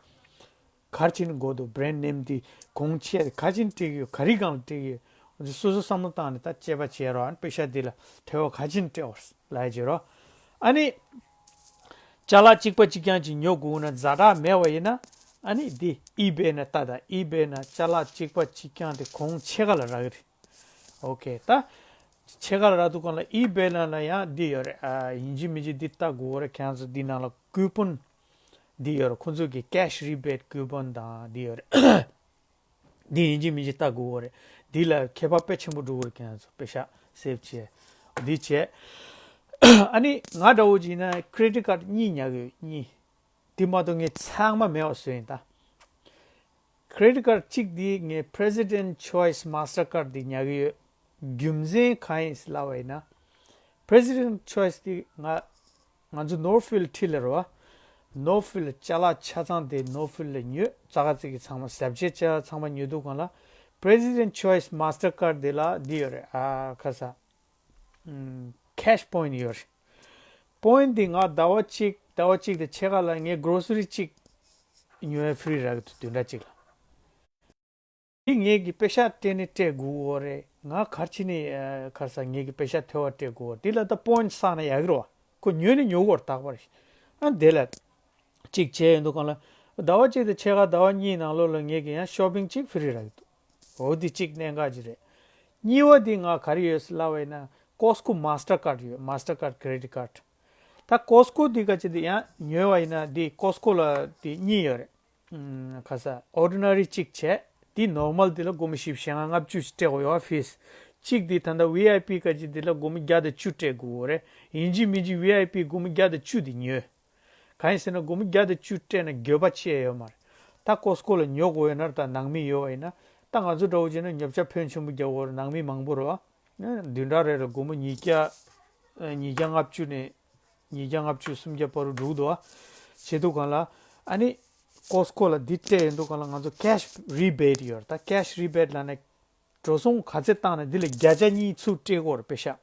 ག་རེ་བྱས་ནས་དགོས་འདུག། བྷི་རེན་ཌི་ནེམ་འདི་གོང་ཆེ་ག་རེ་བྱས་ནས་སྤྲད་ཀྱི་ཡོད། ག་རེའི་སྒང་ལ་སྤྲད་ཀྱི་ཡོད། འདི་སོ་སོ་བསམ་བློ་བཏང་ནས་ད་དཔྱད་པ་བྱེད་རོགས། ཨ་ནི་པེ་ཤ་འདི་ལ་ཐེ་བ་ག་རེ་བྱས་ནས་སྤྲད་འོར་ལབ་ཡ་བྱེད་རོགས། ཨ་ནི་ཅ་ལག་གཅིག་པ་གཅིག་རྐྱང་ཅིག་ཉོ་དགོས་ན་ཛ་དྲག་མེད་པ་ཡིན་ན། ཨ་ནི་འདི་ཨི་བེ་ན་ལྟ་དང་། ཨི་བེ་ན་ཅ་ལག་གཅིག་པ་གཅིག་རྐྱང་དེ་གོང་ཕྱེད་ཀ་ལ་རག་གི་རེད། ཨོ་ཁེ། ད་ཕྱེད་ཀ་ལ་རག་དུས་སྒང་ལ་ཨི་བེ་ན་ལ་ཡང་འདི་ཡོད་རེད། ཨ་ཡིན་གཅིག་མིན་གཅིག་འདི་ལྟ་དགོས་རེད། ཁྱེད་ཚོ་འདི་ནང་ལ་ཀུ་པོན་ འདི་ཡོད་རེད། ཁོང་ཚོ་གི་cash rebate coupon དང་འདི་ཡོད་རེད། འདི་ཡིན་གཅིག་མིན་གཅིག་ལྟ་དགོས་རེད། འདི་ལ་ཁྱད་པར་དཔེ་ཆེན་པོ་འགྲོ་གི་རེད། ཁྱེད་རང་ཚོ་པེ་ཤག་save བྱས་འདི་བྱས། ཨ་ནི་ང་འདྲ་བོ་ཅིག་ཡིན་ན་credit card གཉིས་ཉར་གི་ཡོད། གཉིས། འདི་མ་གཏོགས་ངས་ཚང་མ་མེད་པ་བཟོས་ཡིན་ད། credit card གཅིག་འདི་ངས་President Choice Mastercard འདི་ཉར་གི་ཡོད། རྒྱུ་མཚན་གང་ཡིན་ལབ་པ་ཡིན་ན། President Choice འདི་ང་ང་ཚོ་Northfield འཁྲིས་ལ་རེད་བ། Northfield ལ་ཅ་ལག་ཆ་ཚང་དེ་Northfield ལ་ཉོས། ཙག་ག་ཙིག་གི་ཚང་མ་ཟབ་ཆས་ཆ་ཚང་མ་ཉོ་དུས་སྒང་ལ། President Choice Mastercard འདི་ལ་འདི་ཡོད་རེད། ཨ་ཁ་ས། ཨམ། cash point ཡོད་རེད། Point འདི་ང་ཟླ་བ་གཅིག་ཟླ་བ་གཅིག་དང་ཕྱེད་ཀ་ལ་ངས་grocery གཅིག་ཉོས་free རག་གི་འདུག་བདུན་ཕྲག་གཅིག་ལ། འདི་ངེད་ཀྱི་པེ་ཤག་སྤྲད་ནས་སྤྲད་དགོས་ཀྱི་ཡོད་རེད། ང་ག་རེ་བྱས་ནས་ཨ་ཁ་ས་ངེད་ཀྱི་པེ་ཤག་ཐོལ་པ་སྤྲད་དགོས་ཀྱི་ཡོད་རེད། འདི་ལ་ད་point བསགས་ན་ཡག་གི་རེད་བ། ཁོ་ཉོས་ནས་ཉོ་དགོས་རེད་རྟག་པར། ཨ་འདི་ལ་གཅིག་བྱས་ཡོང་དུས་སྒང་ལ། ཟླ་བ་གཅིག་དང་ཕྱེད་ཀ་ཟླ་བ་གཉིས་ནང་ལོགས་ལ་ངེད་ཀྱི་ཡང་shopping གཅིག་free རག་གི་འདུག་འོ་འདི་གཅིག་གནད་འགག་ཅིག་རེད། གཉིས་པ་འདི་ང་ག་རེ་ཡོད་ལབ་པ་ཡིན་ན་Costco Mastercard ཡོད། Mastercard credit card། ད་Costco འདི་ག་ཅིག་འདི་ཡང་ཉོས་པ་ཡིན་ན་འདི་Costco ལ་འདི་གཉིས་ཡོད་རེད། ཨམ། ཁ་ས་ordinary གཅིག་བྱས། འདི་normal འདི་ལ་སྒོར་མོ་བཞི་བཅུ་ཞེ་ལྔ་ལྔ་བཅུ་ཞིག་སྤྲད་དགོས་ཡོད་fees། གཅིག་འདི་ད་ལྟ་V I P ག་ཅིག་འདི་ལ་སྒོར་མོ་བརྒྱ་དང་བཅུ་སྤྲད་དགོས་ཡོད་རེད། ཡིན་གཅིག་མིན་གཅིག་V I P སྒོར་མོ་བརྒྱ་དང་བཅུ་འདི་ཉོས། གང་ཡིན་ཟེར་ན་སྒོར་མོ་བརྒྱ་དང་བཅུ་སྤྲད་ན་འགྱོད་པ་ཅི་ཡང་ཡོད་མ་རེད། ད་Costco ལ་ཉོ་དགོས་ཡོད་ན་ད་ནང་མི་ཡོད་པ་ཡིན་ན། ད་ང་ཚོ་འདྲ་བོ་བྱས་ན་ཉོ་ཆ་ཕོན་ཆེན་པོ་རྒྱག་དགོས་རེད། ནང་མི་མང་པོ་རེད་བ། བདུན་ཕྲག་རེ་ལ་སྒོར་མོ་ཉིས་བརྒྱ་ཉིས་བརྒྱ་ལྔ་བཅུ་ནས་ཉིས་བརྒྱ་ལྔ་བཅུ་སུམ་བརྒྱ་བར་དུ་འགྲོ་གི་འདུག་བ། བྱེད་དུས་སྒང་ལ་ཨ་ནི་Costco ལ་འདི་སྤྲད་ཡོང་དུས་སྒང་ལ་ང་ཚོ་cash rebate ཡོད་རེད། ད་cash rebate ལབ་ན་འགྲོ་སོང་ག་ཚད་བཏང་ན་འདི་ལ་བརྒྱ་ཆ་གཉིས་ཚུར་སྤྲད་དགོས་རེད། པེ་ཤག་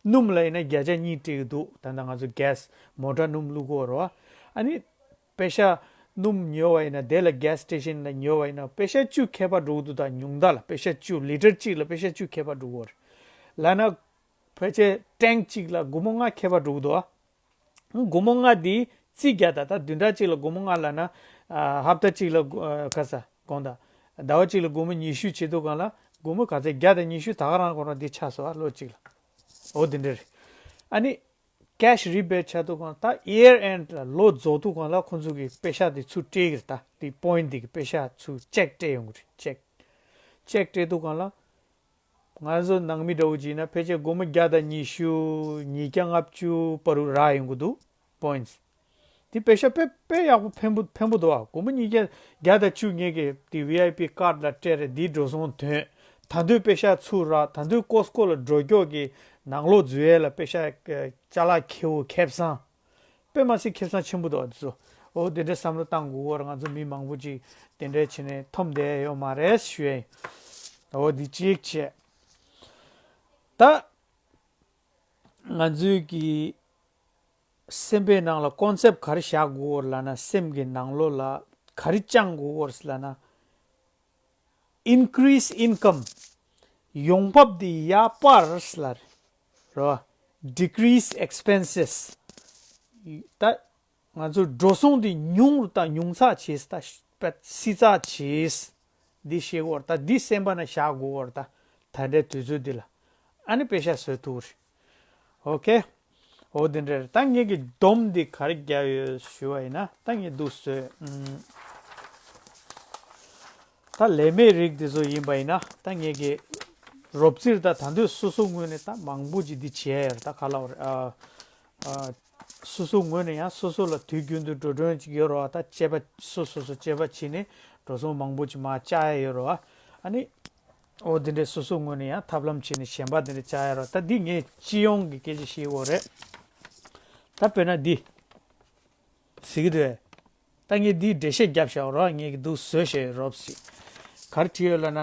སྣུམ་ལ་ཡིན་ན་བརྒྱ་ཆ་གཉིས་སྤྲད་ཀྱི་འདུག་ད་ལྟ་ང་ཚོ་gas མོ་ཊ་སྣུམ་བླུག་གི་ཡོད་རེད་བ། ཨ་ནི་པེ་ཤག་སྣུམ་ཉོ་བ་ཡིན་ན་དེ་ལ་gas station ལ་ཉོ་བ་ཡིན་ན་པེ་ཤག་བཅུ་ཁྱད་པར་འགྲོ་གི་འདུག་ད་ཉུང་མཐའ་ལ་པེ་ཤག་བཅུ་ལི་ཊར་གཅིག་ལ་པེ་ཤག་བཅུ་ཁྱད་པར་འགྲོ་གི་ཡོད་རེད། ལབ་ན་ཕལ་ཆེར་tank གཅིག་ལ་སྒོར་མོ་ལྔ་ཁྱད་པར་འགྲོ་གི་འདུག་བ། སྒོར་མོ་ལྔ་འདི་རྩིས་རྒྱག་ད་ད་བདུན་ཕྲག་གཅིག་ལ་སྒོར་མོ་ལྔ་ལབ་ན། ཨ་ཧབ་ཏ་གཅིག་ལ་སྒོ་ཨ་ག་ས་དགོངས་དག་ཟླ་བ་གཅིག་ལ་སྒོར་མོ་ཉི་ཤུ་བྱེད་དུས་སྒང་ལ་སྒོར་མོ་ག་ཚད་བརྒྱ་དང་ཉི་ཤུ་ད་ག་རང་ཁོ་རང་འདི་ཆགས་སོང་ཨ་ལོ་གཅིག་ལ། འོ་འདི་འདྲ་རེད། ཨ་ནི་cash rebate ཆགས་དུས་སྒང་ད་year end ལ་ལོ་རྫོགས་དུས་སྒང་ལ་ཁོང་ཚོ་གི་པེ་ཤག་འདི་ཚུར་སྤྲད་ཀྱི་རེད། ད་འདི་point འདི་གི་པེ་ཤག་ཚུར་cheque སྤྲད་ཡོང་གི་རེད། cheque cheque སྤྲད་དུས་སྒང་ལ། ང་ཚོ་ནང་མི་འདྲ་བོ་ཅིག་ཡིན་ན་ཕལ་ཆེར་སྒོར་མོ་བརྒྱ་དང་ཉི་ཤུ་ཉིས་བརྒྱ་ལྔ་བཅུ་བར་དུ་རག་ཡོང་གི་འདུག points། དེ་པེ་ཤག་དཔེ་དཔེ་ཡག་པོ་ཕན་པོ་ཕན་པོ་འདུག་ཨ། སྒོར་མོ་ཉིས་བརྒྱ་བརྒྱ་དང་བཅུ་ངེད་ཀྱི་དེ་V I P card ལ་སྤྲད་རེད། འདིའི་འགྲོ་སོང་ཐོན། ད་དུང་པེ་ཤག་ཚུར་རག་ད་དུང་Costco ལ་འགྲོ་སྐྱོད་ཀྱི་ནང་ལོགས་འཛུལ་ཡས་ལ་པེ་ཤག་ཅ་ལག་ཁེ་པོ་ཁེ་བཟང་། དཔེ་མ་སྲིད་ཁེ་བཟང་ཆེན་པོ་འདུག་ཨ་དེ་ཚོ། འོ་དེ་འདྲའི་བསམ་བློ་བཏང་དགོས་པར་ང་ཚོ་མི་མང་པོ་ཅིག་དེ་འདྲའི་བྱས་ནས་འཐོམ་བསྡད་ཡོད་མ་རེད་ཞུ་ཡ་ཡིན། འོ་དེ་གཅིག་བྱས། ད་ང་ཚོའི་གི་སེམས་པའི་ནང་ལ་concept ག་རེ་བཞག་དགོས་པར་ལབ་ན་སེམས་ཀྱི་ནང་ལོགས་ལ་ག་རེ་བཅངས་དགོས་པར་ལབ་ན། Increase income ཡོང་འབབ་འདི་ཡར་སྤར་ལ་རེད་བ། Decrease expenses ད་ང་ཚོ་འགྲོ་སོང་འདི་ཉུང་རུ་དང་ཉུང་ཙག་བྱེད་ད་སི་ཙག་བྱེད། འདི་ཤེས་དགོས་ད་འདི་སེམས་པ་ན་བཞག་དགོས་ད་ད་ལྟའི་དུས་ཚོད་འདི་ལ་ཨ་ནི་པེ་ཤག་བཟོ་ཐུབ་རེད། ཨོ་ཁེ། འོ་དེ་འདྲ་རེད། ད་ངེད་ཀྱི་སྡོམ་འདི་ག་རེ་བརྒྱབ་ཡོད་ཞུ་བ་ཡིན་ན་ད་ངས་འདུག་བཟོས། ཨུམ། ད་ལས་མེད་རིགས་འདི་ཚོ་ཡིན་པ་ཡིན་ན་ད་ངེད་ཀྱི་རོབ་ཙིར་ད་ད་འདོད་སོ་སོ་ངོས་ནས་ད་མང་པོ་ཅིག་འདི་བྱས་ཡོད་རེད། ད་ག་ལ་བ་རེད་ཨ། ཨ། སོ་སོ་ངོས་ནས་ཡང་སོ་སོ་ལ་དུས་རྒྱུན་དུ་འགྲོ་གྲོན་ཅིག་ཡོད་རེད་བ། ད་སྤྱད་པ་སོ་སོ་སོ་སྤྱད་པ་བྱས་ནས་འགྲོ་སོང་མང་པོ་ཅིག་མར་བཅག་ཡ་ཡོད་རེད་བ། ཨ་ནི། འོ་དེ་འདྲའི་སོ་སོ་ངོས་ནས་ཡང་ཐབས་ལམ་བྱས་ནས་གཞན་པ་དེ་འདྲ་བཅག་ཡ་རོ། ད་འདི་ངས་སྤྱི་ཡོངས་ཀྱི་སྐད་ཆ་བཤད་ཡོད་རེད། ད་དཔེར་ན་འདི་ཟེར་གྱི་འདུག་ད་ངས་འདིའི་འགྲེལ་བཤད་བརྒྱབ་བཞག་རོ། ངས་ཀྱི་འདུག་བཟོས་བཞག་རོབ་ཟེར། ག་རེ་བྲིས་ཡོད་ལབ་ན།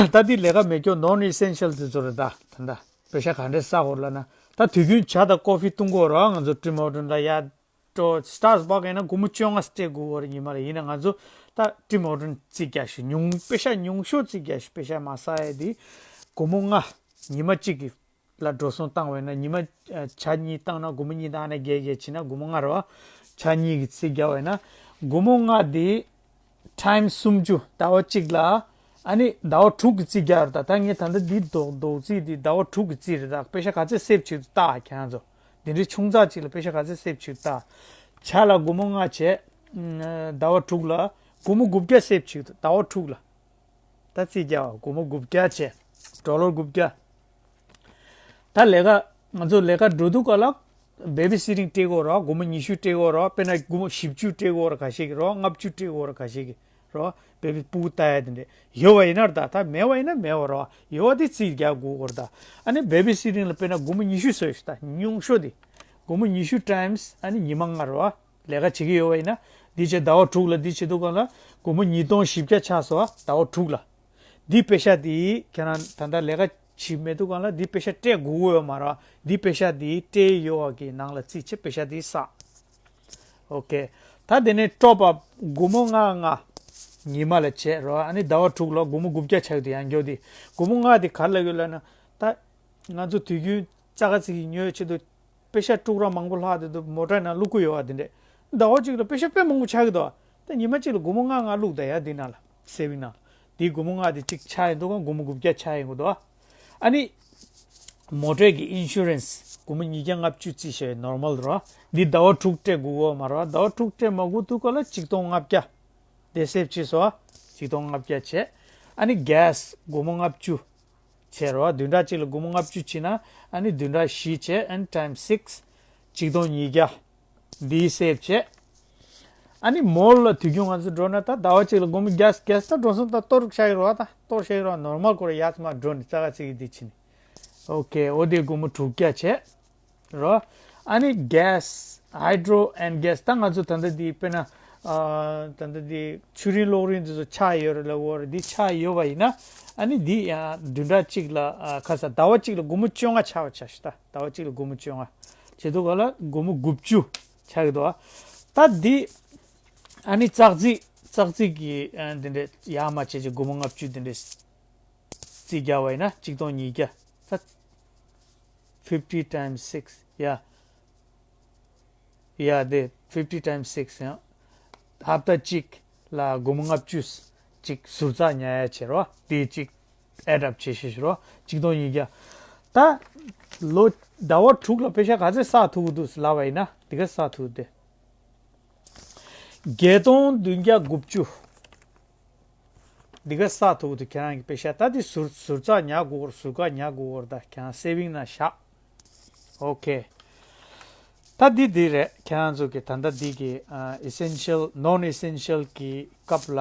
ད་འདི་ལས་ཀ་མེད་སྐྱོ་non essential དེ་ཚོ་རེད། ད་ད་ད་པེ་ཤ་ག་འདྲས་བསགས་ཡོད་ལབ་ན། ད་དུས་རྒྱུན་ཇ་དང་ཀོ་ཧྥི་བཏུང་གི་ཡོད་རོ། ང་ཚོ་ཊིམ་ཧོར་ཊོན་ལ་ཡ། འགྲོ་སི་ཊར་སི་བག་ཡིན་ན་སྒོར་མོ་བཅོ་ལྔ་སྤྲད་དགོས་པ་རེད། ཉི་མ་ལ་ཡིན་ན་ང་ཚོ་ད་ཊིམ་ཧོར་ཊོན་རྩིས་རྒྱག་ཞིག་ཉུང་པེ་ཤ་ཉུང་ཤོས་རྩིས་རྒྱག་ཞིག་པེ་ཤ་མ་ཟ་ཡ་དེ་སྒོར་མོ་ལྔ་ཉི་མ་གཅིག་གི་ལ་འགྲོ་སོང་བཏང་བས་ན་ཉི་མ་ཨ་ཇ་གཉིས་བཏང་ན་སྒོར་མོ་གཉིས་བཏང་ན་བརྒྱད་བརྒྱད་བྱས་ན་སྒོར་མོ་ལྔ་རེད་བ། ཇ་གཉིས་ཀྱི་རྩིས་རྒྱག་པ་ཡིན་ན་སྒོར་མོ་ལྔ་དེ་ཊའིམ་སུམ་ཅུ་ཟླ་བ་གཅིག་ལ། ཨ་ནི་ཟླ་བ་དྲུག་གི་རྩིས་རྒྱག་རེད། ད་ད་ངས་ད་ལྟ་འདི་རྡོག་རྡོག་རྩིས་འདི་ཟླ་བ་དྲུག་གི་རྩིས་རེད། ད་པེ་ཤ་ག་ཚད་སེབ་བྱེད་དུ་བལྟ་ཁྱེད་རང་ཚོ། འདི་འདྲའི་ཆུང་ཙག་ཅིག་ལ་པེ་ཤ་ག་ཚད་སེབ་བྱེད་དུ་བལྟ། ཇ་ལ་སྒོར་མོ་ལྔ་བྱས། ཟླ་བ་དྲུག་ལ་སྒོར་མོ་དགུ་བརྒྱ་སེབ་བྱེད་ཀྱི་འདུག་ཟླ་བ་དྲུག་ལ། ད་རྩིས་རྒྱག་པ་སྒོར་མོ་དགུ་བརྒྱ་བྱས། ཌོ་ལར་དགུ་བརྒྱ། ད་ལས་ཀ་ང་ཚོ་ལས་ཀ་འགྲོ་དུས་སྐབས་ལ་བེ་བི་སི་ཊིང་སྤྲད་དགོས་རེད། སྒོར་མོ་ཉི་ཤུ་སྤྲད་དགོས་རེད། དཔེར་ན་སྒོར་མོ་བཞི་བཅུ་སྤྲད་དགོས་རེད། ཁ་ཤས་ཀྱིས་རེད། ལྔ་བཅུ་སྤྲད་དགོས་རེད། ཁ་ཤས་ཀྱིས་རེད། བེ་བི་སྤུ་གུ་ལྟ་ཡ་དེ་འདྲས་ཡོད་པ་ཡིན་ན་རེད། ད་ད་མེད་པ་ཡིན་ན་མེད་པ་རེད། ཡོད་པ་དེ་རྩིས་རྒྱག་དགོས་རེད། ད་ཨ་ནི་བེ་བི་སི་ཊིང་ལ་དཔེར་ན་སྒོར་མོ་ཉི་ཤུ་བཟོས་ཤིག་ད་ཉུང་ཤོས་དེ་སྒོར་མོ་ཉི་ཤུ་ཊའིམ་སི་ཨ་ནི་ཉི་མ་ལྔ་རེད། ལས་ཀ་བྱེད་ཀྱི་ཡོད་པ་ཡིན་ན། འདི་བྱས་ཟླ་བ་དྲུག་ལ་འདི་བྱེད་དུས་སྒང་ལ་སྒོར་མོ་ཉིས་སྟོང་བཞི་བརྒྱ་ཆགས་སོང་ཟླ་བ་དྲུག་ལ། འདི་པེ་ཤ་འདི་ཁྱེད་རང་ད་ལྟ་ལས་ཀ་བྱེད་མེད་དུས་སྒང་ལ་འདི་པེ་ཤ་སྤྲད་དགོས་ཀྱི་ཡོད་མ་རེད། འདི་པེ་ཤ་འདི་སྤྲད་ཡོད་པ་གི་ནང་ལ་རྩིས་བྱས་པེ་ཤ་འདི་བསགས། ཨོ་ཁེ། ད་དེ་ནས་ཊོབ་ཨབ་སྒོར་མོ་ལྔ་ལྔ་ཉི་མ་ལ་བྱས་རོགས། ཨ་ནི་ཟླ་བ་དྲུག་ལ་སྒོར་མོ་དགུ་བརྒྱ་ཆགས་ཡོད་དེ་ཡང་སྐྱོ་དེ། སྒོར་མོ་ལྔ་དེ་ག་རེ་ལབ་ཡོད་ལབ་ན། ད་ང་ཚོ་དུས་རྒྱུན་ཙག་ག་ཙིག་གི་ཉོ་ཆེད་དུ་པེ་ཤ་དཀྲུག་ར་མང་པོ་ལྷག་དེ་དུ་མོ་ཊའི་ནང་བླུག་གི་ཡོད་པ་དེ་འདྲས། ཟླ་བ་གཅིག་ལ་པེ་ཤ་དཔེ་མང་པོ་ཆགས་ཀྱི་འདུག་ད་ཉི་མ་གཅིག་ལ་སྒོར་མོ་ལྔ་ལྔ་བླུག་ད་ཡ་འདི་ནང་ལ་སེ་བིང་ནང་ལ། དེའི་སྒོར་མོ་ལྔ་དེ་གཅིག་ཆགས་ཡིན་འདུག་ག་སྒོར་མོ་དགུ་བརྒྱ་ཆགས་ཡིན་གྱི་འདུག་ཨ་ནི་མོ་ཊའི་གི་ཨིན་ཤུ་རན་སི་སྒོར་མོ་ཉིས་བརྒྱ་ལྔ་བཅུ་རྩིས་བྱས་ནོར་མལ་རོ། འདི་ཟླ་བ་དྲུག་སྤྲད་དགོས་ཀྱི་ཡོད་མ་རེད། ཟླ་བ་དྲུག་སྤྲད་མ་དགོས་དུས་སྐབས་ལ་གཅིག་སྟོང་ལྔ་བརྒྱ་དེ་སེབ་བྱས་སོང་། གཅིག་སྟོང་ལྔ་བརྒྱ་བྱས། ཨ་ནི་གྷེ་སི་སྒོར་མོ་ལྔ་བཅུ་བྱས་རོ། བདུན་ཕྲག་གཅིག་ལ་སྒོར་མོ་ལྔ་བཅུ་བྱས་ན་ཨ་ནི་བདུན་ཕྲག་བཞི་བྱས། ཨ་ནི་ཊའིམ་སི་སིག་གཅིག་སྟོང་ཉིས་བརྒྱ་འདི་སེབ་བྱས། ཨ་ནི་མོལ་ལ་དུས་རྒྱུན་ང་ཚོ་འགྲོ་ན་ད་ཟླ་བ་གཅིག་ལ་སྒོར་མོ་བརྒྱ་བརྒྱ་ད་འགྲོ་སོང་ད་གཏོར་བཞག་གི་རོ། ད་གཏོར་བཞག་གི་རོ། ནོར་མལ་སྐོར་ཡ་ཚ་མ་འགྲོ་ནི་ཙག་ག་ཙིག་གི་འདི་བྱས་ནི། ཨོ་ཁེ། འོ་དེ་སྒོར་མོ་དྲུག་བརྒྱ་བྱས་རོ། ཨ་ནི་གྷེ་སི་ཧའི་ཌོ་རོ་ཨེན་གྷེ་སི་ད་ང་ཚོ་ད་ལྟ་འདི་དཔེར་ན་ཨ་ད་ལྟ་འདི་ཆུ་རིན་གློག་རིན་འདི་ཚོ་ཆག་ཡོད་རེད་ལབ་ཡོད་རེད། འདི་ཆག་ཡོད་པ་ཡིན་ན་ཨ་ནི་འདི་ཡང་བདུན་ཕྲག་གཅིག་ལ་ཨ་ཁ་ས་ཟླ་བ་གཅིག་ལ་སྒོར་མོ་བཅོ་ལྔ་ཆག་པ་ཆགས་ཤག་ད་ཟླ་བ་གཅིག་ལ་སྒོར་མོ་བཅོ་ལྔ་བྱེད་དུས་སྐབས་ལ་སྒོར་མོ་དགུ་བཅུ་ཆགས་ཀྱི་འདུག་ད་འདི་ཨ་ནི་ཙག་ཙིག་ཙག་ཙིག་གི་ཨ་འདི་འདྲས་ཡར་མར་བྱས་བྱས་སྒོར་མོ་ལྔ་བཅུ་འདི་འདྲས་རྩིས་རྒྱག་པ་ཡིན་ན་གཅིག་སྟོང་ཉིས་བརྒྱ། ད་fifty times six ཡ། ཡ་དེ་fifty times six ཡང་ཧབ་ཏ་གཅིག་ལ་སྒོར་མོ་ལྔ་བཅུ་ཅིག་ཟུར་ཙག་ཉར་ཡ་བྱེད་རོགས། དེ་གཅིག་add up བྱེད་ཤེས་ཤེས་རོགས། གཅིག་སྟོང་ཉིས་བརྒྱ། ད་ལོ་ཟླ་བ་དྲུག་ལ་པེ་ཤ་ག་ཚོད་བསགས་ཐུབ་ཀྱི་འདུག་ལབ་པ་ཡིན་ན་འདི་ག་བསགས་ཐུབ་དེ། བརྒྱད་སྟོང་བདུན་བརྒྱ་དགུ་བཅུ། འདི་ག་བསགས་ཐུབ་ཀྱི་འདུག་ཁྱེད་རང་གི་པེ་ཤ་ད་དེ་ཟུར་ཟུར་ཙག་ཉར་དགོས་ཀྱི་རེད། ཟུར་ཀ་ཉར་དགོས་ཀྱི་རེད། ད་ཁྱེད་རང་སེ་བིང་ནང་བཞག་ཨོ་ཁེ། ད་འདི་འདི་རེད། ཁྱེད་རང་ཚོ་གི་ད་ལྟ་འདི་གི་ཨ་essential non essential གི་སྐབས་ལ་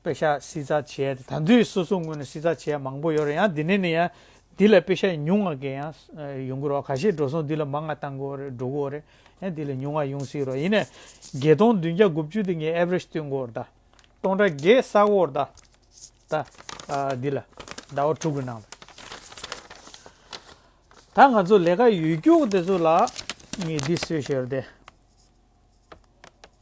པེ་ཤ་བསྲི་ཚགས་བྱས་ཏེ་ད་དུང་སོ་སོ་ངོས་ནས་བསྲི་ཚགས་བྱས་མང་པོ་ཡོད་རེད། ཡང་འདི་ནས་ནས་ཡང་འདི་ལ་པེ་ཤ་ཉུང་ང་གི་ཡང་ཡོང་གི་རེད། ཁ་ཤས་འགྲོ་སོང་འདི་ལ་མང་ང་བཏང་དགོས་རེད། འགྲོ་དགོས་རེད། ཡང་འདི་ལ་ཉུང་ང་ཡོང་སྲིད་རེད། ཡིན་ནས་བརྒྱད་སྟོང་བདུན་བརྒྱ་དགུ་བཅུ་དེ་ངས་average སྟོན་དགོས་རེད། ད་སྟོང་ཕྲག་བརྒྱད་བསགས་དགོས་རེད། ད་ད་ཨ་འདི་ལ་ཟླ་བ་དྲུག་གི་ནང་ལ། ད་ང་ཚོ་ལས་ཀ་ཡོད་རྒྱུ་དེ་ཚོ་ལ་ངས་འདི་བཟོས་བཞག་རེད་དེ།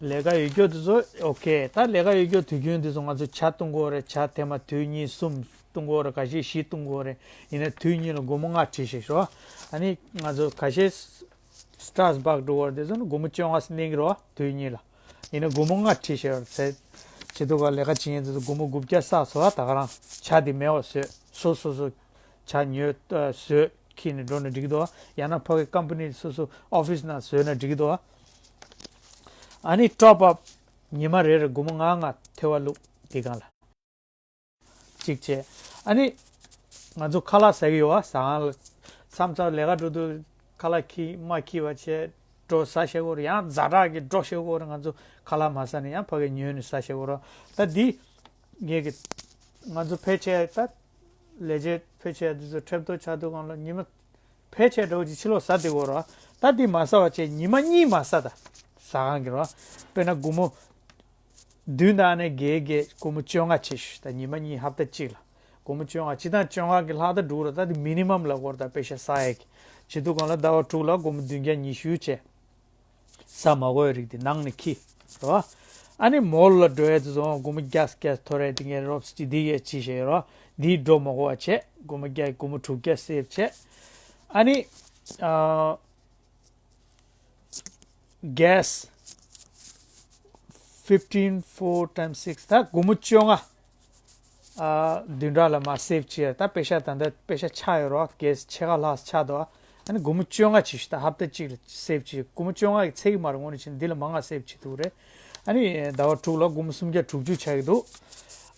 ལས་ཀ་ཡོད་རྒྱུ་དེ་ཚོ་ཨོ་ཁེ། ད་ལས་ཀ་ཡོད་རྒྱུ་དུས་རྒྱུན་དེ་ཚོ་ང་ཚོ་ཇ་བཏུང་དགོས་རེད། ཇ་ཐེངས་མ་དུས་གཉིས་གསུམ་བཏུང་དགོས་རེད། ཁ་ཤས་བཞི་བཏུང་དགོས་རེད། ཡིན་ན་དུས་གཉིས་ལ་སྒོར་མོ་ལྔ་བྲིས་བཞག་ཤོག་ཨ་ནི་ང་ཚོ་ཁ་ཤས་སི་ཊར་སྦག་འགྲོ་བར་དེ་ཚོ་ནི་སྒོར་མོ་བཅོ་ལྔ་ཙམ་གནང་གི་རེད་བ། དུས་གཉིས་ལ། ཡིན་ན་སྒོར་མོ་ལྔ་བྲིས་བཞག་ཡོད་རེད། བྱེད་དུས་ཀ་ལས་ཀ་བྱེད་མཁན་དེ་ཚོ་སྒོར་མོ་དགུ་བརྒྱ་བསགས་སོང་བ། ད་ག་རང་ཇ་དེ་མེད་པ་བཟོས། སོ་སོ་སོ་ཇ་ཉོས་བཟོས་ཁྱེར་ནས་འགྲོ་ན་འགྲིག་གི་འདུག་བ། ཡང་ན་ཕ་གི་ཀམ་པ་ནི་སོ་སོ་ཨོ་ཕི་སི་ནང་བཟོས་ན་འགྲིག་གི་འདུག་བ། ཨ་ནི་ཊོབ་ཨབ་ཉི་མ་རེ་རེ་སྒོར་མོ་ལྔ་ལྔ་ཐེ་བ་བླུགས་དེ་སྒང་ལ། གཅིག་བྱས། ཨ་ནི། ང་ཚོ་ཁ་ལག་ཟ་གི་ཡོད་བ། ཟ་ཁང་ལ། མཚམས་མཚམས་ལས་ཀ་འགྲོ་དུས་ཁ་ལག་ཁྱི་མ་ཁྱི་བ་བྱས། འགྲོ་ཟ་བྱེད་དགོས་རེད། ཡང་ཛ་དྲག་གི་འགྲོ་བྱེད་དགོས་རེད། ང་ཚོ་ཁ་ལག་མ་ཟ་ནས་ཡང་ཕ་གི་ཉོས་ནས་ཟ་བྱེད་དགོས་རེད། ད་འདི། ངས་གི། ང་ཚོ་ཕལ་ཆེར་ད། ལས་བྱེད་ཕལ་ཆེར་འདི་ཚོ་ཁྲེབ་ཏོ་ཆགས་དུས་སྒང་ལ་ཉི་མ། ཕལ་ཆེར་འདྲ་བོ་ཅིག་ཕྱི་ལོགས་ཟ་བདེ་གོ་རོ། ད་འདི་མ་ཟ་བ་བྱས་ཉི་མ་གཉིས་མ་ཟ་ད། ཟ་ཁང་གི་རོ། དཔེར་ན་སྒོར་མོ། བདུན་དང་ནས་བརྒྱད་བརྒྱད་སྒོར་མོ་བཅོ་ལྔ་བྱས་ཤག་ད་ཉི་མ་གཉིས་ཧབ་ཏ་གཅིག་ལ། སྒོར་མོ་བཅོ་ལྔ་སྤྱིར་བཏང་བཅོ་ལྔ་གི་ལྷག་ད་འགྲོ་རོ། ད་འདི་མི་ནི་མམ་ལ་གོ་ར། ད་པེ་ཤ་ཟ་ཡས་ཀྱི། བྱེད་དུས་སྒང་ལ་ཟླ་བ་དྲུག་ལ་སྒོར་མོ་བདུན་བརྒྱ་ཉི་ཤུ་བྱས། ཟ་མ་དགོས་པའི་རིགས་དེ་ནང་ནས་ཁྱི། རོ། ཨ་ནི་མོལ་ལ་འགྲོ་ཡས་དེ་ཚོ་སྒོར་མོ་བརྒྱ་བརྒྱ་འཐོར་ཡས་དེ་ངས་རོབ་ཙམ་ཅིག་འདི་ཡས་ཅིག་བྱས་རོ། འདི་འགྲོ་མ་དགོས་པ་བྱས། སྒོར་མོ་བརྒྱ་སྒོར་མོ་དྲུག་བརྒྱ་སེབ་བྱས། ཨ་ནི། ཨ། གྷེ་སི། fifteen four times six ད་སྒོར་མོ་བཅོ་ལྔ། ཨ། བདུན་ཕྲག་ལ་མར་སེབ་བྱས། ད་པེ་ཤ་ད་ལྟ་པེ་ཤ་ཆག་ཡོད་རོ། གྷེ་སི་ཕྱེད་ཀ་ལྷག་ཆག་འདུག་ཨ་ནི་སྒོར་མོ་བཅོ་ལྔ་བྱས་ཤིག་ད་ཧབ་ཏ་གཅིག་ལ་སེབ་བྱས། སྒོར་མོ་བཅོ་ལྔ་གི་ཚད་ཀྱི་མ་རེད། དངོས་གནས་བྱས་ན་འདི་ལས་མང་ང་སེབ་བྱེད་ཐུབ་རེད། ཨ་ནི་ཟླ་བ་དྲུག་ལ་སྒོར་མོ་སུམ་བརྒྱ་དྲུག་ཅུ་ཆགས་ཀྱི་འདུག་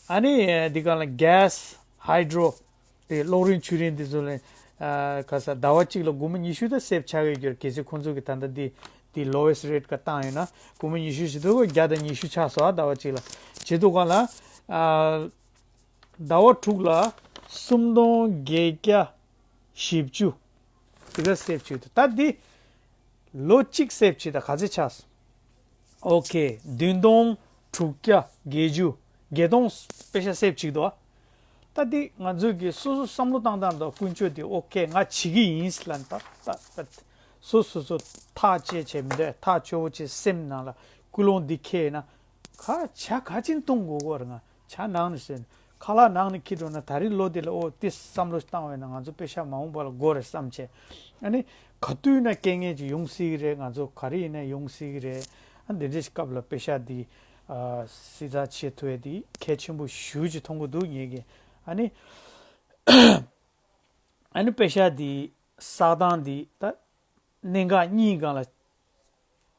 ཨ་ནི་འདི་ག་ལ་གྷེ་སི་ཧའི་ཌོ་རོ་དེ་གློག་རིན་ཆུ་རིན་འདི་ཚོ་ལ་ཨ་ག་ས་ཟླ་བ་གཅིག་ལ་སྒོར་མོ་ཉི་ཤུ་ད་སེབ་ཆགས་ཀྱི་ཡོད། གལ་སྲིད་ཁོང་ཚོ་གི་ད་ལྟ་འདི་འདི་ལོ་ཝེ་སི་ཊི་རེ་ཊི་ག་བཏང་ཡོད་ན་སྒོར་མོ་ཉི་ཤུ་བྱེད་དུས་བརྒྱ་དང་ཉི་ཤུ་ཆགས་སོང་ཨ། ཟླ་བ་གཅིག་ལ་བྱེད་དུས་ག་ལ་ཨ་ཟླ་བ་དྲུག་ལ་སུམ་སྟོང་བརྒྱད་བརྒྱ་བཞི་བཅུ་དེ་ག་སེབ་བྱེད་དུས། ད་འདི་ལོ་གཅིག་སེབ་བྱེད་ད་ག་ཚད་ཆགས་སོང་། ཨོ་ཁེ། བདུན་སྟོང་དྲུག་བརྒྱ་བརྒྱད་ཅུ། བརྒྱད་སྟོང་པེ་ཤ་སེབ་བྱེད་འདུག་ད་འདི་ང་ཚོས་ཀྱི་སོ་སོ་བསམ་བློ་བཏང་སྟངས་དང་ཀུན་སྤྱོད་དེ་ཨོ་ཁེ་ང་བྱེད་ཀྱི་ཡིན་ལབ་ད་ད་ད་སོ་སོ་སོ་ཐག་བཅད་བྱས་མི་འདོད། ཐག་ཆོད་པོ་བྱས་སེམས་ནང་ལ་ཀུན་སློང་འདི་འཁྱེར་ན་ག་ཇ་ག་ཅིན་བཏུང་དགོས་གོ་རེད། ང་ཇ་ནང་ནས་ཟོས་ནས་ཁ་ལག་ནང་ནས་འཁྱེར་འགྲོ་ན་ད་རེས་ལོ་འདི་ལ་ཨོ་དེ་བསམ་བློ་བཏང་བས་ན་ང་ཚོ་པེ་ཤ་མ་འོངས་པ་ལ་དགོས་རེད་བསམ་བྱས། ཨ་ནི་ག་དུས་ན་རྐྱེན་ངན་ཅིག་ཡོང་སྲིད་ཀྱི་རེད། ང་ཚོ་ག་རེ་ཡིན་ན་ཡོང་སྲིད་ཀྱི་རེད། ཨ་འདི་འདྲའི་སྐབས་ལ་པེ་ཤ་འདི་ཨ་སེབ་བྱེད་ཐུབ་ཡས་འདི་གལ་ཆེན་པོ་ཞེ་ཅིག་མཐོང་གི་འདུག་ངེད་ཀྱིས། ཨ་ནི་ཨ་ནི་པེ་ཤ་འདི་བསགས་སྟངས་འདི་ད་གནད་འགག་གཉིས་སྒང་ལ་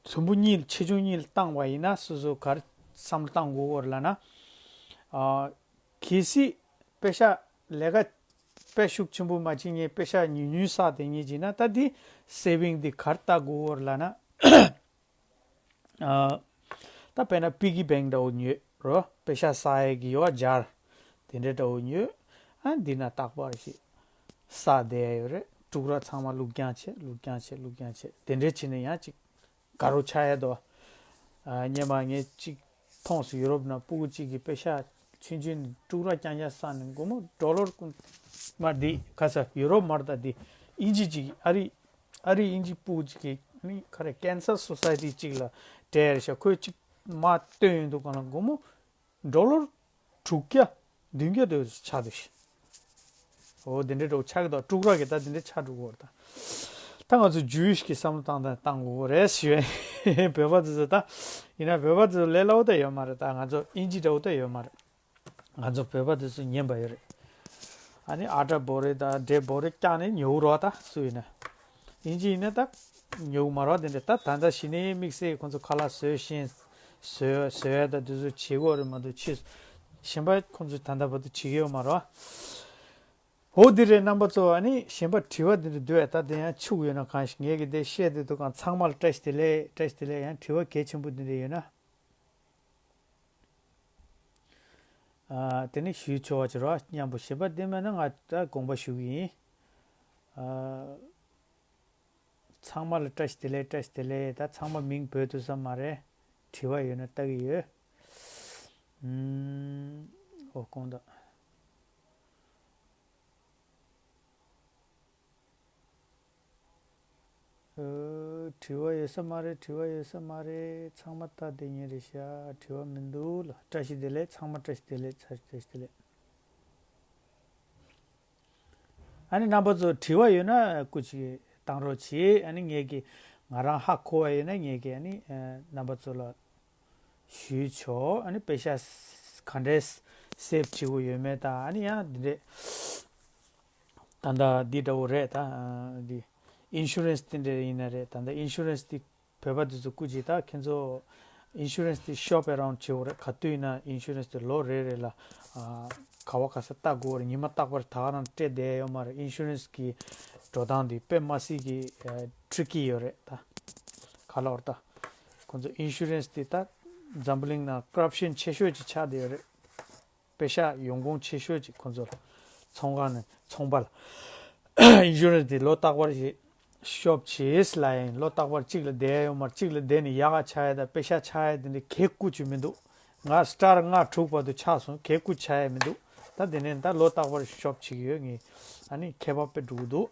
ཚོམ་བུ་གཉིས་ལ་ཆེ་ཆུང་གཉིས་ལ་བཏང་བ་ཡིན་ན་སོ་སོ་ག་རེ་བསམ་བློ་བཏང་དགོས་ཀྱི་ཡོད་རེད་ལབ་ན། ཨ་གལ་སྲིད་པེ་ཤ་ལས་ཀ་དཔེ་ཤུགས་ཆེན་པོ་མ་བྱེད་མཁན་པེ་ཤ་ཉུང་ཉུང་བསགས་བསྡད་མཁན་ཅིག་ན་ད་འདི་སེ་བིང་འདི་ག་རེ་བལྟ་དགོས་ཀྱི་ཡོད་རེད་ལབ་ན། ཨ་ད་དཔེར་ན་པི་གི་བེང་འདྲ་བོ་ཉོས་རོ། པེ་ཤ་བསགས་ཡས་ཀྱི་ཡོད་པ་ཇར་དེ་འདྲ་འདྲ་བོ་ཉོས། ཨ་འདི་ན་རྟག་པར་ཞིག་བསགས་བསྡད་ཡས་ཡོད་རེད། དཀྲུག་ར་ཚང་མ་བླུགས་རྐྱང་བྱས་བླུགས་རྐྱང་བྱས་བླུགས་རྐྱང་བྱས་དེ་འདྲ་བྱས་ནས་ཡང་ཅིག་དགའ་རོགས་ཆགས་ཡས་དོ། ཨ་སྔོན་མ་ངས་ཅིག་མཐོང་སོང་། ཡུ་རོབ་ནང་སྤུ་གུ་གཅིག་གིས་པེ་ཤ་ཆུང་ཆུང་ནས་དཀྲུག་ར་རྐྱང་རྐྱང་བསགས་ནས་སྒོར་མོ་ཌོ་ལར་ཀུན་མ་འདི་ག་ས་ཡུ་རོབ་མ་རེད་ད། འདི་ཨིན་ཇི་གཅིག་ཨ་རི་ཨ་རི་ཨིན་ཇི་སྤུ་གུ་གཅིག་གིས་ནི་ག་རེ་ཀེན་སར་སོ་སའི་ཊི་གཅིག་ལ་སྤྲད་རེད་ཤག་ཁོས་གཅིག་མ་བཏོན་ཡོང་དུས་གང་ལ་སྒོར་མོ་ཌོ་ལར་དྲུག་བརྒྱ་བདུན་བརྒྱ་དེ་ཆགས་འདུག་ཤག་འོ་དེ་འདྲའི་འགྲོ་ཆགས་ཀྱི་འདུག་དཀྲུག་ར་གི་ད་དེ་འདྲའི་ཆགས་འགྲོ་གི་ཡོད་རེད་ད། ད་ང་ཚོ་ཇུའི་ཤི་གི་བསམ་བློ་བཏང་དང་བཏང་དགོས་རེད་ཞུ་ཡ་ཡིན། བོད་པ་དེ་ཚོ་ད་ཡིན་ན་བོད་པ་དེ་ཚོ་ལས་སླ་བོ་ད་ཡོད་མ་རེད། ད་ང་ཚོ་ཨིན་ཇི་འདྲ་བོ་ད་ཡོད་མ་རེད། ང་ཚོ་བོད་པ་དེ་ཚོ་ཉན་པ་ཡོད་རེད། ཨ་ནི་ཨ་ཏྲ་བོ་རེ་ད་འབྲས་བོ་རེ་བཀྱག་ནས་ཉོ་རོགས་ད་སུ་ཡིན་ན། ཡིན་གཅིག་ཡིན་ན་ད་ཉོ་གི་མ་རོགས་དེ་འདྲ། ད་ད་ལྟ་གཞི་ནས་དམིགས་བསལ་ཁོང་ཚོ་ཁ་ལག་བཟོས་ཤེས་བཟོས་བཟོས་ཡ་ད་དེ་ཚོ་བྱེད་དགོས་རེད་མ་གཏོགས་ཕྱིས་གཞན་པ་ཁོང་ཚོ་ད་ལྟ་བར་དུ་བྱེད་ཀྱི་ཡོད་མ་རོགས། འོ་འདི་རེད་རྣམ་པ་ཚོ། ཨ་ནི་གཞན་པ་དྲི་བ་འདི་འདྲ་འདུག་ཨ། ད་དེ་ཡང་ཆུག་ཡོད་ན་གང་ཞིག་ངས་ཀྱི་དེ་བཤད་དེ་འདུག་གང་ཚང་མ་ལ་བཀྲ་ཤིས་བདེ་ལེགས་བཀྲ་ཤིས་བདེ་ལེགས། ཡང་དྲི་བ་གལ་ཆེན་པོ་འདི་འདྲ་ཡོད་ན། ཨ་དེ་ནི་ཞུས་ཆོག་པ་བྱེད་རོགས། མཉམ་པོ་ཞེ་པོ་དེ་མེད་ན་ང་ད་དགོངས་པ་ཞུ་གི་ཡིན། ཨ་ཚང་མ་ལ་བཀྲ་ཤིས་བདེ་ལེགས་བཀྲ་ཤིས་བདེ་ལེགས། ད་ཚང་མ་མིང་འབོད་ཐུབ་ས་མ་རེད། དྲི་བ་ཡོད་ན་ལྟ་གི་ཡོད། ཨུམ། ཨོ་དགོངས་དག་ཨོ། དྲི་བ་ཡོད་ས་མ་རེད། དྲི་བ་ཡོད་ས་མ་རེད། ཚང་མ་ལྟ་བསྡད་མཁན་རེད་ཤག་དྲི་བ་མི་འདུག་ལ། བཀྲ་ཤིས་བདེ་ལེགས། ཚང་མ་བཀྲ་ཤིས་བདེ་ལེགས། ཚང་མ་བཀྲ་ཤིས་བདེ་ལེགས། ཨ་ནི་རྣམ་པ་ཚོ་དྲི་བ་ཡོད་ན་སྐུ་མཁྱེན་བཏང་རོགས་གྱིས། ཨ་ནི་ངས་ཀྱི་ང་རང་ཧ་གོ་བ་ཡོད་ན་ངས་ཀྱི་ཨ་ནི་ཨ་རྣམ་པ་ཚོ་ལ་ཞུས་ཆོག་ཨ་ནི་པེ་ཤ་ག་འདྲས་སེབ་བྱེད་དགོས་ཡོད་མེད་དང་། ཨ་ནི་ཡང་འདི་འདྲས་ད་ལྟ་འདི་འདྲ་བོ་རེད། ད་འདི་ཨིན་ཤུ་རན་སི་འདི་འདྲས་ཡིན་ན་རེད། ད་ལྟ་ཨིན་ཤུ་རན་སི་འདི་བོད་པ་འདི་ཚོ་སྐུ་མཁྱེན། ད་ཁྱེད་ཚོ་ཨིན་ཤུ་རན་སི་འདི་ཤོབ་ཨེ་རའུན་ཌི་བྱེད་དགོས་རེད། ག་དུས་ཡིན་ན་ཨིན་ཤུ་རན་སི་འདི་ལོ་རེ་རེ་ལ་ཨ་ག་བ་ག་ས་ལྟ་དགོས་རེད། ཉི་མ་རྟག་པར་ད་ག་རང་སྤྲད་བསྡད་ཡོད་མ་རེད། ཨིན་ཤུ་རན་སི་གི་འགྲོ་སྟངས་འདི་དཔེ་མ་སྲིད་ཀྱི་ཨ་ཊི་རི་ཀི་ཡོད་རེད། ད་ག་ལབ་རེད། ད་ཁོང་ཚོ་ཨིན་ཤུ་རན་སི་འདི་ད་འཛམ་བུ་གླིང་ནང་ཀོ་རབ་ཤན་ཆེ་ཤོས་ཅིག་ཆགས་བསྡད་ཡོད་རེད། པེ་ཤ་ཡོང་ཁུངས་ཆེ་ཤོས་ཅིག་ཁོང་ཚོ་ལ་ཚོང་ཁང་ནས་ཚོང་པ་ལ་ཨིན་ཤུ་རན་སི་དེ་ལོ་རྟག་པར་ཞིག་ཤོབ་བྱེད་ལ་ཡིན། ལོ་རྟག་པར་གཅིག་ལ་བསྡད་ཡོད་མ་རེད། གཅིག་ལ་བསྡད་ནས་ཡག་ག་ཆགས་ཡ་དང་པེ་ཤ་ཆགས་ཡ་དེ་འདྲ་གས་བཀོད་ཅིག་མི་འདུག་ང་སི་ཊར་ལྔ་དྲུག་བར་དུ་ཆགས་སོང་། གས་བཀོད་ཆགས་ཡ་མི་འདུག་ད་དེ་ནས་ད་ལོ་རྟག་པར་ཤོབ་བྱེད་ཀྱི་ཡོད་ངས། ཨ་ནི་ཁྱད་པར་དཔེ་འགྲོ་གི་འདུག་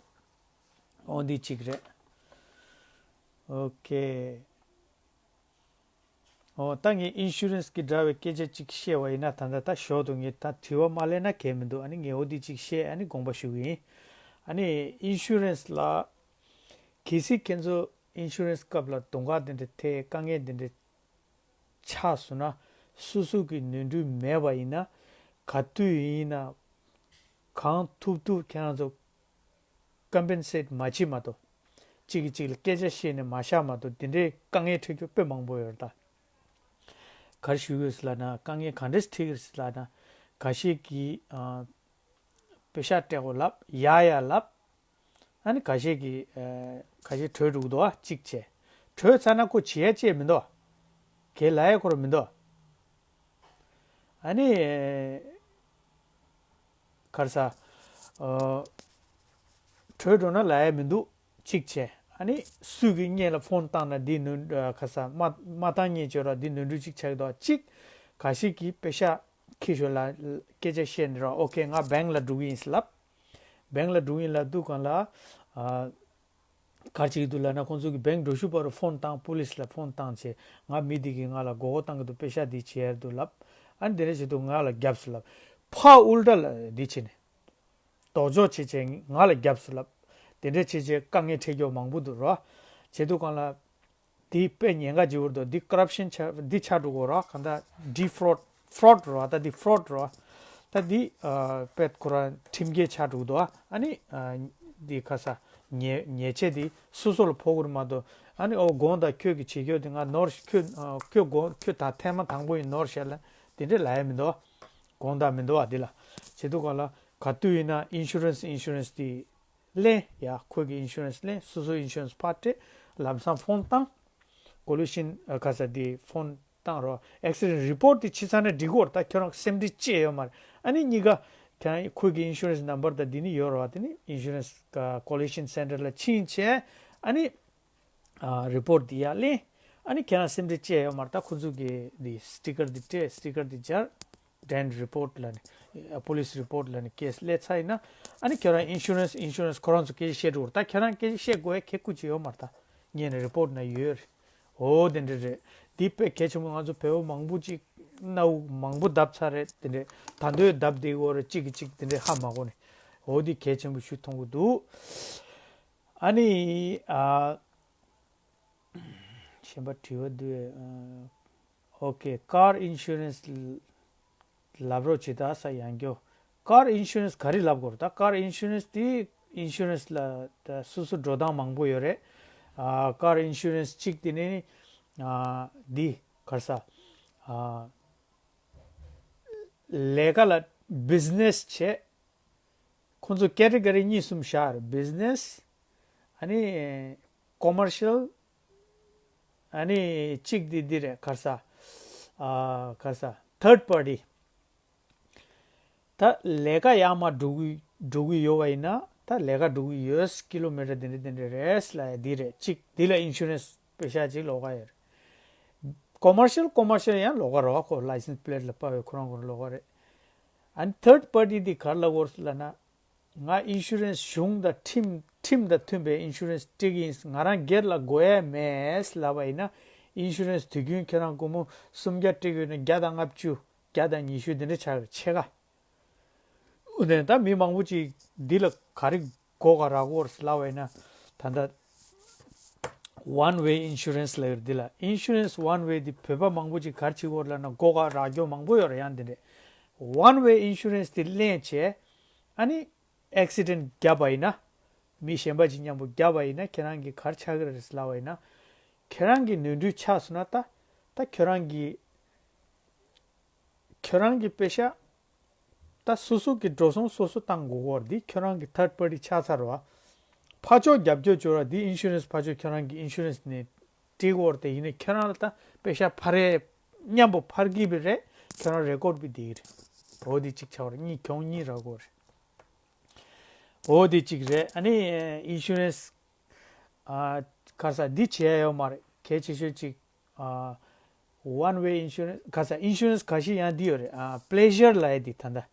འོ་འདི་གཅིག་རེད། ཨོ་ཁེ། ཨོ་ད་ངས་ཨིན་ཤུ་རན་སི་གི་འདྲ་བའི་སྐད་ཆ་གཅིག་བཤད་པ་ཡིན་ན། ད་ལྟ་ད་ཞོར་དུ་ངས་ད་དྲི་བ་མ་སླེབས་ན་གལ་མི་འདུག་ཨ་ནི་ངས་འོ་འདི་གཅིག་བཤད་ཨ་ནི་དགོངས་པ་ཞུ་གི་ཡིན། ཨ་ནི་ཨིན་ཤུ་རན་སི་ལ་གལ་སྲིད་ཁྱེད་ཚོ་ཨིན་ཤུ་རན་སི་སྐབས་ལ་གདོང་ཁ་འདི་འདྲ་ཐེབས་དཀའ་ངལ་འདི་འདྲ་ཆགས་སོང་ན་སོ་སོ་གི་ནོར་འཁྲུལ་མེད་པ་ཡིན་ན་ག་དུས་ཡིན་ན་གང་ཐུབ་ཐུབ་ཁྱེད་རང་ཚོ་ཀམ་པེན་སེཊ་མ་བྱེད་མ་གཏོགས། གཅིག་གིས་གཅིག་ལ་སྐད་ཆ་བཤད་ནས་མ་བཞག་མ་གཏོགས་དེ་འདྲའི་དཀའ་ངལ་འཕྲད་རྒྱུ་དཔེ་མང་པོ་ཡོད་རེད་ད། ག་རེ་ཞུ་དགོས་ཟེར་ལབ་ན། དཀའ་ངལ་ག་འདྲས་འཕྲད་ཀྱི་རེད་ཟེར་ལབ་ན། འགའ་ཤས་ཀྱིས་ཨ་པེ་ཤག་སྤྲད་དགོས་ལབ། ཡ་ཡ་ལབ། ཨ་ནི་འགའ་ཤས་ཀྱིས་ཨ་འགའ་ཤས་བྲོས་འགྲོ་གི་འདུག་ཨ། གཅིག་བྱས། བྲོས་ཚར་ན་ཁོ་བྱེད་ཡ་ཅིག་མི་འདུག་ཨ། གལ་ལ་ཡ་ཁོ་རང་མི་འདུག་ཨ། ཨ་ནི་ག་རེ་ཟ། ཨ་བྲོས་འགྲོ་ན་ལ་ཡ་མི་འདུག་གཅིག་བྱས། ཨ་ནི་སུ་གིས་སྔོན་ལ་ཕོན་བཏང་ན་འདི་ནོར་འགྲུལ་ག་རེ་ཟ། མ་མ་བཏང་སྔོན་བྱས་རོགས། འདི་ནོར་འཁྲུལ་གཅིག་ཆགས་ཀྱི་འདུག་ཨ། གཅིག་འགའ་ཤས་ཀྱིས་པེ་ཤག་འཁྱེར་ཤོག་ལབ། སྐད་ཆ་བཤད་ནས་རོགས། ཨོ་ཁེ། ང་བེང་ལ་འགྲོ་གི་ཡིན་ཟེར་ལབ། བེང་ལ་འགྲོ་གི་ཡིན་ལབ་དུས་སྒང་ལ་ཨ་ག་རེ་བྱེད་ཀྱི་འདུག་ལབ་ན། ཁོང་ཚོ་གིས་བེང་འགྲོ་ཤུལ་བར་དུ་ཕོན་བཏང་། པུ་ལིས་ལ་ཕོན་བཏང་བྱས། ང་མི་འདི་གིས་ང་ལ་མགོ་སྐོར་བཏང་གི་འདུག་པེ་ཤག་འདི་བྱེད་ཡ་འདུག་ལབ། ཨ་ནི་དེ་འདྲ་བྱེད་དུས་ང་ལ་རྒྱབ་སོང་ལབ། ཕར་ཨུལ་ཊ་ལ་འདི་བྱས་ནས། ལྡོག་ཕྱོགས་བྱས་བྱས་ང་ལ་རྒྱབ་སོང་ལབ། དེ་འདྲ་བྱས་བྱས་དཀའ་ངལ་འཕྲད་རྒྱུ་མང་པོ་འདུག་རོ། བྱེད་དུས་སྒང་ལ། འདི་དཔེ་ཉེན་ཁ་ཆེ་པོ་འདུག་འདི་ཀོ་རབ་ཤན་ཆགས། འདི་ཆགས་འགྲོ་གི་རེད་བ། གང་ལྟར་ཌི་ཕོ་ལོཊ། ཕོ་ལོཊ་རེད་བ། ད་འདི་ཕོ་ལོཊ་རེད་བ། ད་འདི་ཨ་དཔེ་ཁོ་རང་ཁྲིམས་འགལ་ཆགས་འགྲོ་གི་འདུག་བ། ཨ་ནི་ཨ་འདི་ག་རེ་ཟ། ཉེས་ཉེས་ཆད་འདི་སོ་སོ་ལ་ཕོག་གི་རེད་མ་གཏོགས། ཨ་ནི་ཨོ་དགོངས་དག་ཁྱོད་ཀྱིས་བྱེད་རྒྱུ་དེ་ང་ནོར། ཁྱོད་ཨ་ཁྱོད་དགོངས། ཁྱོད་ད་ཐེངས་མ་དང་པོ་ཡིན་ནོར་བཤད་ལབ། དེ་འདྲ་ལབ་ཡ་མི་འདུག་བ། དགོངས་དག་མི་འདུག་བ། འདི་ལ་བྱེད་དུས་སྒང་ལ་ག་དུས་ཡིན་ན་ཨིན་ཤུ་རན་སི། ཨིན་ཤུ་རན་སི་དེ་ལེན་ཡ། ཁོ་གི་ཨིན་ཤུ་རན་སི་ལེན། སོ་སོ་ཨིན་ཤུ་རན་སི་ཕར་སྤྲད། ལམ་སང་ཕོན་བཏང་། ཀོ་ལི་ཤན་ཨ་ག་རེ་ཟ་དེ་ཕོན་བཏང་རོགས། ཨེག་སི་ཌེན་ཊི་རི་པོར་ཊི་དེ་བྱས་ཚར་ན་འགྲིག་གི་རེད། ད་ཁྱོད་རང་སེམས་ཁྲལ་ཅི་ཡང་ཡོད་མ་རེད། ཨ་ནི་གཉིས་ཀ་ཁྱེད་རང་ཁོ་གི་ཨིན་ཤུ་རན་སི་ནམ་བར་དང་དེ་ནི་ཡོད་རེད་བ། དེ་ནི་ཨིན་ཤུ་རན་སི་ཀོ་ལི་ཤན་སེན་ཊར་ལ་ཕྱིན་བྱས། ཨ་ནི་ཨ་རི་པོར་ཊི་དེ་ཡར་ལེན། ཨ་ནི་ཁྱེད་རང་སེམས་ཁྲལ་ཅི་ཡང་ཡོད་མ་རེད། ད་ཁོ་ཚོ་གི་དེ་སི་ཊི་ཀར་དེ་སྤྲད། སི་ཊི་ཀར་དེ་སྦྱར། ཌེན་ཊི་རི་པོར་ཊི་ལབ་ནས། པུ་ལིས་རི་པོར་ཊི་ལབ་ནས་ཀེ་སི་སླེབས་ཚར་ཡིན་ན། ཨ་ནི་ཁྱོད་རང་ཨིན་ཤུ་རན་སི། ཨིན་ཤུ་རན་སི་ཁོ་རང་ཚོ་སྐད་ཆ་བཤད་འགྲོ་གི་རེད། ད་ཁྱོད་རང་སྐད་ཆ་བཤད་དགོས་ཡ་གལ་ཁུ་ཅི་ཡོད་མ་རེད། ད་ངས་ནི་རི་པོར་ཊི་ནང་ཡོད་རེད། འོ་དེ་འདྲ་རེད། འདི་དཔེ་གལ་ཆེན་པོ། ང་ཚོ་བོད་པ་མང་པོ་ཅིག་རྣ་བ་མང་པོ་བརྡབས་ཚར་རེད། དེ་འདྲ་ད་དུང་བརྡབ་བསྡད་ཡོད་རེད། གཅིག་གིས་གཅིག་དེ་འདྲ་ཧ་མ་གོ་ནས། འོ་འདི་གལ་ཆེན་པོ་ཞིག་མཐོང་གི་འདུག་ཨ་ནི་ཨ་གཞན་པ་དྲི་བ་འདུག་ཨ། ཨོ་ཁེ། ཀར་ཨིན་ཤུ་རན་སི་ལབ་རོགས་བྱེད་ད་ས། ཡང་སྐྱར་ཀར་ཨིན་ཤུ་རན་སི་ག་རེ་ལབ་དགོས་རེད། ད་ཀར་ཨིན་ཤུ་རན་སི་དེ་ཨིན་ཤུ་རན་སི་ལ་ད་སོ་སོ་འགྲོ་སྟངས་མང་པོ་ཡོད་རེད། ཨ་ཀར་ཨིན་ཤུ་རན་སི་གཅིག་དེ་ནི་ཨ་འདི་ག་རེ་ཟ། ཨ་ལས་ཀ་ལ་བི་ཛི་ནེ་སི་བྱས། ཁོང་ཚོ་ཀེ་ཊི་གོ་རི་གཉིས་གསུམ་བཞག་རེད། བི་ཛི་ནེ་སི། ཨ་ནི་ཀོ་མར་ཤལ། ཨ་ནི་གཅིག་འདི་འདི་རེད། ག་རེ་ཟ། ཨ་ག་རེ་ཟ། ཐར་ཌི་པར་ཊི། ད་ལས་ཀ་ཡར་མར་འགྲོ་གི་འགྲོ་གི་ཡོད་པ་ཡིན་ན། ད་ལས་ཀ་འགྲོ་གི་ཡོད། ཀི་ལོ་མི་ཊར་འདི་འདྲ་འདི་འདྲ་རེད་ལབ་ཡ་འདི་རེད། གཅིག་འདི་ལ་ཨིན་ཤུ་རན་སི་པེ་ཤག་ཅིག་ལོགས་ཀ་ཡོད་རེད། ཀོ་མར་ཤལ། ཀོ་མར་ཤལ་ཡང་ལོགས་ཀ་རེད་བ། ཁོ་ལའི་སེན་སི་པི་ལེ་ཊི་ལ་དཔག་པའི་ཁོ་རང་ཁོ་རང་ལོགས་ཀ་རེད། ཨ་ནི་ཐར་ཌི་པར་ཊི་འདི་ག་རེ་ལབ་དགོས་ལབ་ན། ང་ཨིན་ཤུ་རན་སི་གཞུང་དང་ཁྲིམས་ཁྲིམས་དང་མཐུན་པའི་ཨིན་ཤུ་རན་སི་སྤྲད་ཀྱི་ཡིན། ང་རང་སྒེར་ལ་དགོས་ཡ་མེད་ལབ་པ་ཡིན་ན། ཨིན་ཤུ་རན་སི་དུས་རྒྱུན་ཁྱེད་རང་སྒོར་མོ་སུམ་བརྒྱ་སྤྲད་ཀྱི་ཡོད་ན་བརྒྱ་དང་ལྔ་བཅུ། བརྒྱ་དང་ཉི་ཤུ་འདི་འདྲ་ཆགས་ཀྱི་རེད། ཕྱེད་ཀ། འོ་ནས་ད་མི་མང་པོ་ཅིག་འདི་ལ་ག་རེ་གོ་ག་རག་གོ་ལབ་པ་ཡིན་ན། ད་ལྟ་ཝན་ཝེ་ཨིན་ཤུ་རན་སི་ལབ་ཡོད་རེད། འདི་ལ་ཨིན་ཤུ་རན་སི་ཝན་ཝེ་འདི་བོད་པ་མང་པོ་ཅིག་ག་རེ་བྱེད་གོ་ལབ་ན། གོ་ག་རག་རྒྱུ་མང་པོ་ཡོད་རེད། ཡང་འདི་འདྲས་ཝན་ཝེ་ཨིན་ཤུ་རན་སི་འདི་ལེན་བྱས། ཨ་ནི་ཨེག་སི་ཌེན་ཊི་བརྒྱབ་པ་ཡིན་ན། མི་གཞན་པ་ཅིག་མཉམ་པོ་བརྒྱབ་པ་ཡིན་ན། ཁྱེད་རང་གིས་ག་རེ་ཆགས་ཀྱི་རེད་ལབ་པ་ཡིན་ན། ཁྱེད་རང་གི་ནོར་འཁྲུལ་ཆགས་སོང་ན། ད་ད་ཁྱེད་རང་གི་ཁྱོད་རང་གི་པེ་ཤག་ད་སོ་སོ་གི་འགྲོ་སོང་སོ་སོ་བཏང་དགོས་ཀྱི་ཡོད་རེད། འདི་ཁྱོད་རང་གི་ཐར་ཌི་པར་ཊི་ཆགས་ཚར་བ། ཕར་ཕྱོགས་རྒྱབ་སྐྱོར་བྱེད་རོགས། འདི་ཨིན་ཤུ་རན་སི་ཕར་ཕྱོགས་ཁྱོད་རང་གི་ཨིན་ཤུ་རན་སི་ནས་སྤྲད་ཀྱི་ཡོད་རེད། དེ་ཡིན་ནའི་ཁྱོད་རང་ལ་ད་པེ་ཤག་ཕར་རེ་མཉམ་པོ་ཕར་གྱི་བི་རེད། ཁྱོད་རང་རེ་ཀོཌ་བི་དེ་གི་རེད། འོ་དེ་གཅིག་ཆགས་པ་རེད། གཉིས་གྱོང་གཉིས་རག་གི་ཡོད་རེད། འོ་དེ་གཅིག་རེད། ཨ་ནི་ཨིན་ཤུ་རན་སི་ཨ་ག་རེ་ཟ། འདི་བྱེད་ཡ་ཡོད་མ་རེད། གལ་ཆེ་ཤོས་གཅིག་ཨ་ཝན་ཝེ་ཨིན་ཤུ་རན་སི། ག་རེ་ཟ། ཨིན་ཤུ་རན་སི་ཁ་ཤས་ཡང་འདི་ཡོད་རེད། ཨ་པི་ལེ་ཞར་ལབ་ཡ་འདི། ད་ལྟ་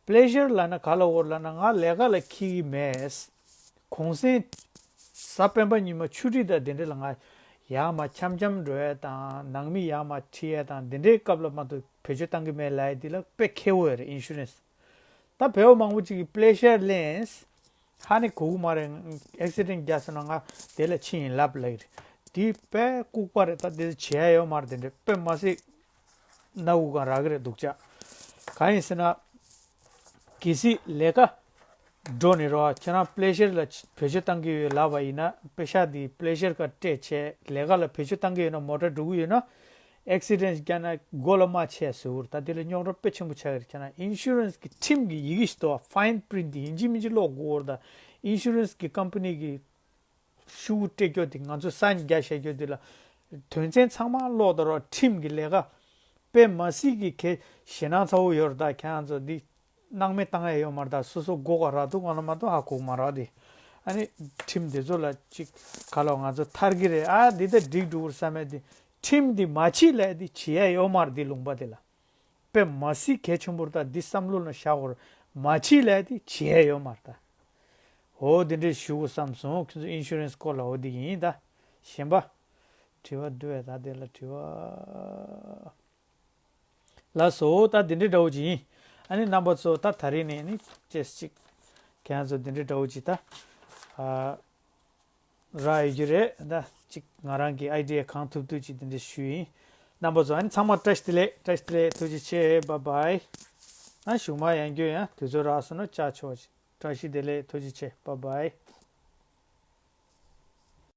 པི་ལེ་ཞར་ལབ་ན་ག་ལབ་ཡོད་ལབ་ན། ང་ལས་ཀ་ལ་འཁྱེར་གྱི་མེད། གུང་སེང་གཟའ་སྤེན་པ་ཉི་མ་ཆུ་ཊི་དང་དེ་འདྲ་ལ་ང་ཡར་མར་འཆམ་འཆམ་འགྲོ་ཡ་དང་། ནང་མི་ཡར་མར་ཁྲིད་ཡ་དང་། དེ་འདྲའི་སྐབས་ལ་མ་གཏོགས་བེད་སྤྱོད་བཏང་གི་མེད་ལབ་ཡ་འདི་ལ་དཔེ་མཁས་པོ་ཡོད་རེད། ཨིན་ཤུ་རན་སི། ད་བོད་པ་མང་པོ་ཅིག་གིས་པི་ལེ་ཞར་ལེན། ཧ་ནི་གོ་གི་མ་རེད། ཨེག་སི་ཌེན་ཊི་བརྒྱབ་སོང་ན་ང་དེ་ལ་ཕྱིན་ཡིན་ལབ་ལབ་ཀྱི་རེད། དེ་དཔེ་ལྐུགས་པ་རེད། ད་དེ་བྱེད་ཡ་ཡོད་མ་རེད། དེ་འདྲ་དཔེ་མ་སྲིད་སྣ་ཁུག་གང་རག་གི་རེད་སྡུག་ཅག། གང་ཡིན་ཟེར་ན། གལ་སྲིད་ལས་ཀ་ འགྲོ་ནི་རོ། ཁྱེད་རང་པི་ལེ་ཤར་ལ་བེད་སྤྱོད་བཏང་གི་ཡོད་ལབ་པ་ཡིན་ན། པེ་ཤག་འདི་པི་ལེ་ཤར་ག་སྤྲད་བྱས་ལས་ཀ་ལ་བེད་སྤྱོད་བཏང་གི་ཡོད་ན། མོ་ཊ་འགྲོ་གི་ཡོད་ན། ཨེག་སི་ཌེན་ཊི་བརྒྱབ་ན་མགོ་ལ་རྨ་བྱས་ཟེར་བ་རེད། ད་འདི་ལ་རྙོག་དྲ་དཔེ་ཆེན་པོ་ཆགས་ཀྱི་རེད། ཁྱེད་རང་ཨིན་ཤུ་རན་སི་གི་ཁྲིམས་ཀྱི་ཡི་གེ་ཞིག་འདུག་པ། ཕའིན་པི་རིན་ཊི་འདི་ཡིན་གཅིག་མིན་གཅིག་ཀློག་དགོས་པ་རེད། ད་ཨིན་ཤུ་རན་སི་གི་ཀམ་པ་ནི་གི་ཤུ་གུ་སྤྲད་རྒྱུ་དེ་ང་ཚོས་སའིན་རྒྱག་བཞག་རྒྱུ་དེ་ལ་དོན་ཚན་ཚང་མ་ཀློག་དང་རོགས། ཁྲིམས་ཀྱི་ལས་ཀ་དཔེ་མ་སྲིད་ཀྱི་གལ་ཞེད་སྣང་ཚ་བོ་ཡོད་རེད། ད་ཁྱེད་རང་ཚོ་འདི་སྣང་མེད་བཏང་ཡ་ཡོད་མ་རེད། ད་སོ་སོ་མགོ་ག་རག་འདུག་ང་ལ་མ་གཏོགས་ཧ་གོ་མ་རག་དེ། ཨ་ནི་ཁྲིམས་དེ་ཚོ་ལ་ཅིག་ག་ལ་ང་ཚོ་ཐར་གི་རེད། ཨ་འདི་ད་འགྲིག་འགྲོ་གི་རེད་བསམ་ཡ་དེ། ཁྲིམས་འདི་མ་བྱེད་ལབ་ཡ་དེ་བྱེད་ཡ་ཡོད་མ་རེད། འདི་ལུང་པ་དེ་ལ། དཔེ་མ་སྲིད་གལ་ཆེན་པོ་རེད། ད་འདི་བསམ་བློ་ལ་བཞག་དགོས་རེད། མ་བྱེད་ལབ་ཡ་དེ་བྱེད་ཡ་ཡོད་མ་རེད་ད། འོ་དེ་འདྲས་ཞུ་དགོས་བསམ་སོང་། ཁྱོད་ཚོ་ཨིན་ཤུ་རན་སི་སྐོར་ལ་འོ་དེ་ཡིན་ད། གཞན་པ། དྲི་བ་འདུག་པས། ད་དེ་ལ་དྲི་བ། ལགས་སོ། ད་དེ་འདྲས་འདྲ་བོ་ཅིག་ཡིན། ཨ་ནི་རྣམ་པ་ཚོ་ད་ད་རེས་ནས་ནི་ཅེས་ཅིག་ཁྱེད་རང་ཚོ་དེ་འདྲས་འདྲ་བོ་ཅིག་ད། ཨ། རག་ཡོད་ཀྱི་རེད། ད་ཅིག་ང་རང་གི་ཨའི་ཌི་ཡ་གང་ཐུབ་ཐུབ་ཅིག་དེ་འདྲ་ཞུས་ཡིན། རྣམ་པ་ཚོ་ཨ་ནི་ཚང་མ་བཀྲ་ཤིས་བདེ་ལེགས། བཀྲ་ཤིས་བདེ་ལེགས། ཐུགས་རྗེ་ཆེ། བཱའི་བཱའི། ཨ་གཞུག་མ་ཡང་བསྐྱར་ཡང་དུས་ཚོད་རག་སོང་ན་བཅར་ཆོག་ཅིག་བཀྲ་ཤིས་བདེ་ལེགས། ཐུགས་རྗེ་ཆེ། བཱའི་བཱའི།